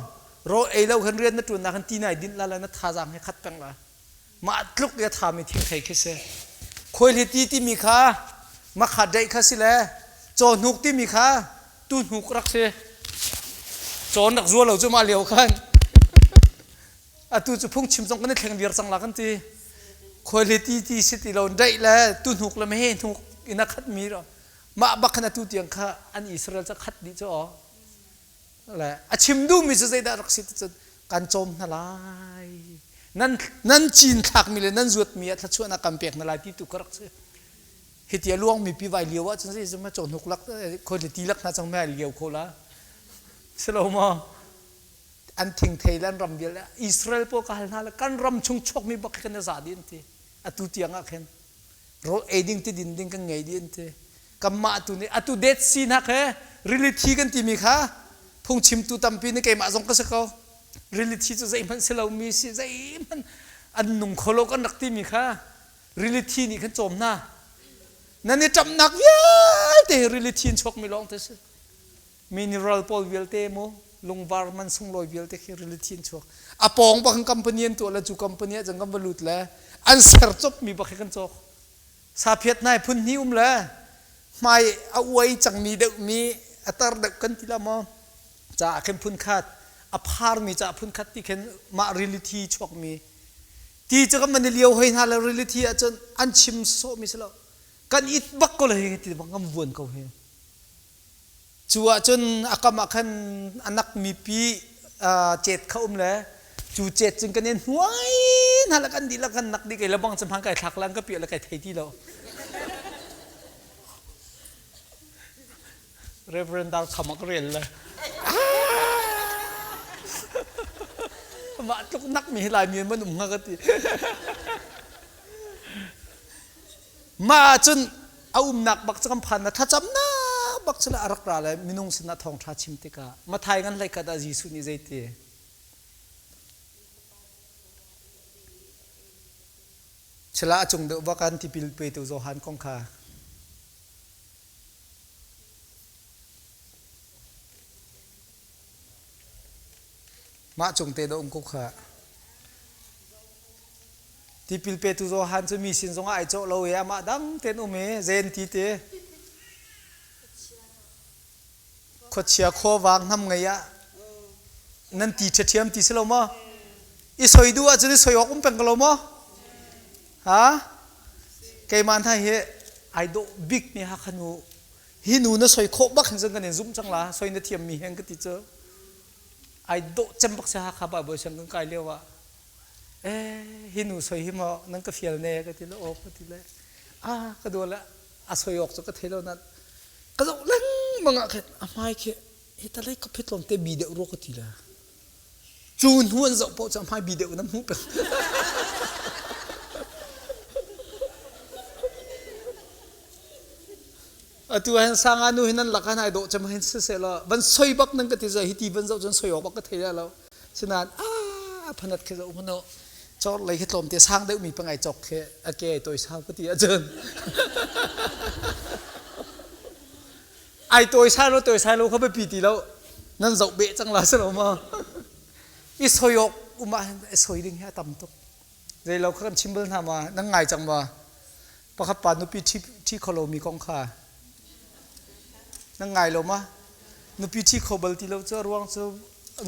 rawl ei lo khan rian na ṭuan nak khan ti nai dinh la le na thazaang he khat peng la. Mah tluk i a thami thingthei khi si. Khuaihli ti timi kha makha deih kha si le cawhnuk timi kha tuhnuk rak si. Cawn rak zua lo cu mah lio khan. Atu cu phungchim zong kan i thleng viar cang la kan ti. Khuai ti ti si ti lo daih le tu hnuk le meheh hnuk in a khat mi ro. Mah bak khan atu tiang kha an Israel ca khat dih cu aw. Le a chim duhmi cu zeidah rak si ti cun kan cawm hna lai. Nan nan cin thlakmi le nan zuatmi ah thluachuahnak kan pek hna lai ti tu ka rak si. Hiti a luangmi pi vai lio ahcun zei zum cawhnuk lak khoi le ti lak hna cang mai lio kho la. Si lo maw? An thingthei le an ram vial Israel pawl ka hal hna le kan ram chung chuakmi bak khi kan i za dih an ti. Atu tiang ah khin rawl ei ding ti din ding kan ngei dih an ti. Kanmah tu nih atu Dead Sea hna khe rili thi kan timi kha phungchimtu tampi nih keimah zong ka si ko. Rili thi cu zeihmanh si lomi si zeihmanh an nung kho lo kan rak timi kha rili thi nih khan cawm hna. Nan i ṭamhnak vialte hi rili thi in chuakmi lawng te si. Mineral pawl vialte mu lungvar man sunglawi vialte khi rili thi in chuak. A pawng bak in company an tuah le cu company ah cun kan va lut le an ser copmi bak hi kan cawk. Saphiat nai phun hnih um le hmai a uai cangmi deuhmi a tar deuh kan ti la maw caah khin phun khat a pharmi caah phun khat ti khin mah rili thi chuakmi ti cu kan van i lio hoi hna le rili thi ahcun an chim sawhmi si lo kan it bak ko le hi ti bang kan vuan ko hi Cu ahcun a kam ah khan a nakmi pi cet kha um le cu cet cun kan i hnuai hna le kan dihlak kan nak dih kei le bang cu hman kai thlak le an ka piah le kai thei ti lo. Reverend Dar Kham ah ka rel le mah tluk nak mi hi Laimi an man um hnga ka ti. Mah ahcun a umnak bak cu kan phan na thlacamnak bak cu a rak ra le minung sinah thawngṭha chim tikah Mathai ngan hleikhat ah Jesuh nih zeiti Chila a cung deuh bak an tipil petu Johan kong kha Mah cung te dah um ko kha. Tipil petu Johan cu mi sin zongah ai cawh lo i amah dang tein um i zen ti te. Khuachia khuavang hnam ngei ah nan ti ṭhiaṭhiam ti si lo maw? I soi duh ahcun i soi awk um peng ko lo maw? Ha? Keimah hna hi ai dawh bik mi Hakha nu hi nu na soi khawh bak hin cun kan in zumh cang la soi na thiam mi hen ka ti cu ai dawh cem bak si Hakha Baibal siang kan kai lio ah eh hi nu soi hi maw nan ka fial ne ka ti le aw ka ti le ah ka dua le a soi awk cu ka thei lo nan ka zoh lengmang ah khin a hmai khi hi talei ka phit lawng te bi deuh rua ka ti le Cu hnu an zoh paoh cu a hmai bi deuh in an hmuh peng. Atu ah hin sanga nu hin nan lak ah ai dawh cem hin siseh law van soi bak nan ka ti zai hi ti van zoh cun soi awk bak ka thei lo. Sinain ah phanat khi zoh hmanh cawr lei khi tlawmte sang deuh mi pangai cawk khi a ke ai toi sau ka ti ahcun ai tawi sai lo tawi sai lo kha biapi ti lo nan zoh beh cang la si lo maw i soi awk um ah i soi ding hi a tam tuk zei lo kha kan chim bal hna ma nan ngai cang ma pakhat pa nupi ṭhi ṭhi kho lomi kong kha nan ngai lo ma nupi ṭhi kho bal ti lo cu a ruang cu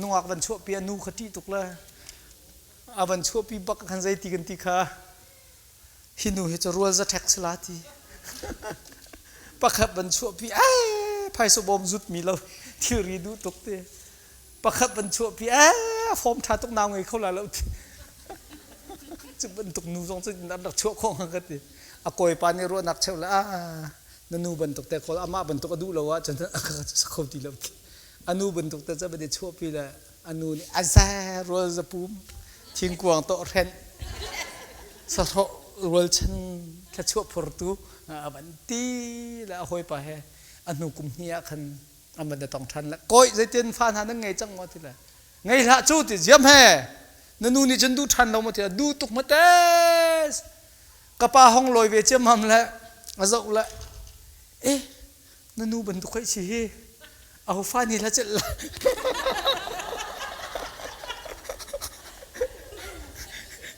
nungak van chuahpi a nu kha ṭih tuk le a van chuahpi bak khan zei ti kan ti kha hi nu hi cu rual za ṭhek si la ti pakhat van chuahpi ee phaisa bawm zut mi lo thilri duh tuk ti pakhat van chuahpi ee form ṭha tuk nau ngei kho la lo ti cu bantuk nu zong cu an rak chuah khawh hnga ka ti a kawipa nih ruahnak cheu le ah na nu bantuk te kawl amah bantuk a duh lo ahcun a ka sa kho ti lo ti a nu bantuk te cu van i chuahpi le a nu nih a za rual zapum thingkuang tawh hrenh sahlawh rualchan thluachuah phurtu a van ti le a hawipa he a hnu kum hnih ah khan an van i tong ṭhan le kawi zeitin fa hna nan ngei cang maw ti le ngei hlah cu ti ziam he na nu nih cun duh ṭhan lo maw ti le duh tuk ma te ka pa hong lawi ve ciammam le a zoh le eh na nu bantuk hoi si hi aho fa nih hla celh la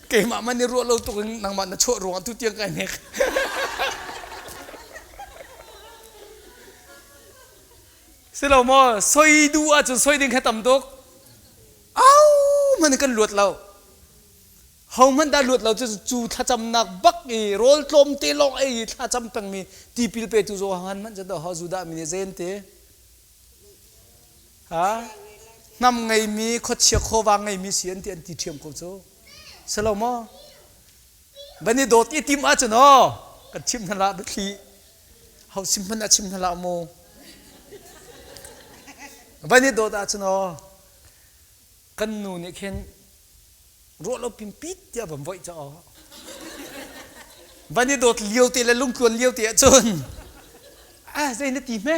keimah man i ruah lo tuk in nangmah na chuah ruangah tu tiang kai hnek si lo maw soi duh ahcun soi ding kha tam tuk au man kan luat lo. Hohmanh dah luat lo cu cu thlacamnak bak i rawl tlawmte lawng ei i thlacam pengmi tipil petu Johan hmanh cu ho Judah mi nih zen ti? Ha? Hnam ngeimi, khuachia khuavang ngeimi si an ti an ti ṭhiam ko cu. Si lo maw? Van i dawt i tim ahcun aw kan chim hna lah biathli. Ho sim hmanh ah chim hna lah mu. Van i dawt ahcun aw kan nu nih khin ruah lo pimpit tiah van voih ca aw van i dawt lio te le lungtluan lio te ahcun ah zei na ti hme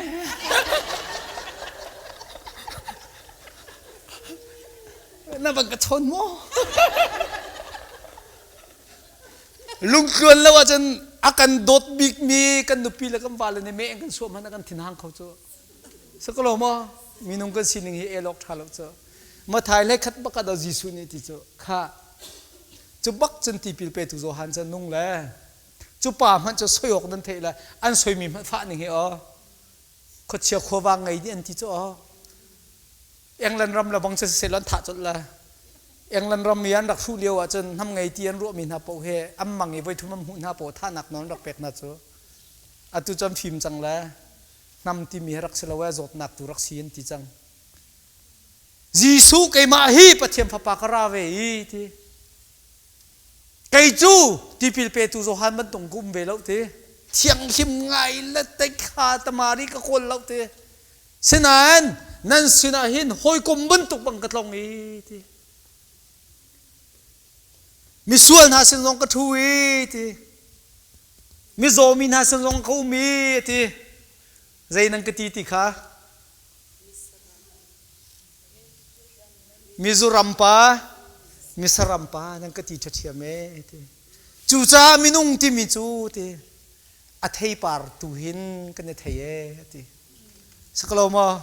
na van ka chawn maw lungtluan lo ahcun a kan dawt bikmi kan nupi le kan vale nih meh kan suah hmanh a kan thinhang kho cu Sakalo maw minung kan sining hi elok ṭha lo cu Mathai le khat bak ah Jesuh nih ti cu kha cu bak cun tipil petu Johan cu nung le cu pa hmanh cu soi awk nan theih le an soimi hmanh fah ning hi aw khuachia khuavang ngei nih an ti cu aw England ram le bang cu siseh an thah colh le England ram i an rak hruh lio ahcun hnam ngei ti an ruahmi hna paoh he an mang i voithum an hmuh hna paoh thahnak nawl an rak pek hna cu atu cu an fim cang le hnam timi hi rak si lo ee zawtnak tu rak si an ti cang Jesuh keimah hi Pathian fapa ka ra ve i ti. Kei cu tipil petu Johan bantuk ka um ve lo ti. Thianghlim ngai le kha tamari ka kawl lo ti. Sinain nan sinah hin hawikom bantuk bang ka tlong i ti. Misual hna sin zong ka ṭhu i ti. Mizaw mi hna sin zong ka um i ti. Zei nan ka ti ti kha Mizoram pa, Misaram pa nan ka ti ṭhathiam ee ti. Cucaah minung timi cu ti a theipar tu hin kan i thei ee ti. Sakalo maw?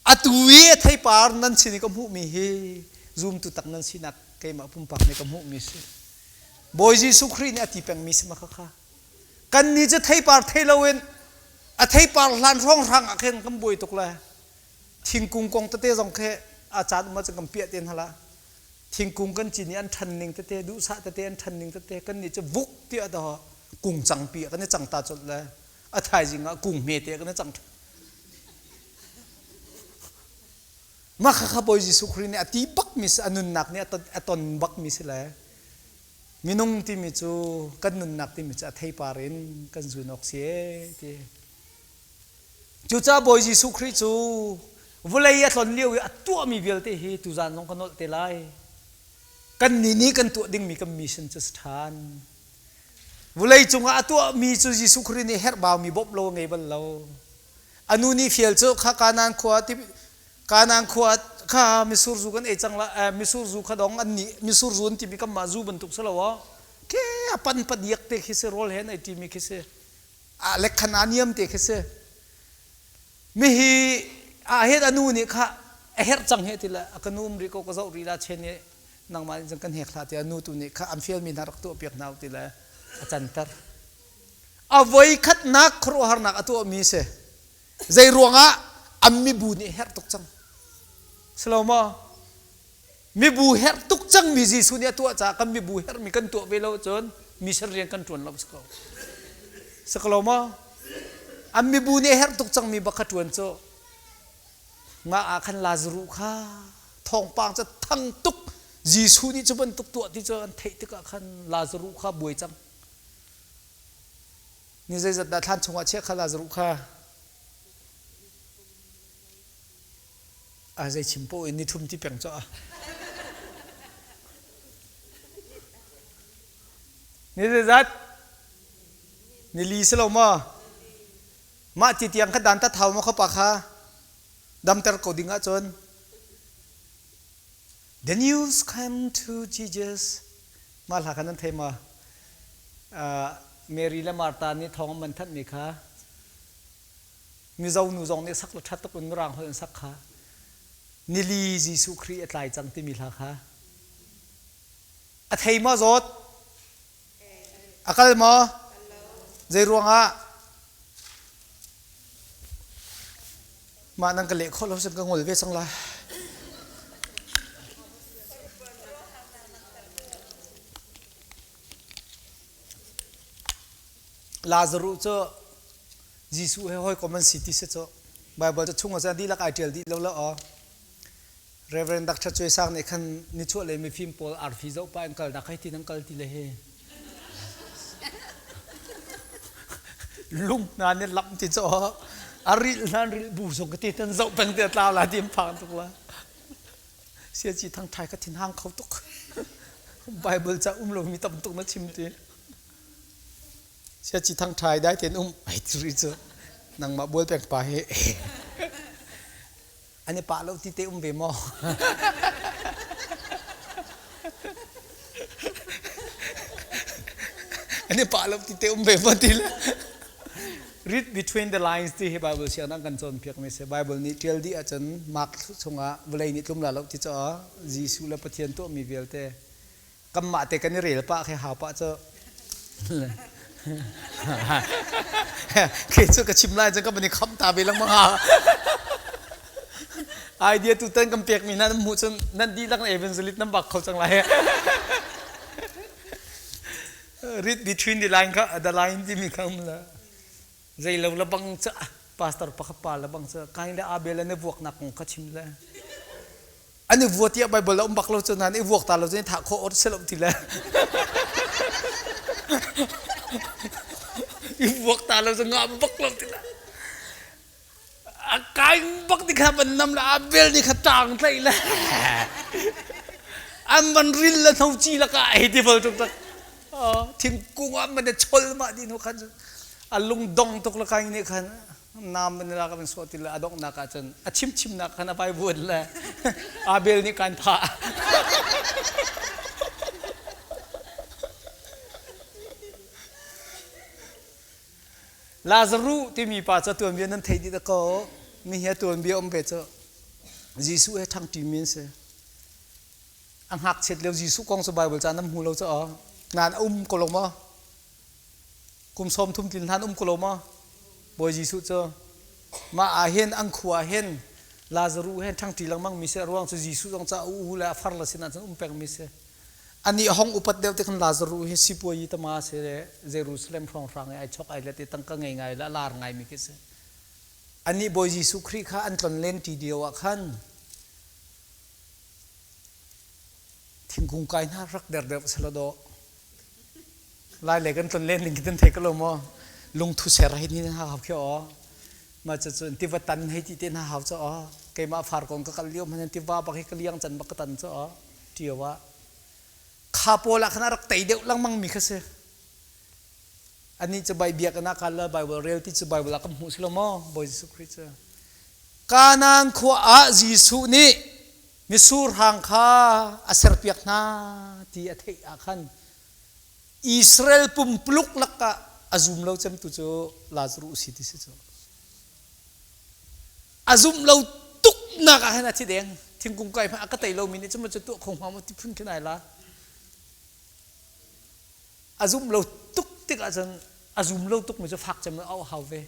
Atu i a theipar nan sin i ka hmuhmi hi zumtu tak nan sinak keimah pumpak nih ka hmuhmi si. Bawi Jesuh Khrih nih a ti pengmi si ma khakha. Kannih cu theipar thei loin a theipar hlan hrawnghrang ah khin kan buai tuk le thingkung kong tete zong khi a caan um ahcun kan piah te hna la. Thingkung kan cin i an ṭhan ning tete, duhsah tete an ṭhan ning tete kannih cu vuk tiah dah kung cangpi ah kan i cang ta colh le a thaizing ah kung hmete kan i cang Mah khakha Bawi Jesuh Khrih nih a ti bakmi si, a nunnak nih a ton bakmi si le Minung timi cu kan nunnak timi cu a theipar in kan zun awk si ee ti. Cucaah Bawi Jesuh Khrih cu vawlei a tlon lio i a tuahmi vialte hi tuzaan zong ka nolh te lai. Kan nih nih kan tuah dingmi kan mission cu si ṭhan. Vawlei cungah a tuahmi cu Jesuh Khrih nih herhbaumi bawmh lo a ngei bal lo. A nu nih fial cu kha Kanaan khua Kanaan khua kha misur zu kan ei cang la misur zu kha dong an nih misur zu an timi kan mah zu bantuk si lo aw ke a pan pa diak te khi si rawl he an ei ṭimi khi si a lek khan a niam te khi si mihi a het anu nih kha a herh cang he ti le a ka nu um rih ko ka zoh rih la chen i nangmah nih cun kan hek hlah ti a nu tu nih kha an fialmi hna rak tuah piak hna ti le a canter a voi khatnak khuaruahharnak a tuahmi si Zei ruangah an mibu nih herh tuk cang. Silo maw? Mibu herh tuk cangmi Jesuh nih a tuah caah kan mibu herhmi kan tuah ve lo cun mission rian kan ṭuan lo si ko. Si ko lo maw? An mibu nih herh tuk cangmi bak kha ṭuan cu mah ah khan Lazaruh kha thawngpang cu thang tuk Jesuh nih cu bantuk tuah ti cu an theih tikah khan Lazaruh kha buai cang. Ni zeizat dah thlan chungah chiah kha Lazaruh kha a zei chim poh in ni thum ti peng cu Ni zeizat? Ni li si lo maw? Mah ti tiang kha dan ta thau maw kha pa kha damter ko ding ahcun The news came to Jesus Mah hla kha nan thei maw? Mary le Martha nih thawng an man thanhmi kha Mizo nu zong nih sak le ṭha tuk in Mirang holh in sak kha nili Jesuh Khrih a tlai cang timi hla kha a thei maw zawt? A kal maw? Zei ruangah? Mah nan ka leh khawh lo cun ka ngol ve cang lai. Lazaruh cu Jesuh he hawikom an si ti si cu Bible cu chung ah dihlak ai ṭial dih lo la aw. Reverend Dr. Cuai Sang nih khan nichuah lei mifim pawl arfi zoh pah in kal dak hei ti nan kal ti le hi. Lung hna nih lamh ti cu a rilh hna rilh bu zong ka ti tan zoh peng te tlau la ti in phang tuk la. Siaci thang thai ka thin hang kho tuk. Bible ca um lomi tam tuk na chim ti. Siaci thang thai dai ten um ai ti ri cu nangmah bual peng pa hi an i pah lo ti te um ve maw? An i pah lo ti te um ve maw ti le Read between the lines ti hi Bible siang kan cawnpiak mi si. Bible nih ṭial dih ahcun Mark chungah vawlei nih tlum la lo ti caah Jesuh le Pathian tuahmi vialte kanmah te kan i rel pah khi hau pah cu khi cu ka chim lai cun ka van i kham ta ve lengmang ha idea tu tan kan pek mi hna nan hmuh cun nan dihlak na evangelist nan bak kho cang lai. Read between the line kha the line timi kha um la zei lo la bang cha pastor pakhat pa la bang cha kain le Abel an i vuak nak kong kha chim le an i vua tiah Bible a um bak lo cu nan i vuak ta lo cu thah khawh or si lo ti le i vuak ta lo cu ngah bak lo ti le a kain bak ti kha ban nam le Abel nih kha tang tlaih le an van ril le tho ci laka ei ti bal tuk tak thingkung ah man chol ma di no khan a lung dong tuk la kain nih khan nam ban la kan so ti le a donghnak ah cun a chim chimnak khan a vai vuan le Abel nih kan thah. Lazaruh timi pa cu tuanbia nan theih dih ko. Mi hi tuanbia um ve cu Jesuh he ṭhangṭi mi an si. A ngakchiat lio Jesuh kong cu Bible ca nan hmu lo caah nan um ko lo maw? Kum 30 tlin hlan um ko lo maw? Bawi Jesuh cu mah ah hin an khua ah hin Lazaruh he ṭhangṭi lengmang mi si. A ruang cu Jesuh zong ca u le a far le sinah cun um peng mi si. Anih hong upat deuh te khan Lazaruh hi sipuayi tama si le Jerusalem hrawnghrang i ai chok ai let i tangka ngei ngai le a lar ngaimi khi si. Anih Bawi Jesuh Khrih kha an tlon len ṭi lio ah khan thingkung kai hna rak der deuh selaw dawh. Lai le kan tlon len ning khi nan thei ko lo maw? Lungthu ser hei ni hna hau khi aw. Mah cucun tiva tan hei ti te hna hau cu aw. Keimah farkong ka kal lio hmanh tiva bak hi ka liang can bak ka tan cu aw. Ṭio ah kha pawl ah khan a rak tei deuh lengmang mi kha si. Anih cu bai biakinn ah kal le Bible rel ti cu Bible ah kan hmuh si lo maw? Bawi Jesuh Khrih cu. Kanaan khua ah Jesuh nih mitsur hang kha a serpiak hna ti a theih ah khan Israel pumpuluk lakah a zum lo cemtu cu Lazarus si ti si cu. A zumh lo tuknak ah hin a thi deng. Thingkung kai hmanh a ka tei lomi nih cun cu tuah kho hnga maw ti phun khin ai la. A zumh lo tuk tikah cun a zum lo tukmi cu fak cem in a hau ve.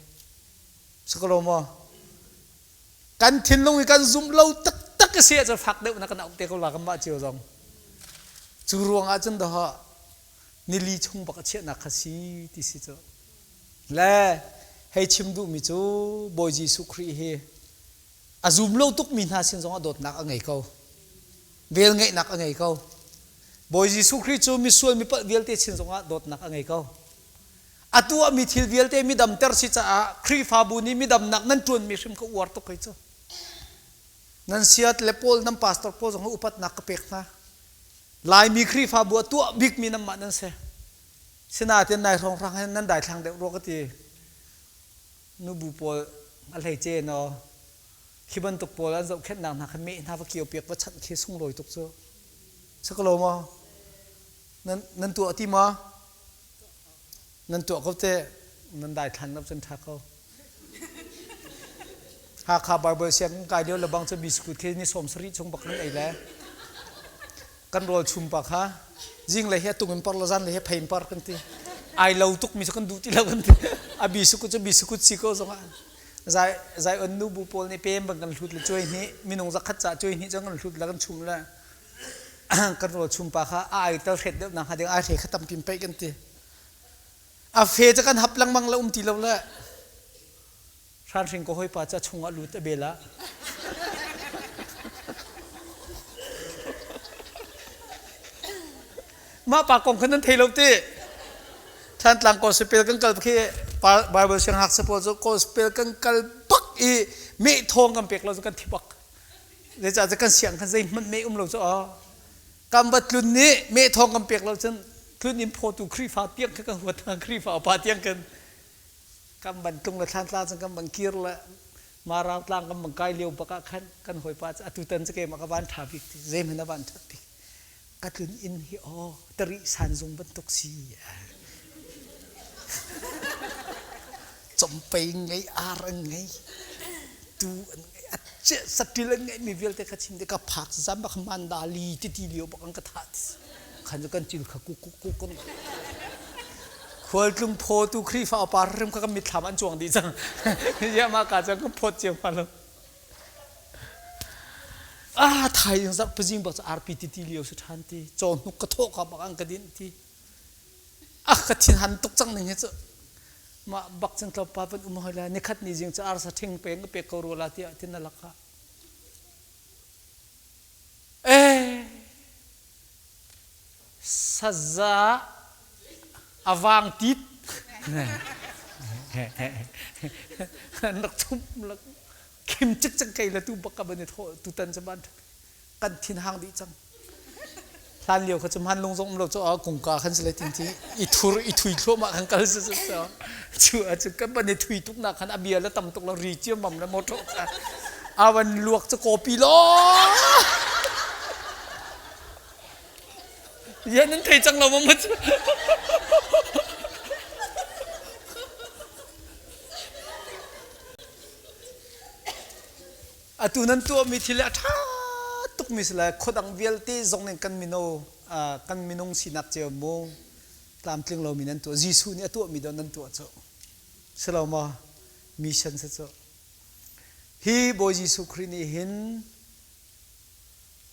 Sakalo maw? Kan thinlung i kan zumh lo taktak a si ahcun fak deuh na kan auh te ko la kanmah cio zong. Cu ruang ah cun dawh nili chung bak a chiahnak kha si ti si cu. Le hei chim duhmi cu Bawi Jesuh Khrih hi a zum lo tukmi hna sin zongah dawtnak a ngei ko. Velngeihnak a ngei ko. Bawi Jesuh Khrih cu misual mipalh vialte sin zongah dawtnak a ngei ko. A tuahmi thil vialte mi damter si caah Khrihfabu nih mi damnak nan ṭuanmi hrim ka uar tuk hei cu. Nan siat le pawl nan pastor pawl zong upatnak ka pek hna. Laimi Khrihfabu a tuah bikmi nanmah nan si. Sinain nai hrawnghrang hin nan daithlang deuh rua ka ti. Nubu pawl a hleice no khi bantuk pawl an zohkhenhnak hna kha meh hna va kio piak va chanh khi sunglawi tuk cu. Sakalo maw? Nan nan tuah ti maw? Nan tuah ko te nan daithlan lo cun ṭha ko. Hakha Bible sianginn kai lio lebang cu biskut khi ni 70 chung bak kan ei le kan rawl chum pa kha zing le he tung in par la zan le he phei in par kan ti ai lo tuk mi cu kan duh ti lo kan ti a bisukut cu bisukut si ko zong ah zai zai on nu bu pawl nih pem bang kan hlut le cuai hnih minung zakhat ca cuai hnih cu kan hlut la kan chum le kan rawl chum pa kha a ai tal hret deuh nak hnga ding ai hre kha tampi in peih kan ti. A fe cu kan hap lengmang le um ti lo le hranhring ka hawipa cu a chungah lut a bel ah mah pa kong kha nan thei lo ti. Thantlang gospel kan kal khi Bible sianghngakchia pawl cu gospel kan kal bak i meh thawng kan pek lo cu kan thi bak. Zeicah kan siang khan zeihmanh meh um lo cu aw. Kan va tlun nih meh thawng kan pek lo cun tlun in phawtu Khrihfa tiang kha kan huat hna Khrihfa upa tiang kan kan ban tlung le thlantlang cun kan ban kir le Marau tlang kan ban kai lio bak ah khan kan hawipa cu atu tan cu keimah ka van ṭha bik ti zeihmanh a van ṭhat bik ka tlun inn hi aw tari sanzung bantuk si compei ngei ar an ngei tu an ngei a satil an ngeih mi vialte kha chim te ka phak zam bak mandali titi lio bak an ka thah khan cu kan cil kha kuk kuk kuk kan khualtlung phaw tu Khrihfa upa rim kha kan mitthlam an cuang dih cang ya ma ka cang kan phawt cio ma lo ah thai in zarh pazing bak arpi titi lio si than ti caw hnuk ka thawh ka bak an ka din ti ah ka thin han tuk cang ning hi cu mah bak cun tlawmpal van um hoi la nikhat ni zing cu arsa ṭhing peng ka pek ko rua la tiah tin na lak ah eh saza awang tit nak thum lak khim cik cang kai la tu bak ka ban i tho tutan cu ban kan thin hang dih cang hlan lio kha cu hman lung zong um lo cu a kungka khan si le tin ti i thur i thui thluahmah khan kal si cu cu a cu kan ban i thui tuk nak khan a bia le tam tuk lo ri ciammam le motor kha awan luak cu kopi lo yan nan thei cang lo ma ma cu Atu nan tuahmi thil hi a ṭha tukmi si lai. Khuadang vialte zong nih kan mino kan minung sinak cio mu tlamtling lomi nan tuah. Jesuh nih a tuahmi dawh nan tuah cu. Si lo maw? Mission si cu. Hi Bawi Jesuh Khrih nih hin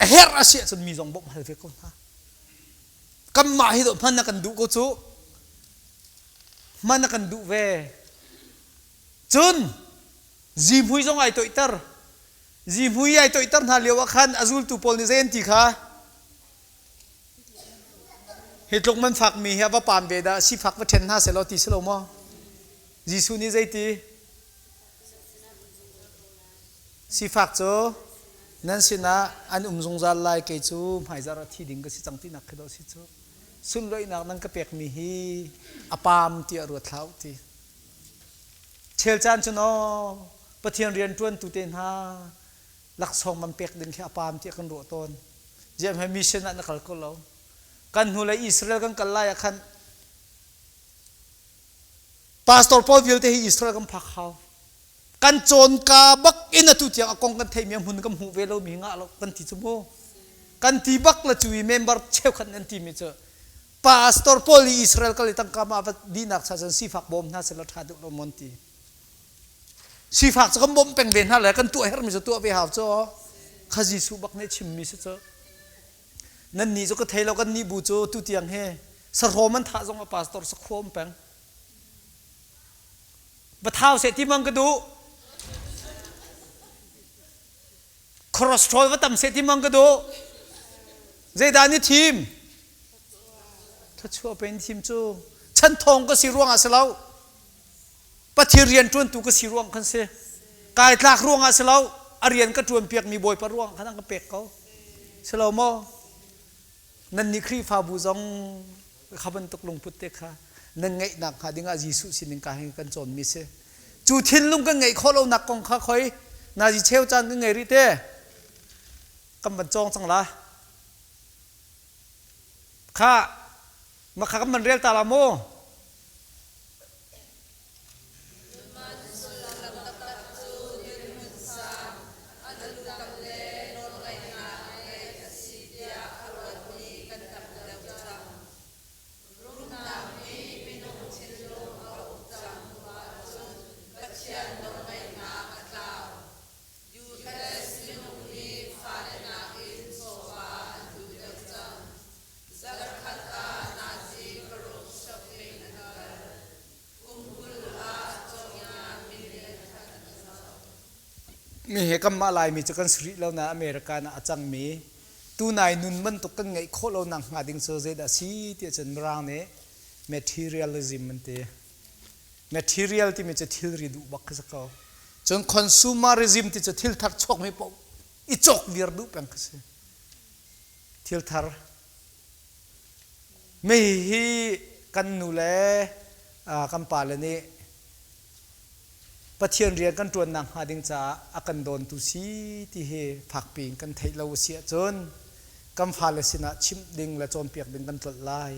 a herh a si ahcun mi zong bawmh hal ve ko hna. Kanmah hi dawh hman na kan duh ko cu. Hman na kan duh ve. Cun Zihmui zong ai toihter. Zihmui ai toihter hna lio ah khan a zultu pawl nih zei an ti kha? Hi tluk man fakmi hi a va paam ve dah sifak va ṭhen hna sehlaw ti si lo maw? Jesuh nih zei ti? Sifak cu nan sinah an um zungzal lai kei cu hmaizarh ah thi ding ka si cang tinak khi dawh si cu. Sunlawihnak nan ka pekmi hi a paam tiah ruat hlah u ti. Chel caan cu naw Pathian rianṭuantu te hna laksawng man pek ding khi a paam tiah kan ruah tawn. Ziah hme mission ah na kal ko lo. Kan hnulei Israel kan kal lai ah khan pastor pawl vialte hi Israel kan phak hau. Kan cawnka bak in atu tiang a kong kan theimi a hmun kan hmuh ve lomi ngah lo kan ti cu mu. Kan ti bak la cu i member cheukhat nan timi cu Pastor pawl i Israel kal i tangka ma va dihnak cha cun sifak bawm hna selaw ṭha deuh lo mon ti. Sifak cu kan bawmh peng ve hna le kan tuah hermi cu tuah ve hau cu kha Jesuh bak nih chimmi si cu. Nan nih cu ka thei lo kan nih bu cu tu tiang hi sahrawm an thah zong a pastor sakhua um peng. Va thau seh ti mang ka duh. Cholesterol va tam seh ti mang ka duh. Zeidah ni thim? Thluachuah pen thim cu chan thawng ka si ruangah si lo. Pathian rian ṭuantu ka si ruang khan si. Kai tlak ruangah si lo. A rian ka ṭuan piakmi Bawipa ruang khan an ka pek ko. Si lo maw? Nan nih Khrihfabu zong kha bantuk lungput te kha nan ngeihnak hnga dingah Jesuh sinin ka hin kan cawnmi si. Cu thinlung kan ngeih khawh lonak kong kha khoi nazi cheu caan kan ngei rih te. Kan van cawng cang la. Kha makha kan van rel ta la mu. Man sullam taktak cu dirhmun sang, a lutam le nawlngeihnak ngeih a si tiah a ruatmi kan tam deuh cang. Rumnak nih minung thinlung a uk cang hnu ahcun Pathian nawlngeihnak a tlau. US minung nih fale nakin chawva an duh deuh cang. Zarhkhat ah nazi paruk shopping. Mi he kanmah Laimi cu kan si rih lo nain America ah a cangmi tunai nun bantuk kan ngeih khawh lo nak hnga ding cu zeidah a si tiah cun Mirang nih materialism an ti. Material timi cu thilri duh bak khi si ko. Cun consumerism ti cu thil thar chuakmi paoh i cawk viar duh peng khi si. Thil thar. Mi hi kan nu le kan pale nih Pathian rian kan ṭuannak hnga ding caah a kan dawntu si ti hi fakpi in kan theih lo a si ahcun kan fale sinah chimh ding le cawnpiak ding kan tlolh lai.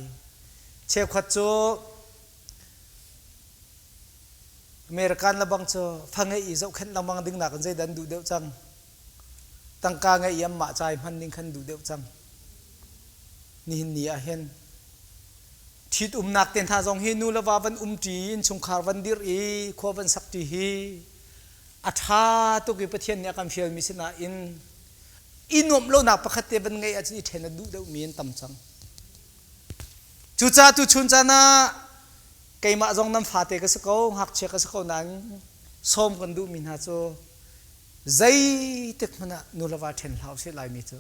Cheukhat cu American le bang cu fa ngeih i zohkhenh lengmang ding nakin zeidah an duh deuh cang. Tangka ngeih i anmah ca i hman ding khan duh deuh cang. Nihin ni ah hin Ṭhitumnak te hna zong hi nu le va van umṭi, innchungkhar van dirh i khua van sakṭi hi a ṭha tuk i Pathian nih a kan fialmi si nain i nuamh lonak pakhat te van ngeih ahcun i ṭhen a duh deuhmi an tam cang. Cucaah tuchun caan ah keimah zong nan fate ka si ko, ngakchia ka si ko nain sawm kan duhmi hna cu zeitik hmanh ah nu le va ṭhen hlah usih Laimi cu.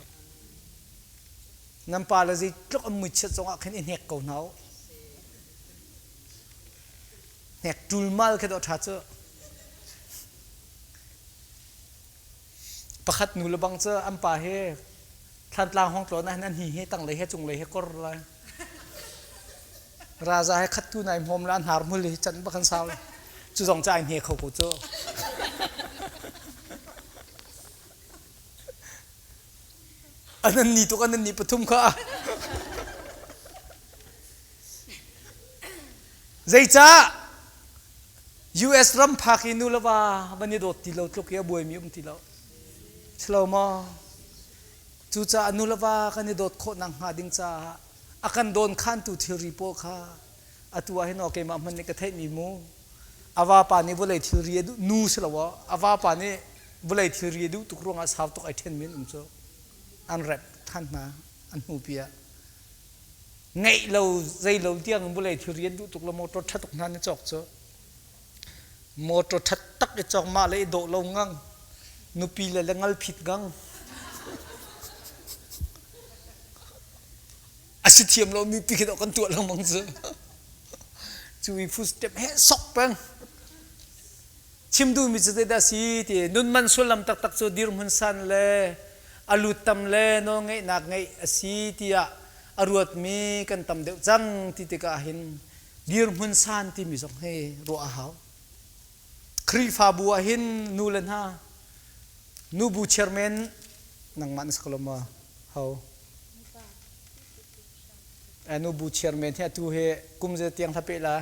Nan pa le zeitluk an muichiat zongah khin i hnek ko hna u. Hnek ṭulmal khi dawh ṭha cu. Pakhat nu le bang cu an pa hi Thlantlang hong tlawn ah hin an hi hi tanglei he cunglei he kor lai. Raza he khat tu nai hmawm la an har hmul hi can bak an sau. Cu zong ca ai hne kho ko cu. An ni tuk an ni pathum kha. Zeicah US ram phak i nu le va van i dawt ti lo tluk i a buaimi um ti lo. Silo maw? Cucaah nu le va kan i dawt khawh nak hnga ding caah a kan dawn khantu thilri pawl kha atu ah hin aw keimah hmanh nih ka theihmi mu a vapa nih vawlei thilri a duh nu si lo a vapa nih vawlei thilri a duh tuk ruangah sau tuk ai ṭhenmi an um cu an rep than hna an hnupi ah ngeih lo zei lo tiang in vawlei thilri an duh tuk lo motor ṭha tuk hna na cawk cu motor ṭha tak i cawk mah le i dawh lo ngang nupi le le ngal phit ngang a si thiam lo mi pi khi kan tuah lengmang cu cu i footstep he sok peng chim duh mi cu zeidah si ti nun man sullam taktak cu dirhmun san le a lut tam le nawlngeihnak ngeih a si tiah a ruatmi kan tam deuh cang ti tikah hin dirhmun san timi zong hi ruah a hau Khrihfabu ah hin nu le hna nubu chairman nangmah na si ko lo maw ho Nubu chairman hi atu hi kum zei tiang hla pe la?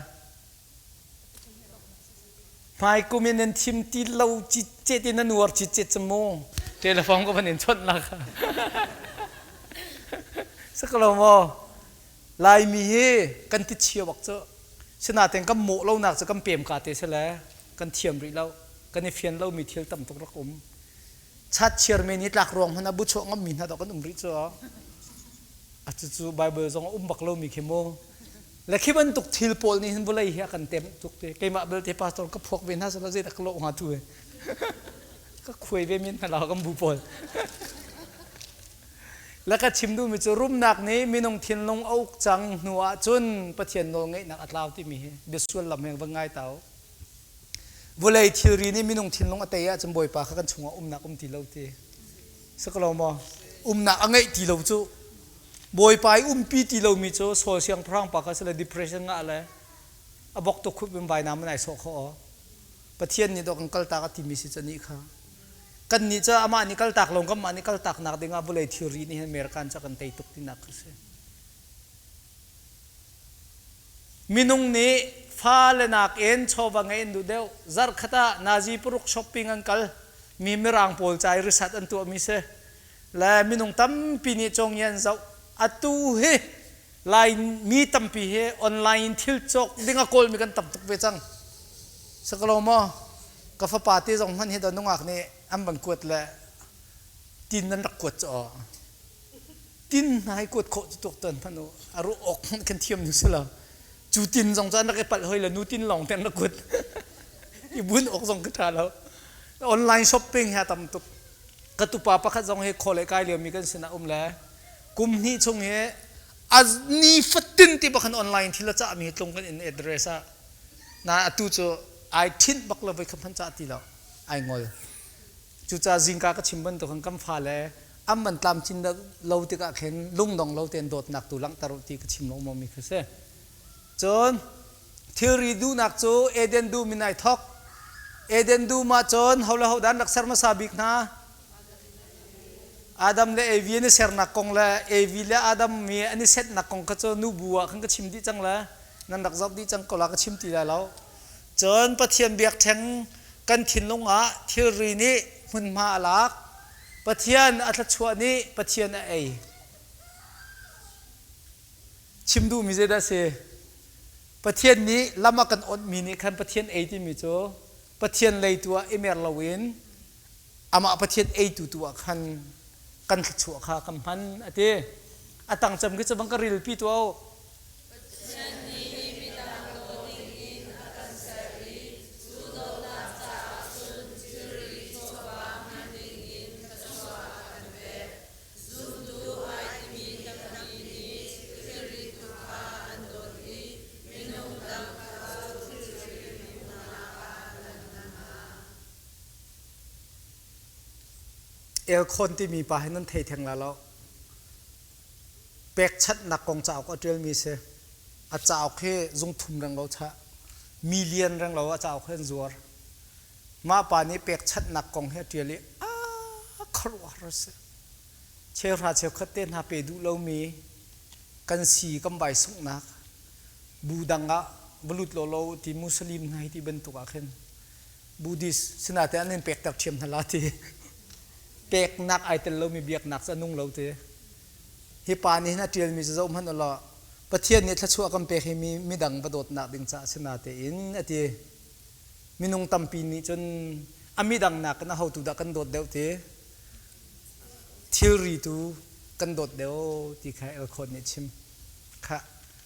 Hmai kum in nan thim ti lo citcet in nan uar citcet cu mu. Telephone ka van in chawnh la kha. Sakalo maw? Laimi hi kan ti chia bak cu. Sinain kan mawh lo nak cu kan pem ka te si le kan thiam rih lo. Kan i fian lomi thil tam tuk rak um. Chat chairman hi tlak ruang hmanh ah bu chuah ngammi hna dawh kan um rih cu. A cucu Bible zong a um bak lomi khi mu. Le khi bantuk thil pawl nih hin vawlei hi a kan tem tuk te. Keimah belte pastor ka phuak ve hna sala zeidah ka lawh hnga tu he. Ka khuai ve men hna lo kan bu pawl. Le ka chim duhmi cu rumnak nih minung thinlung a uk cang hnu ahcun Pathian nawl ngeihnak a tlau timi hi bia sullam he va ngai ta u. Vawlei thilri nih minung thinlung a tei ahcun Bawipa kha kan chungah umnak um ti lo ti. Si ko lo maw? Umnak a ngeih ti lo cu. Bawipa i umpi ti lomi cu Saul siangpahrang pa kha si le depression ngah le a bok tuk khup in vainam in ai sawh khawh aw. Pathian nih dawh kan kaltak a timi si cu nih kha. Kan nih cu amah nih kaltak lo kanmah nih kaltak nak dingah vawlei thilri nih hin American cu a kan tei tuk tinak kha si. Minung nih fale nakin chawva ngeih an duh deuh. Zarhkhat ah nazi paruk shopping an kal. Mi mirang pawl ca i risat an tuahmi si. Le minung tampi nih cawngia an zoh. Atu hi Lai mi tampi hi online in thil cawk ding a kawlmi kan tam tuk ve cang. Sakalo maw? Ka fapa te zong hmanh hi do nungak nih an van kuat le tin an rak kuat cu aw. Tin hna hi kuat khawh cu tuak tuan hmanh u a ruah awk hmanh kan thiam nu si lo cu tin zong cu an rak i palh hoi le nu tin lawng te an rak kuat i bun awk zong ka ṭha lo. Online shopping hi a tam tuk. Ka tupa pakhat zong hi khaw le kai liomi kan sinah um le kum hnih chung hi a ni fatin ti bak khan online thil a cahmi hi tlung kan in address ah na atu cu ai thinh bak lo voi khat hmanh cah ti lo ai ngol. Cucaah zingka ka chim bantuk khan kan fale an van tlamcin lo tikah khin lungdong lo tein dawtnak tu langhter u ti ka chim lengmang mi khi si. Cun thilri duhnak cu Eden dum in ai thok. Eden dum ah cun ho le ho dah an rak ser hmasa bik hna? Adam le Evi an i sernak kong le Evi le Adam mi an i setnak kong kha cu nubu ah khan ka chim dih cang le nan rak zoh dih cang ko la ka chim ti lai lo. Cun Pathian biakṭheng kan thinlung ah thilri nih hmunhma a lak. Pathian a thluachuah nih Pathian a ei. Chim duhmi zeidah a si? Pathian nih lam a kan awnhmi nih khan Pathian ei timi cu Pathian lei tu ah i mer loin amah Pathian eitu tu ah khan kan thluachuah kha kan hman a ti. A tang cem khi cu bang ka rilpi tuah u. Pathian nih midang dawt dingin a kan ser i cu dawtnak caah cun thilri chawva hman dingin thluachuah a kan pek. Zumtu ai timi tampi nih thilri tu kha an dawt i minung dang kha cu thilri hmuhnak ah an hman hna. Elkhon timi pa hi nan thei theng la lo. Pekchanhnak kong cauk a ṭialmi si. A cauk hi zungthum renglo chah. Million renglo a cauk hi an zuar. Mah pa nih pekchanhnak kong hi a ṭial i a khuaruahhar a si. Cheuhra cheukhat te hna pe duh lomi kan si kan vai sunghnak bu dang ah va lut lawlaw ti Muslim hna hi ti bantuk ah khin Buddhist sinate an in pekter ṭhiam hna la ti. Peknak ai tel lomi biaknak cu a nung lo ti. Hi pa nih hin a ṭialmi cu zoh hmanh u law Pathian nih thluachuah kan pek hi mi midang va dawtnak ding caah si natein a ti. Minung tampi nih cun a midang nakin ahotu dah kan dawt deuh ti thilri tu kan dawt deuh ti kha Elkhon nih chim. Kha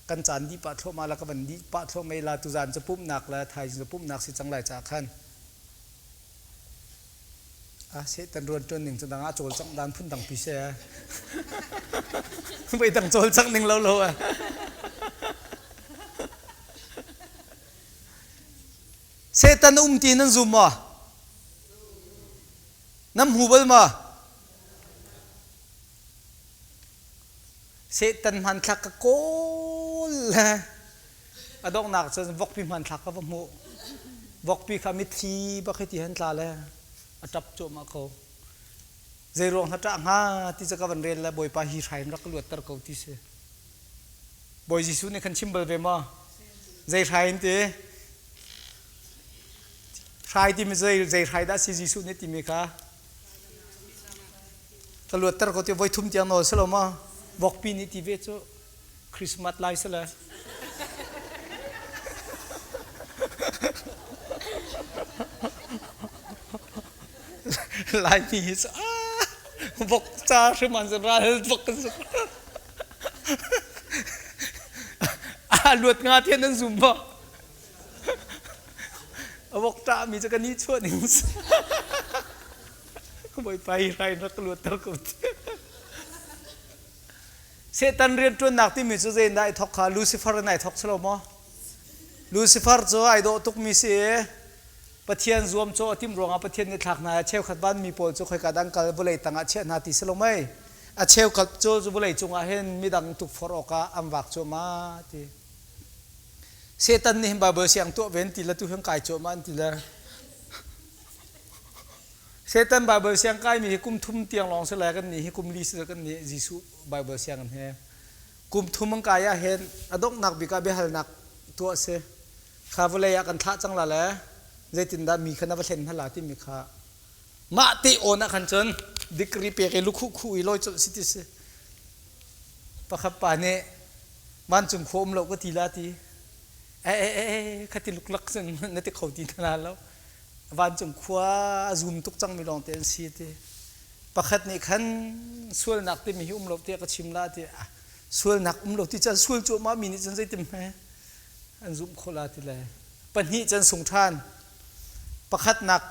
kan caan dih pah thluahmah la ka van dih pah thluahmah la tuzaan cu pumhnak le thaizing cu pumhnak si cang lai caah khan A Satan ruan ṭuan ning cu dang ah cawlcangh dan phun dang pi si. Voi dang cawlcangh ning lo lo a. Satan um ti nan zum maw? Nan hmu bal maw? Satan hmanthlak ka kawl le a donghnak cun vokpi hmanthlak ka va hmuh. Vokpi kha mitthli bak hi ti han tla le a ṭap cuahmah ko. Zei ruang na ṭah hnga ti cu ka van rel le Bawipa hi hrai in rak ka luatter ko ti si. Bawi Jesuh nih khan chim bal ve maw? Zei hrai in ti? Hrai timi zei zei hrai dah si Jesuh nih timi kha? Ka luatter ko ti voi thum tiang nawl si lo maw? Vokpi nih ti ve cu Christmas lai si le. Laimi hi cu ah vok ca hrim an ral vok kan si. A luat nga tian an zum maw? A vok ṭahmi cu ka ni chuah ning Bawipa hi rai rak luatter ko ti. Satan rianṭuannak timi cu zei in dah ai thawk kha Lucifer in ai thawk si lo maw? Lucifer cu ai dawh tukmi si i Pathian zuamcawh a timh ruangah Pathian nih thlak hna i cheukhat vanmi pawl cu khoika dang kal vawlei tangah chiah hna ti si lo mei? A cheukhat cu vawlei cungah hin midang tukforh awkah an vak cuahmah ti. Satan nih hin Baibal siang tuah ve an ti le tu hin kai cuahmah an ti le Satan Baibal siang kaimi hi kum thum tiang lawng si lai kan nih hi kum li si kan nih Jesuh Baibal siang he kum thum an kai ah hin a donghnak bik ah biahalnak tuah si kha vawlei ah kan thlah cang la le zeitindah mi kha na va hlen hna la timi kha mah te awn ah khan cun degree pek i lukhuh khuh i lawi colh si ti si pakhat pa nih vancung khua um lo ka ti la ti e e e kha ti luklak cun na ti kho ti hna lo vancung khua a zum tuk cangmi lawngte an si ti. Pakhat nih khan sualnak timi hi um lo tiah ka chim la ti. Sualnak um lo ti cun sual cuahmah mi nih cun zeitin hme an zumh khawh la ti le. Pahnih cun sung ṭhan. Pakhatnak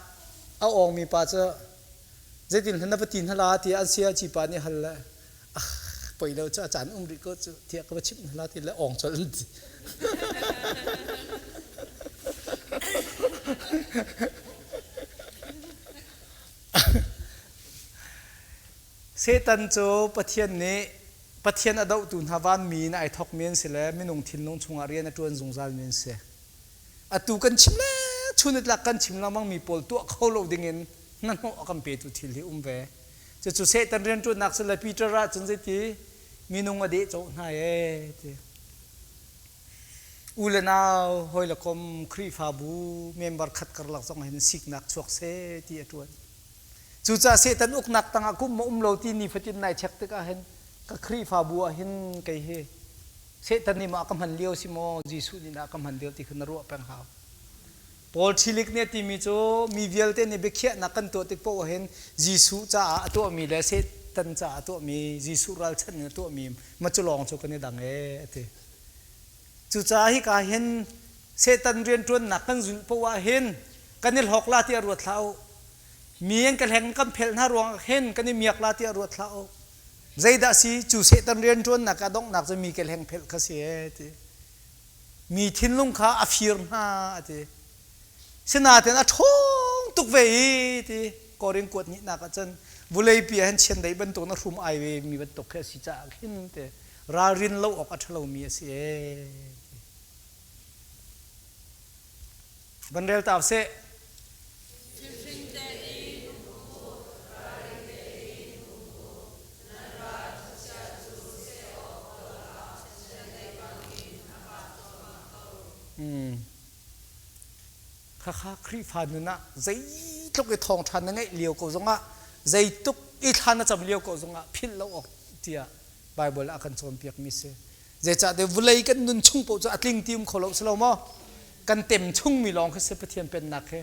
A awngmi pa cu zeitin hlan na va ti hna la tiah an saya pa nih hal le ah poi lo cu a caan um rih ko cu tiah ka va chimh hna la ti le awng colh an ti. Satan cu Pathian nih Pathian a dohtu hna vanmi in ai thawkmi an si le minung thinlung chungah rian a ṭuan zungzalmi an si. Atu kan chim le chunitlak kan chim lengmang mi pawl tuah kho lo dingin hnahnawh a kan petu thil hi um ve. Cucu Satan rianṭuannak si le Peter ah cun zeiti minung a dehcawh hna ee ti. U le nau hawi le kom Khrihfabu member khat karlak zong hin siknak chuak seh ti a ṭuan. Cucaah Satan uknak tangah kum ma um lo ti nifatin nai check tikah hin ka Khrihfabu ah hin kei hi Satan nih maw a ka hman lio si maw Jesuh nih dah a ka hman lio ti kha na ruah peng hau. Paul Thilik nih a timi cu mi vialte nih biakhiahnak kan tuah tik paoh hin Jesuh caah a tuahmi le Satan caah a tuahmi Jesuh ralchanh in a tuahmi ma cu lawng cu kan i dang ee a ti. Cucaah hika hin Satan rianṭuannak kan zulh paoh ah hin kan i hlawk la tiah ruat hlah u. Mi an ka hleng kan phelh hna ruangah hin kan i miak la tiah ruat hlah u. Zeidah si cu Satan rianṭuannak a donghnak cu mi ke hleng phelh kha si ee ti. Mi thinlung kha a fir hna a ti. Sinain a ṭhawng tuk ve i ti Korin kuat hnihnak ah cun vuleipi ah hin chiandeih bantuk na hrum ai ve mi bantuk khi a si caah khin ti ralrin lo awk a ṭhalomi a si ee. Van rel ta seh. Khakha Khrihfa nun ah zeitluk i thawngṭha na ngeih lio ko zongah zeituk i thla na cam lio ko zongah philh lo awk tiah Bible ah a kan cawnpiakmi si. Zeicahtiah vawlei kan nun chung paoh cu a tling ti um kho lo si lo maw? Kan tem chungmi lawng khi si Pathian pennak hi.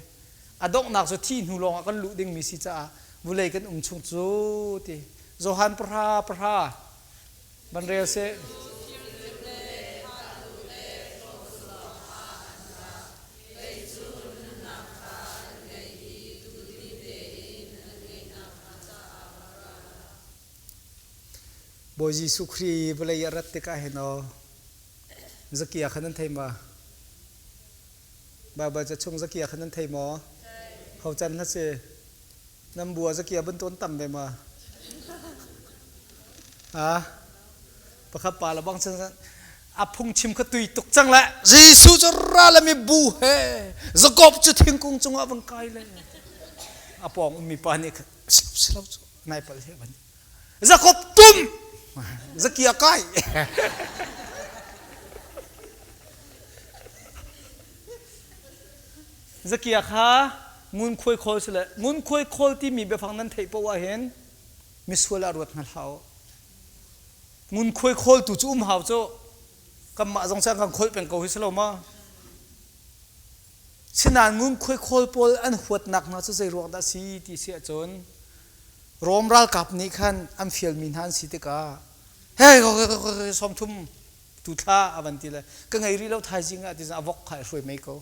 A donghnak cu thih hnu lawng ah kan luh dingmi si caah vawlei kan um chung cu ti. Johan pahra pahra van rel seh. Bawi Jesuh Khrih vawlei a rat tikah hin aw Zakia kha nan thei ma? Baibal ca chung Zakia kha nan thei maw? Ho can hla si? Nan bua Zakia bantuk an tam ve ma? Ha? Pakhat pa le bang chan a phungchim kha tui tuk cang le Jesuh cu ra le mi bu he Jakob cu thingkung cungah van kai le a pawng ummi pa nih khan silo cu nai pal he van Jakob tum Zakia kai Zakia kha ngunkhuai khawl si le ngunkhuai khawl timi biafang nan theih poah hin misual ah ruat hna hlah u ngunkhuai khawltu cu um hau cu kanmah zong cang kan kholh peng ko hi si lo ma Sinain ngunkhuai khawl pawl an huatnak hna cu zei ruang dah si ti si ahcun Rom ralkap nih khan an fialmi hna an si tikah hei sawmthum tu thla a van ti le ka ngei rih lo thaizing ah ti a vok kha i hruai mei ko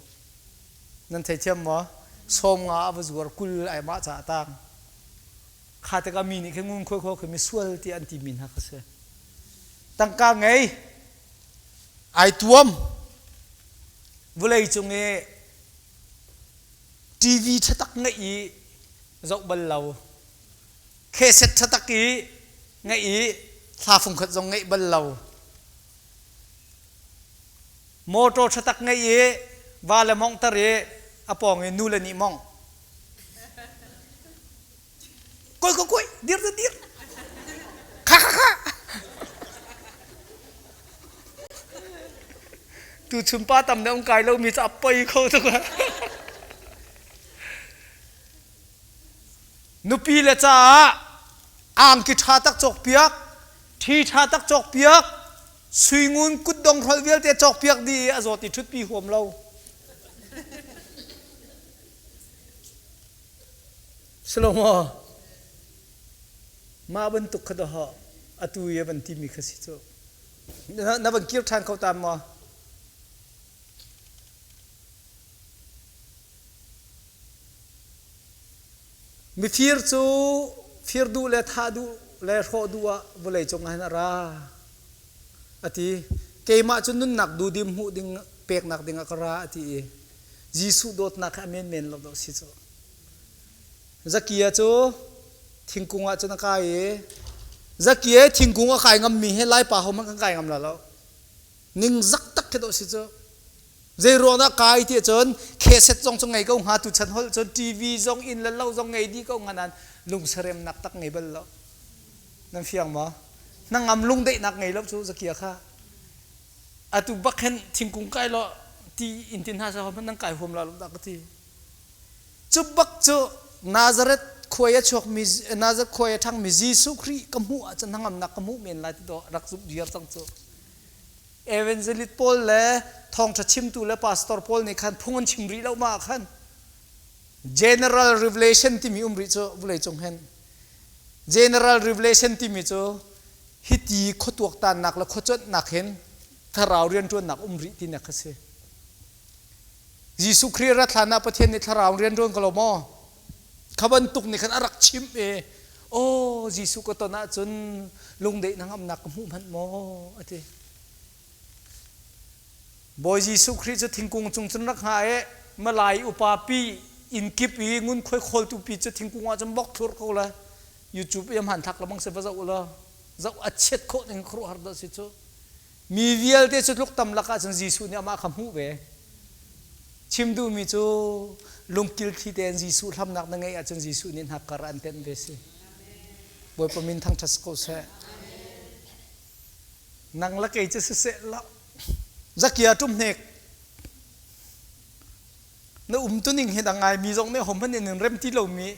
nan theithiam maw 50 a va zuar 20 ai mah ca tang kha tikah mi nih khin ngunkhuai khawl khi misual ti an timi hna kha si tangka ngei ai tuam vawlei cung i TV ṭhatak ngeih i zoh bal lo kheset ṭhatak i ngeih i hla fungkhat zong ngeih bal lo motor ṭhatak ngeih i va le mongh i a pawng i nu le nih mong Koi koi koi dir dir dir. Kha kha kha. Tu chum pa tam ne um kai lo mi cha poi kho tuk. Nupi le caah angki ṭha tak cawk piak, ṭhi ṭha tak cawk piak, suingun kutdong hrolh vialte cawk piak dih i a zawt i ṭhutpi huam lo. Silo maw? Mah bantuk kha dawh atu i a van timi kha si cu. Na van kir ṭhan kho ta maw? Mifir cu fir duh le thah duh le hrawh duh ah vawlei cung ah hin a ra. A ti. Keimah cu nunnak duhdim hmuh ding peknak ding ah ka ra a ti i Jesuh dawtnak hi a menmen lo dawh si cu. Zakia cu thingkung ah cun a kai i Zakia thingkung a kai ngammi hi Laipa ho hmanh kan kai ngam la lo. Ningzak tak khi dawh si cu. Zei ruang dah kai ti ahcun kheset zong cu ngei ko hnga tuchan holh cun TV zong inn le lo zong ngei dih ko hnga nain lungsaremnak tak ngei bal lo. Nan fiang maw? Hnangam lungdaihnak ngei lo cu Zakia kha. Atu bak hin thingkung kai law ti in tin hna seh hmanh nan kai huam la lo dah ka ti. Cu bak cu Nazareth khuai a chuakmi Nazareth khuai a ṭhangmi Jesuh Khrih ka hmuh ahcun hnangamnak ka hmuh men lai ti dawh rak zumh viar cang cu. Evangelist pawl le thawngṭha chimtu le pastor pawl nih khan phung an chim rih lo ma ah khan General Revelation timi um rih cu vawleicung hin General Revelation timi cu hiti khuatuaktannak le khuacuanhnak hin thlarau rianṭuannak um rih tinak kha si. Jesuh Khrih rat hlan ah Pathian nih thlarau rian ṭuan ko lo maw? Kha bantuk nih khan a rak chimh i aw Jesuh ka ton ahcun lungdeih hnangamnak ka hmuh hmanh maw a ti. Bawi Jesuh Khrih cu thingkung cung cun rak hngah i Malai upa pi inn kip i ngunkhuai khawltu pi cu thingkung ah cun bok thlur ko le YouTube i hmanthlak lebang si va zoh u law zoh a chiat khawh ning khuaruahhar dah si cu. Mi vialte cu tluk tam lakah cun Jesuh nih amah kha hmuh ve. Chim duhmi cu lungkil thli tein Jesuh hlamnak na ngeih ahcun Jesuh nih hnakkar an tenh ve si. Bawipa min thangṭhat si ko seh. Nang le kei cu siseh lo. Zakia ṭum hnek. Na umtuning hi dang ngai mi zong nih hom hmanh in rem ti lomi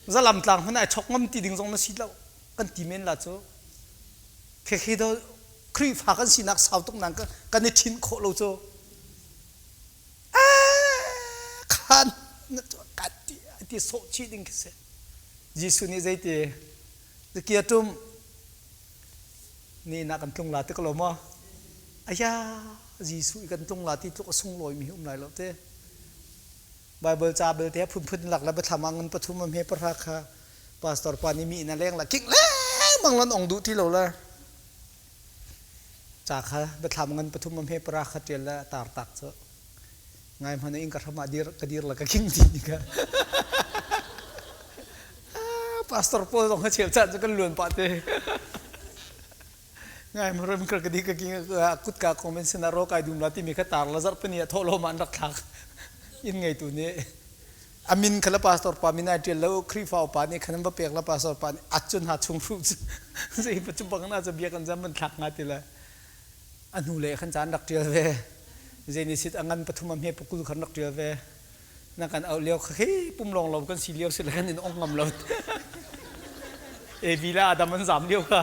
zalam tlang hmanh ai chok ngam ti ding zong na si lo kan ti men la cu. Khekhi do Khrihfa kan sinak sau tuk nang kan i ṭhinh khawh lo cu. Khan na kan ti ti sawh chih ding khi si. Jesuh nih zeiti Zakia tum ni na kan tlung la ti ko lo maw? Aya Jesuh i kan tlung la ti tluk a sunglawi mi hi um lai lo te. Bible ca belte phunphun lak le biathlam ah ngan pathum am he pahra kha pastor pa nih mi inn a leng la king lengmang lan ong duh ti lo le ca kha biathlam ngan pathum am he pahra kha tial le tar tak cu ngai hmanh in ka hram ah dir ka dir la ka king ti ni ka pastor paul zong kha chel chan cu kan luan pah te ngai ma ram ka di ka king kutka kong men sina ro kai dum la ti mi kha tar la zarh pani a tho lo ma an rak thlak in ngei tu nih a min kha la pastor pa min ai ṭial lo Khrihfa upa nih khan an va pek la pastor pa nih at cun ha chung hruh cu zei pa cu bang na cu bia kan zam an thlak nga ti le a hnu le khan caan rak ṭial ve zei ni sit a ngan pathum a hme pakul khan rak ṭial ve na kan auh lio kha khi pum lawng lo kan si lio si le kan in ong ngam lo Evi le Adam an zam lio kha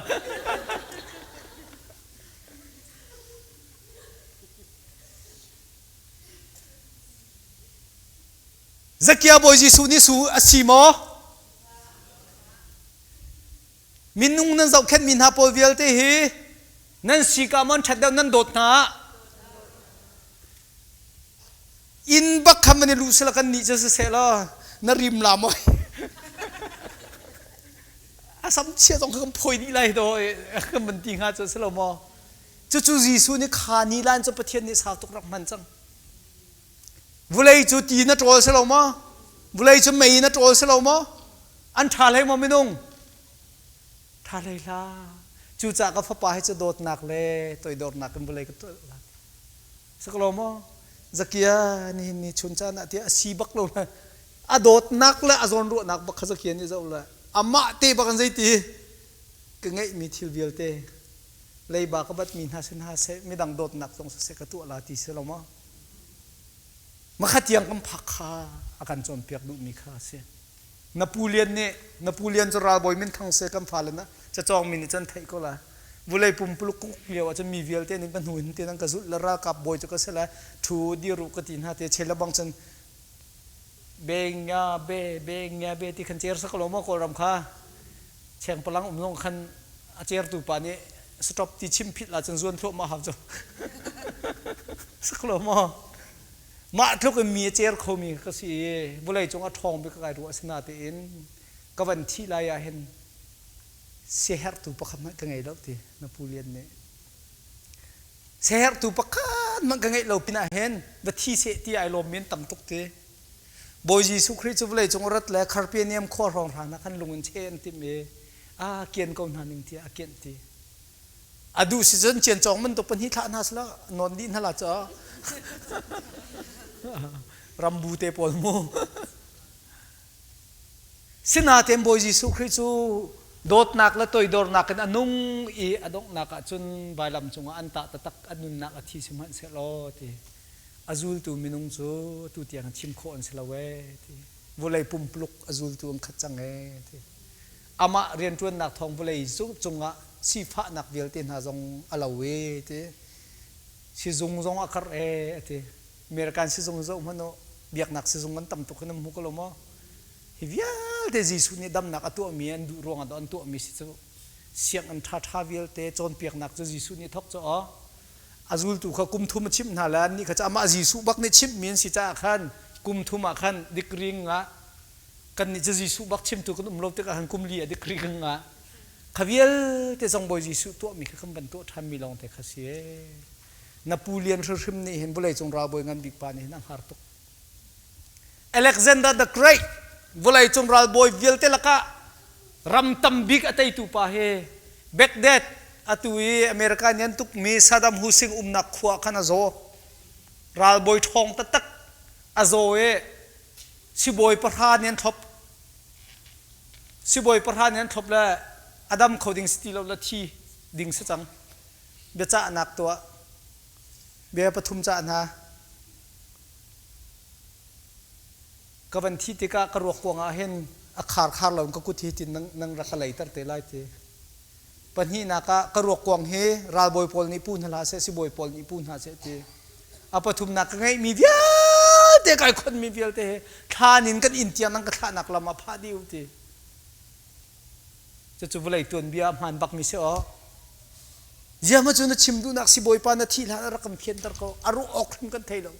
Zakia Bawi Jesuh nih su a si maw? Minung nan zohkhenhmi hna pawl vialte hi nan si ka maw an ṭhat deuh nan dawt hna inn bak kha man i luh sila kan nih cu siseh law na rim la maw a sam chia zong kha kan phawi dih lai do kan van ti hnga cu si lo maw cucu Jesuh nih kha ni lan cu Pathian nih sau tuk rak hman cang Vulei cu ti na ṭawl si lo maw? Vulei cu mei na ṭawl si lo maw? An ṭha hlei maw minung? Ṭha hlei hlah. Cucaah ka fapa hi cu dawtnak le toidornak in vulei ka ṭawl lai. Si ko lo maw? Zakia nihin ni chun caan ah tiah a si bak lo le a dawtnak le a zawnruahnak bak kha Zakia nih zoh le amah te bak in zeiti ka ngeihmi thil vialte leiba ka batmi hna sin hna seh midang dawtnak zong siseh ka tuah la ti si lo maw? Makhat tiang kan phak kha a kan cawnpiak duhmi kha a si. Na pu Lian nih na pu Lian cu ralbawi minthang se kan fale na cacawngmi nih cun theih ko lai. Vulei pumpuluk kuk lio ahcun mi vialte nih ka hnu hin tin an ka zulh le ralkap bawi cu ka si lai ṭhu dir u ka ti hna te chel le bang cun beng nga be beng nga be ti khan cer sak lo maw Kawlram kha chengpalang um zong khan a certu pa nih stop ti chim phit la cun zuan thluahmah hau cu sak lo maw? Mah tluk in mi a cer khomi ka si i vawlei cung a ṭhawng bik ka kai ruah asinatein ka van thih lai ah hin siaherhtu pakhat hmanh ka ngei lo ti na pu Lian nih. Siaherhtu pakhat hmanh ka ngeih lo pinah hin va thi seh ti ai lawmmi an tam tuk ti. Bawi Jesuh Khrih cu vawlei cung a rat le Kharpianiam khua hrawnghrang hna khan lung in cheh an timh i a kian ko hna ning tiah a kianh ti. A duh si cun ciancawng bantuk pahnih thlah hna selaw nawn dih hna la cu. Rambu te pawl mu. Sinain Bawi Jesuh Khrih cu dawtnak le toidornak in a nung i a donghnak ah cun vailam cungah an tah taktak a nunnak a thi sihmanhsehlaw ti a zultu minung cu atu tiang chim khawh an si lo ee ti vawlei pumpuluk a zultu an khat cang ee ti amah rianṭuannak thawng vawlei cungah sifahnak vialte hna zong a lo ee ti sizung zong a karh ee ti American sizung zoh hmanh u biaknak sizung an tam tuk hi nan hmu ko lo maw hi vialte Jesuh nih damnak a tuahmi an duh ruangah an tuahmi si cu sianginn ṭhaṭha vialte cawnpiaknak cu Jesuh nih thawk cu aw a zultu kha kum thum a chimh hna le annih kha cu amah Jesuh bak nih chimhmi an si caah khan kum thum ah khan degree ngah kannih cu Jesuh bak chimtu kan um lo tikah khan kum li ah degree kan ngah kha vialte zong Bawi Jesuh tuahmi kha kan van tuah ṭhanmi lawng te kha si ee na pu lian hrimhrim nih hin vawleicung ralbawi ngan bik pa nih hin a hngar tuk Alexander the Great vawleicung ralbawi vialte lakah ram tam bik a teitu pa hi Baghdad atu i America nih an tukmi Saddam Hussein umnak khua khan a zaw ralbawi ṭhawng taktak a zaw i sibawi pahra nih an thlop sibawi pahra nih an thlop le a dam kho ding si ti lo le thi ding si cang biacahnak tuah bia pathum cah hna ka van thi tikah ka ruak kuang ah hin a khar khar lo in ka kut hi tin nang nang rak ka leiter te lai ti pahnihnak ah ka ruak kuang hi ralbawi pawl nih pu hna hlah seh sibawi pawl nih pu hna seh ti a pathumnak ka ngeihmi vialte kai khonmi vialte he thlan in kan inn tiang nang ka thlahnak lam ah phah dih u ti Cucu vawlei tuanbia a hmaan bakmi si aw. Ziahma cu na chim duhnak si Bawipa na thih hlan a rak kan fianter ko. A ruah awk hrim kan thei lo.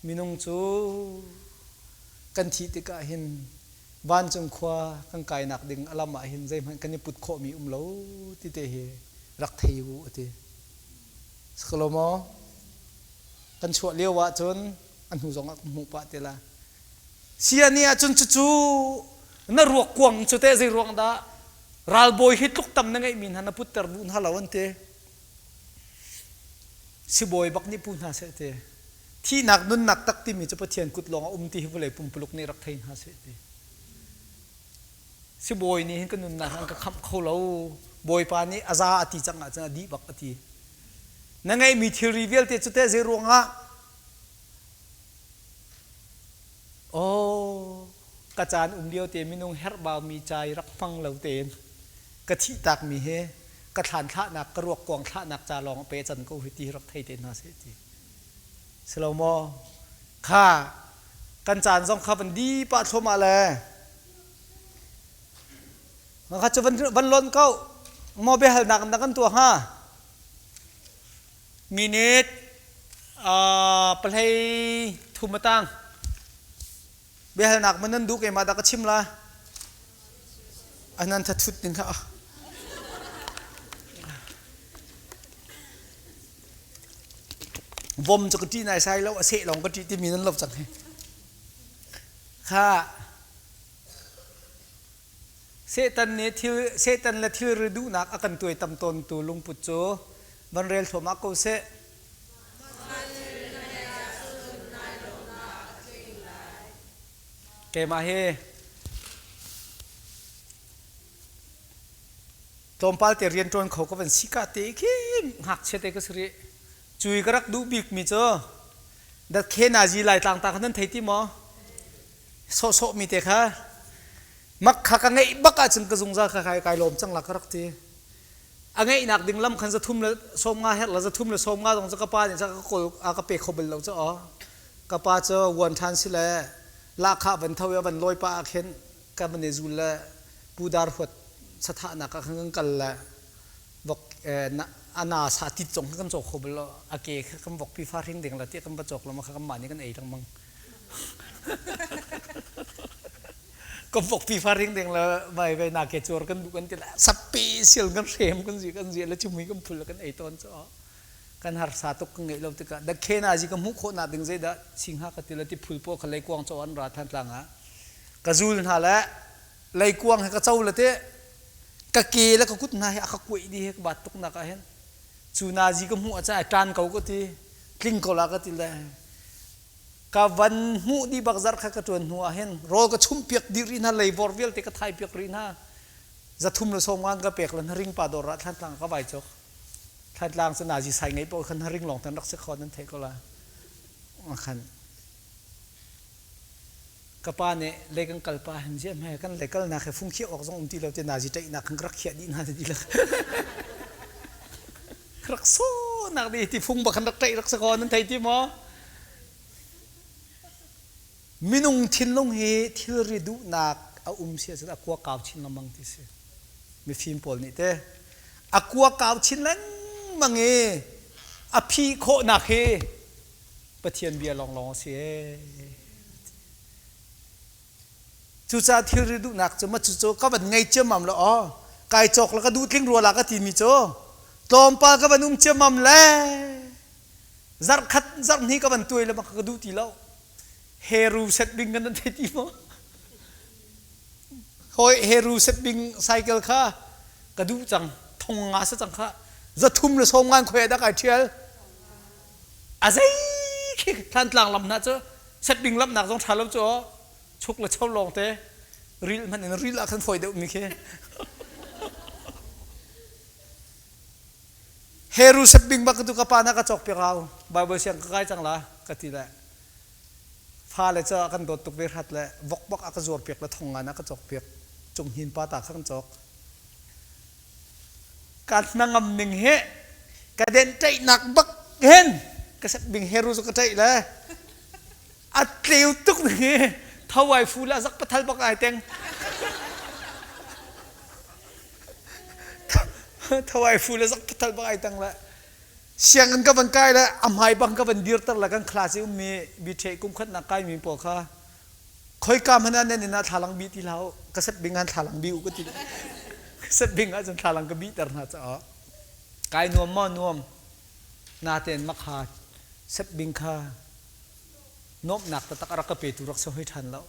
Minung cu kan thih tikah hin vancung khua kan kainak ding a lam ah hin zeihmanh kan i put khawhmi um lo ti te hi rak thei u a ti. Sakalo maw? Kan chuah lio ah cun a hnu zong ah ka hmuh pah te la. Siani ahcun cucu na ruak kuang cu teh zei ruang dah ralbawi hi tluk tam na ngeihmi hna na putter duh hna lo an ti. Sibawi bak nih pu hna seh ti. Thihnak nunnak tak timi cu Pathian kut lawng a um ti hi vawlei pumpuluk nih rak thei hna seh ti. Sibawi nih hin ka nunnak an ka khamh kho lo. Bawipa nih a za a ti cang ahcun a dih bak a ti. Na ngeihmi thilri vialte cu teh zei ruangah Aw, ka caan um lio te minung herhbaumi ca i rak hmang lo tein ka thihtakmi hi ka thlan thlahnak ka ruak kuang thlahnak ca lawng a pe can ko hi ti hi rak thei te hna seh ti. Si lo maw? Kha kan caan zong kha van di pah thluahmah le kha cu van van lonh ko maw biahalnak na kan tuah hnga? Minute pahlei thum a tang. Biahalnak man nan duh keimah dah ka chim la. Anan tha thut ding kha. Vom cu ka ṭih nai sai lo a seh lawng ka ṭih timi nan lo cang hi. Kha Satan nih thil Satan le thilri duhnak a kan tuaitam tawntu lungput cu van rel thluahmah ko seh. Keimah hi tlawmpal te rian ṭuan kho ka van si ka te khi ngakchia te ka si rih. Cui ka rak duh bikmi cu dat khenazi Laitlang ta kha nan thei ti maw? Sawhsawh mi te kha mak kha ka ngeih bak ahcun ka zungzal kha kai kai lawm cang la ka rak ti. A ngeihnak ding lam khan zathum le 50 herh la zathum le 50 zong cu ka pa nih ka kawl a ka pe kho bal lo cu aw. Ka pa cu vuan ṭhan si le lahkhah van tho i a van lawi pah ah khin ka van i zul le pudar huat sathahnak ah khan kan kal le vok na. Ana sa tit zong kan cawk kho bal lo. A ke kha kan vokpi fa hring ding la tiah kan va cawk lo ma kha kan mah nih kan ei lengmang. Kan vokpi fa ring ding la vai vai na ke cuar kan duh kan ti la special kan hrem kan zi kan zi la chumui kan phul kan ei tawn cho. Kan harsa tuk kan ngeih lo tikah da khena zi ka hmuh khawh nak ding zeidah singha ka ti la ti phul po kha leikuang cho an ra than tlang ah ka zul hna le leikuang he ka co le te ka ke le ka kut hna hi a ka kuaih dih he ka bat tuk nak ah hin cu nazi ka hmuh ah cun ai tan ko ka ti tling ko la ka ti le ka van hmuh dih bak zarh kha ka tuan hnu ah hin rawl ka chum piak dih rih hna leivor vialte ka thai piak rih hna zathum le sawm ka pek le ring pa dawr ah thlan ka vai cawk Thantlang cu nazi sai ngei paoh khan ring lawng tan rak si kho nan theih ko la khan ka pa nih lei kan kal pa hin ziah hme kan lei kal nak he fung khiah awk zong um ti lo te nazi ṭaih nak kan rak khiah dih hna ti la rak so nak di ti fung bak kan rak ṭaih rak si ko nan thei ti maw minung thinlung hi thilri duhnak a um si ahcun a kua kau chin lengmang ti si mifim pawl nih te a kua kau chin lengmang i a phih khawhnak hi Pathian bia lawnglawng a si ee. Cucaah thilri duhnak cu ma cucu ka van ngei ciammam lo aw kai cawk le ka duh tling rua la ka timi cu tlawmpal ka van um ciammam le zarh khat zarh hnih ka van tuai le bak ka duh ti lo heru set ding kan nan thei ti maw Hawi heru setbing cycle kha ka duh cang thong nga sa cang kha zathum le sawm ngan khoi dah kai thial a zei khi Thantlang lam hna cu setbing lam nak zong tha lo cu chuk le cho lawng te ril hmanh in ril ah khan foi deuh mi khi heru setbing bak tu ka pa na ka chok piak rau bible siang ka kai cang la ka ti le Fale cu a kan dawt tuk ve hrat le vok bak a ka zuarpiak le thong ngan a ka cawkpiak. Cunghin pa ta kha kan cawk. Ka hnangam ning hi ka den ṭaihnak bak hin ka set bing heru cu ka ṭaih le a tleu tuk ning hi thawai fu le a zak pathal bak ai teng. Thawai fu le zak pathal bak ai teng le Sianginn ka van kai le a hmai bang ka van dirter le kan class i ummi BTH kum khatnak kaimi pawl kha khoika hmanh ah nan inn ah thlalang bih ti hlah u ka set bing ah thlalang bih u ka ti ka set bing ahcun thlalang ka bihter hna caah kai nuam maw nuam natein makha set bing kha nuamhnak taktak a rak ka petu rak si hoi ṭhan lo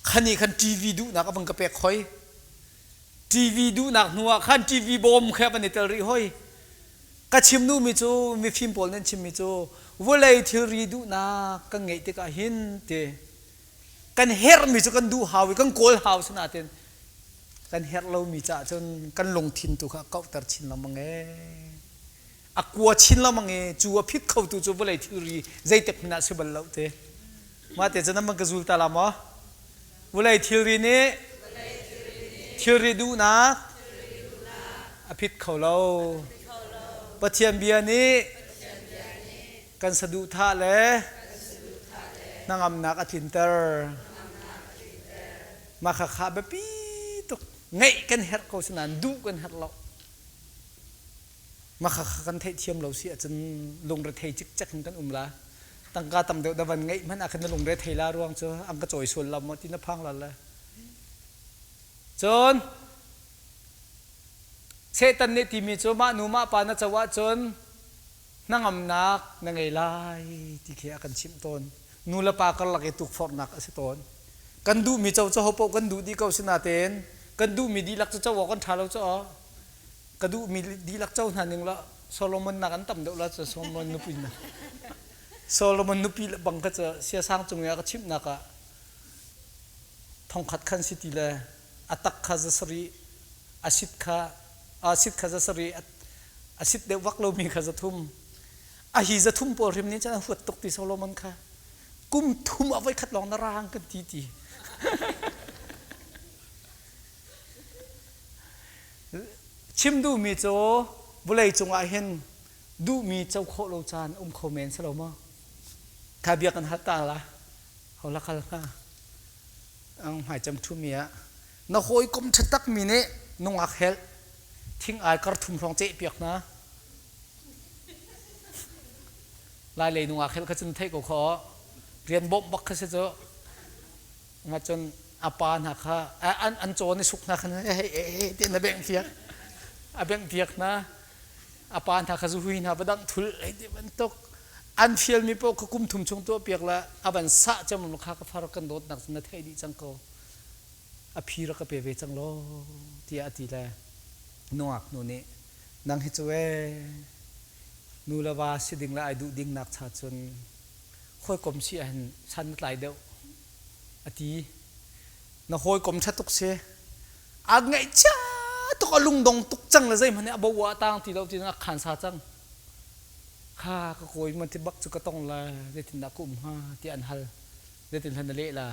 khani khan TV duhnak a van ka pek hoi TV duhnak hnu ah khan TV bawm kha van i tel rih hoi. Ka chim duhmi cu mifim pawl nan chimmi cu vawlei thilri duhnak kan ngeih tikah hin ti kan herhmi cu kan duh hau i kan kawl hau sinain kan herh lomi caah cun kan lungthin tu kha a kauhter chin lengmang ee. A kua chin lengmang i cu a phit khotu cu vawlei thilri zeitik hmanh ah si bal lo ti. Mah te cu nan van ka zul ta la maw? Vawlei thilri nih thilri duhnak a phit kho lo. Pathian bia nih kan saduhthah le hnangamnak a tlinter. Mah khakha biapi tuk. Ngeih kan herh ko sinain duh kan herh lo. Mah khakha kan theihthiam lo si ahcun lungrethei cikcek in kan um la. Tangka tam deuh da van ngeih hmanh ah khan na lungre thei la ruang cu an ka cawi sual lo maw ti na phang la le. Cun Satan nih timi cu mah nu mah pa na co ahcun hnangamnak na ngei lai ti khi a kan chimh tawn. Nu le pa karlak i tukforhnak a si tawn. Kan duhmi co cu hopaoh kan duh dih ko sinain kan duhmi dihlak cu co awk an ṭha lo cu aw. Ka duhmi dihlak co hna ning la Solomon nak an tam deuh la cu Solomon nupi na Solomon nupi le bang kha cu siasang cung i a ka chimhnak ah thongkhat khan si ti le a tak kha za sarih a sit kha a sit kha za sarih a sit deuh vak lomi kha za thum a hi za thum pawl hrim nih cun a huat tuk ti Solomon kha kum thum a voi khat lawng na rang kan ti ti Chim duhmi cu vawlei cungah hin duhmi co khawh lo caan um kho men si lo maw? Tha bia kan hal ta la. Ho la kal hnga? Ang hmaicam ṭhumi ah na hawikom ṭha takmi nih nungak helh. Thing ai kar thum hrawng ceh piak hna. Lai lei nungak hel kha cun theih ko kho rian bawmh bak kha si cu. Ma cun a pa hna kha an an cawn i suk hna khan hei hei ti na bengh piak. A bengh piak hna. A pa hna kha zuhui hna va dangh thul hei ti bantuk an fialmi paoh kha kum thum chung tuah piak la a van sah cem kha ka far kan dawtnak na theih dih cang ko. A phi rak ka pe ve cang law tiah a ti le nungak nu nih nang hi cu ee nu le va si ding le ai duh ding nak cha cun hawikom si ahhin san na tlai deuh a ti. Na hawikom ṭha tuk si a ngaihchia tuk a lungdong tuk cang le zeihmanh nih a bo ah tang ti lo ti a khan sa cang kha ka kawi man ti bak cu ka tong la zeitindah ka um hnga tiah an hal zeitin hlan na leh la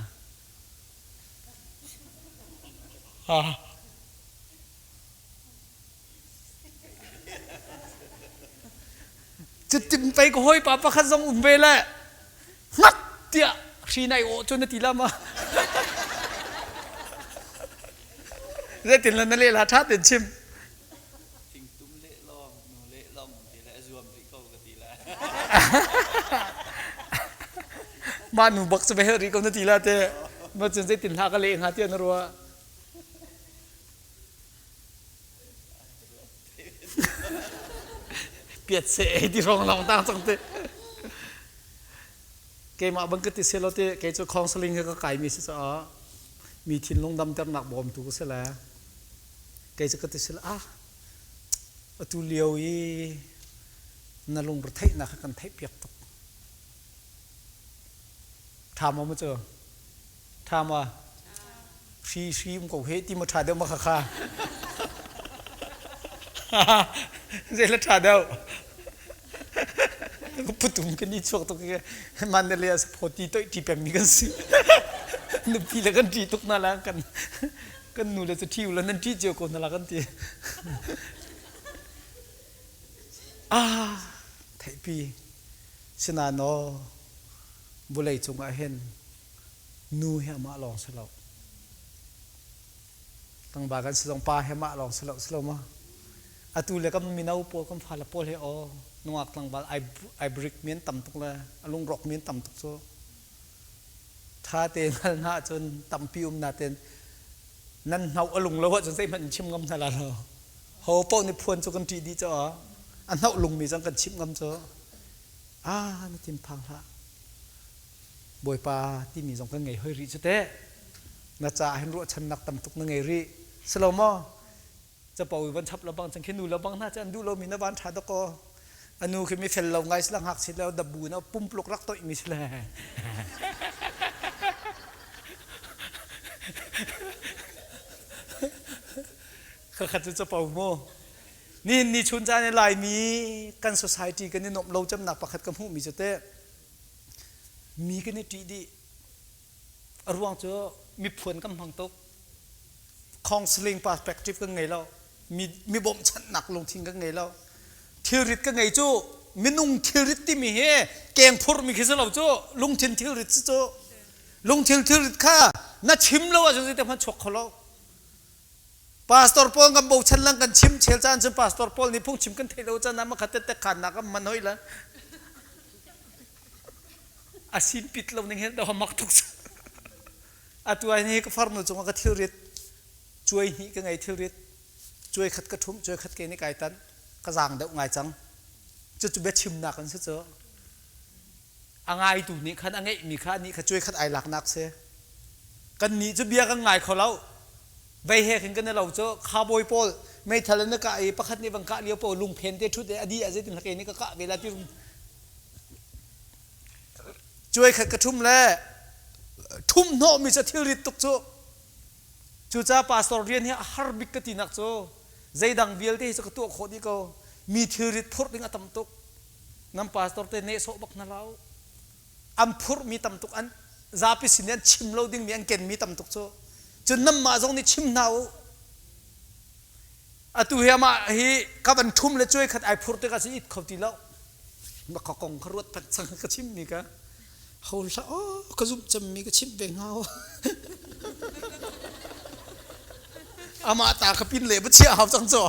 Cutin pei ka hawipa pakhat zong um ve le hmak tiah hri nai awh cu na ti la ma? Zeitin le na leh la ṭha tein chim. Thingtum leh lawng, nu leh lawng ti le a zuam rih ko ka ti la. Mah nu bak cu va rih ko na ti la te. Ma cun zeitin hla ka leh hnga tiah na ruah. Piat se ei ti rong long tang cang te. Keimah bang ka ti selo te kei cu counseling he ka kai mi si caah mi thinlung damternak bawmtu ka si le kei cu ka ti sila ah atu lio i na lungretheihnak kha kan theihpiak tuk. Ṭha maw mu cu? Ṭha maw? Hri hri um ko he ti maw ṭha deuh ma khakha? Zei la ṭha deuh? Putum kan i chuak tuk i Mandalay ah saphaw ti toih ṭi pengmi kan si. Nupi le kan ṭih tuk hna la kan kan nu le cu ṭhi u law nan ṭih cio ko hna la kan ti. Ah, theihpi. Sinain aw, vulei cungah hin nu hi amah lawng si lo. Tlangval kan si zong pa he mah lawng si lo si lo ma? Atu le kan mino pawl kan fale pawl he aw nungak tlangval ai ai brik mi an tam tuk le a lungrawk mi an tam tuk cu. Tha te hngal hna ahcun tampi um natin nan hno a lung lo ahcun zeihmanh in chim ngam hna la lo. Ho paoh nih phuan cu kan ṭih dih caah a hnoh lungmi zong kan chimh ngam cu. Ah na thin phang hlah. Bawipa timi zong kan ngei hoi rih cu teh. Na caah hin ruahchannak tam tuk na ngei rih. Si lo maw? Capo i van chap lo bang cang khi nu lo bang hna cu an duh lomi na van ṭha dok aw. A nu khi mi fel lo ngai si la ngak si lo dabbu na pumpluk rak toih mi si le. Khakhat cu capo mu. Nihin ni chun caan i Laimi kan society kan i nuamh lo cemnak pakhat ka hmuhmi cu teh mi kan i ṭih dih. A ruang cu miphuan kan hmang tuk. Counseling perspective kan ngei lo. Mi, mi bawmhchanhnak lungthin kan ngei lo. Thilrit ka ngei cu minung thilrit timi hi keng phurmi khi si lo cu lungthin thilrit si cu. Lungthin thilrit kha na chim lo ahcun zeitik hmanh chuak kho lo. Pastor pawl kan bochan lang kan chim chel caan cun pastor pawl nih phungchim kan theih lo caan ah makhat te khannak an man hoi la. A sin pit lo ning hin do mak tuk. Atu ai ni ka farnu cungah ka thilrit cuai hnih ka ngei thilrit cuai khat ka ṭhum cuai khat ke nih kai tan ka zaang deuh ngai cang. Cucu biachimnak an si cu. A ngaitu nih khan a ngeihmi kha nih kha cuai khat ai laknak si. Kan nih cu bia kan ngai kho lo. Vei he khin kan i lo cu khabawi pawl meithal in na kah i pakhat nih van kah lio pawl lungphen te ṭhut i a di ah zeitin hlake nih ka kah ve la ti cuai khat ka ṭhum le ṭhum hnawhmi cu thilrit tuk cu. Cucaah pastor rian hi a har bik ka tinak cu zeidang vialte hi cu ka tuah khawh dih ko. Mi thilrit phurh ding a tam tuk. Nan pastor te nehsawh bak hna hlah u. An phurhmi tam tuk an zapi sin i an chim lo dingmi an kenmi tam tuk cu. Cun nanmah zong nih chim hna u. Atu hi amah hi ka van ṭhum le cuai khat ai phurh tikah cun it kho ti lo. Na ka kong kha ruat peng cang ka chimmi ka. Ho hlah aw ka zumh cemmi ka chimh ve hnga. Amah ta kha pin le va chiah hau cang cu.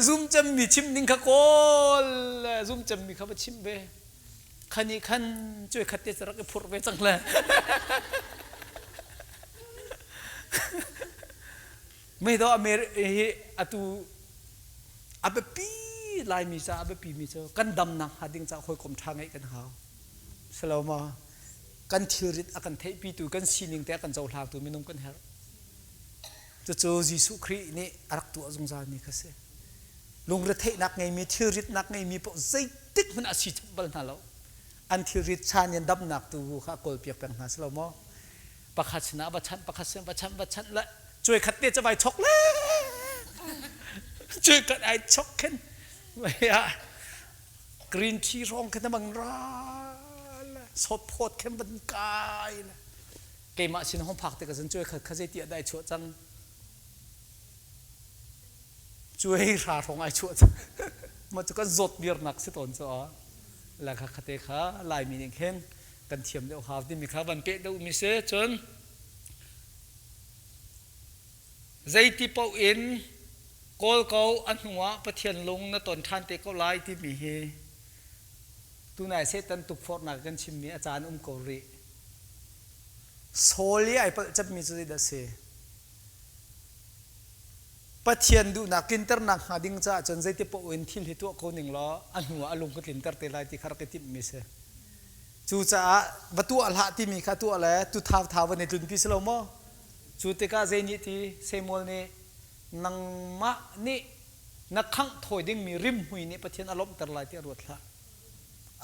Zum cemmi chim ding kha kawl le zum cemmi kha va chim ve. Khan i khan cuai khat te cu rak i phurh ve cang le. Mei do Amer hi atu a biapi Laimi ca a biapi mi cu kan damnak hnga ding ca hawikom ṭha ngeih kan hau. Silo ma kan thilrit a kan theihpitu kan sining te a kan cohlangtu minung kan herh. Cucu Jesuh Khrih nih a rak tuah zungzal mi kha si. Lungretheihnak ngeimi thilritnak ngeimi paoh zeitik hmanh a si chap bal hna lo. An thilrit chan in damnak tu kha a kawlpiak peng hna si lo maw? Pakhat sinah va chanh, pakhat sinah va chanh, va chanh le cuai khat te cu vai chok le cuai khat ai chok khin green tea rong khin bang ra le sot phot khin van kai le keimah sin hong phak te ka zan cuai khat kha zei ti dai chuah cang cuai hra rong ai chuah cang ma cu kan zawt birnak si tawn cu a la kha khate kha laimi nih khin kan thiam deuh hau timi kha van peh deuh mi si cun Zeiti paoh in kawl ko a hnuah Pathian lung na ton ṭhan te ko lai timi hi tunai Satan tukforhnak kan chimmi a caan um ko rih. Saul i ai palh cemmi cu zeidah a si? Pathian duhnak tlinternak hnga ding caah cun zeiti paoh in thil hi tuah ko ning law a hnuah a lung ka tlinter te lai ti kha rak i timhmi si. Cucaah va tuah hlah timi kha tuah le tu thau thau van i tlunpi si lo maw? Cu tikah zei nih ti Samuel nih nangmah nih na khangh thawi dingmi rimhmui nih Pathian a lawmhter lai ti a ruat hlah.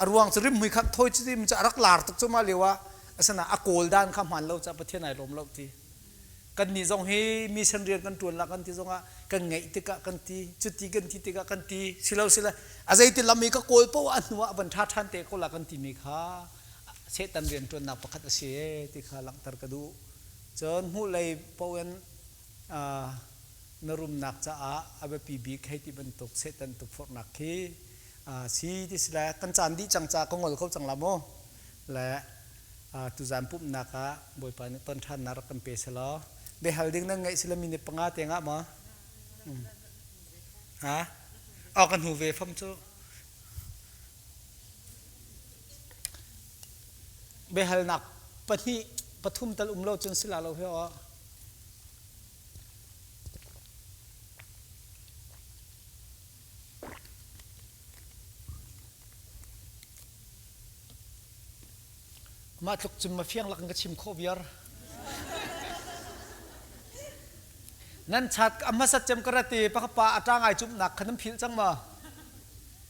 A ruang cu rimhmui khangh thawi cu ti cu a rak lar tuk cu mah lio ah asinain a kawl dan kha hmaan lo caah Pathian ai lawm lo ti. Kannih zong hi mission rian kan ṭuan la kan ti zongah kan ngeih tikah kan ti, cuti kan ti tikah kan ti, silo sile a zeiti lam i ka kawl paoh ah a hnu ah van ṭha ṭhan te ko la kan timi kha Satan rian ṭuannak pakhat a si ti kha langhter ka duh. Cun hmuhlei paoh in na rumnak caah a biapi bik hei ti bantuk Satan tukforhnak khi si ti si le kan caan dih cang caah ka ngol ko cang la mu. Le tuzaan pumhnak ah Bawipa nih ton ṭhannak rak kan pe selaw biahal ding nan ngeih sila minute panga te ngah maw? Ha? Oh, kan hnu ve fam cu. Biahalnak pahnih pathum tal um lo cun sila lo hi aw. Mah tluk cun mafiang lak in ka chim khawh viar. Nan chat a hmasat cem ka rat i pakapa a ṭang ai cumnak kha nan philh cang ma?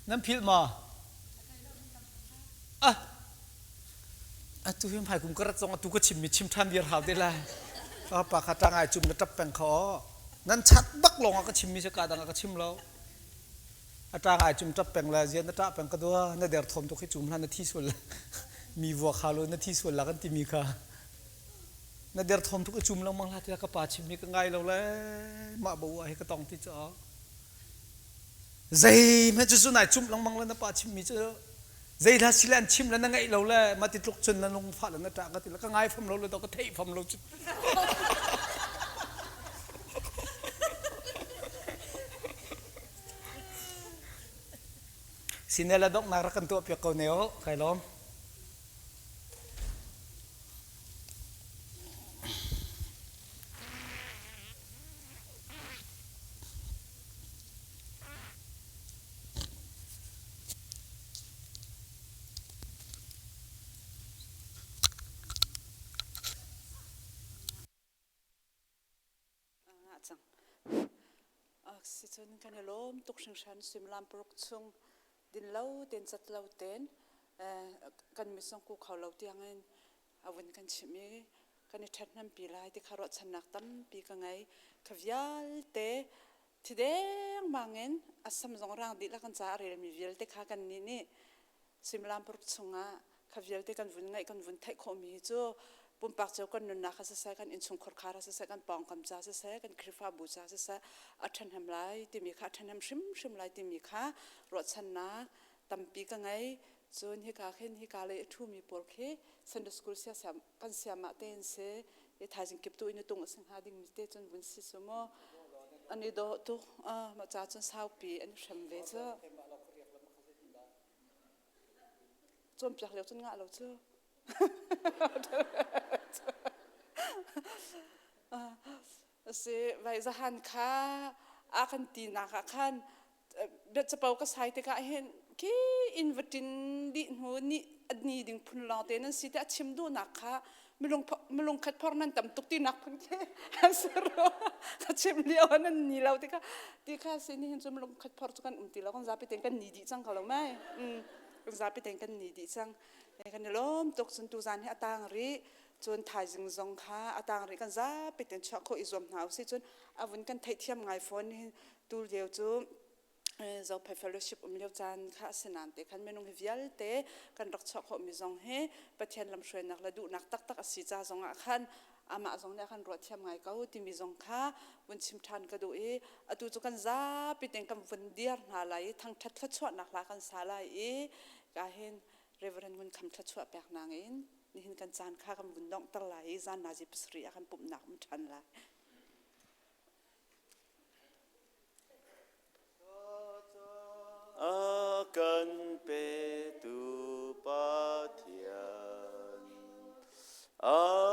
Nan philh ma? Ah, atu hi hmai kum ka rat zong atu ka chimmi chim ṭhan viar hau te lai. Pakapa kha ṭang ai cum na ṭap peng kho. Nan chat bak lawng ah ka chimmi si ka dang ah ka chim lo. A ṭang ai cum ṭap peng le zian na ṭah peng ka dua na derthawm tuk hi cum hlah na thi sual mi vua kha lo na thi sual la kan timi kha na derthawm tuk i cum lengmang hlah tiah ka pa chimmi ka ngai lo le mah bo ah hi ka tong ti cu zeihmanh cu cu nai cumh lengmang le na pa chimmi cu zei hla sile an chim le na ngaih lo le mah ti tluk cun na lungfah le na ṭah ka ti le ka ngai fam lo le to ka theih fam lo cu Sinel a donghnak rak kan tuah piak ko ne u kai lawm. Ngah cang. Sicun kan i lawm tuk hringhran suimilam paruk chung din lo ten cat lo ten kan misong ku kho lo tiangin a vun kan chimh i kan i ṭhathnempi lai ti kha ruahchannak tampi ka ngei. Kha vialte thi dengmang in a sam zong rang dihlak kan ca a relmi vialte kha kannih nih suimilam paruk chungah kha vialte kan vun ngaih kan vun theih khawhmi hi cu pumpak cio kan nunnak ah siseh kan innchungkhar khar ah siseh kan pawngkam ca siseh kan Khrihfabu ca siseh a ṭhahnem lai timi kha a ṭhahnem hrimhrim lai timi kha ruahchannak tampi ka ngei. Cun hika khin hika lei a ṭhumi pawl khi Sunday school siasiam kan siamah tein si. I thaizing kip tu in tung a si hnga ding mi te cun vun si su mu. An i dawh tuk. Mah ca cun saupi an i hrem ve cu. Cawnpiak lio cun ngah lo cu. Si vai zahan kha a kan tinak ah khan biacapo ka sai tikah hin khi inn va ṭin dih hnu ni ni ding phun lawng te nan si te a chim duhnak kha milung milung khat phor nan tam tuk tinak phun khi an si ro ka chim lio ah nan ni lo tikha ti kha si ni hin cu milung khat phor cu kan um ti lo kan zapi tein kan ni dih cang ko lo mai kan zapi tein kan ni dih cang kan i lawm tuk cun tuzan hi a tang rih cun thaizing zong kha a tang rih kan zapi tein chuah khawh i zuam hna usih cun a vun kan theihthiam ngai fawn hin tu lio cu Zophei Fellowship um lio caan kha a si nain te khan minung hi vialte kan rak chuah khawhmi zong hi Pathian lamhruainak le duhnak taktak a si ca zong ah khan amah zong nih a kan ruah thiam ngai ko timi zong kha vun chim ṭhan ka duh i atu cu kan zapi tein kan vun dir hna lai i thangṭhat thluachuahnak hla kan sa lai i ka hin Reverend Ngun Kham thluachuah pek nangin nihin kan caan kha kan vun donghter lai i zan nazi pasarih ah kan pumhnak um ṭhan lai. A kan petu Pathian. A.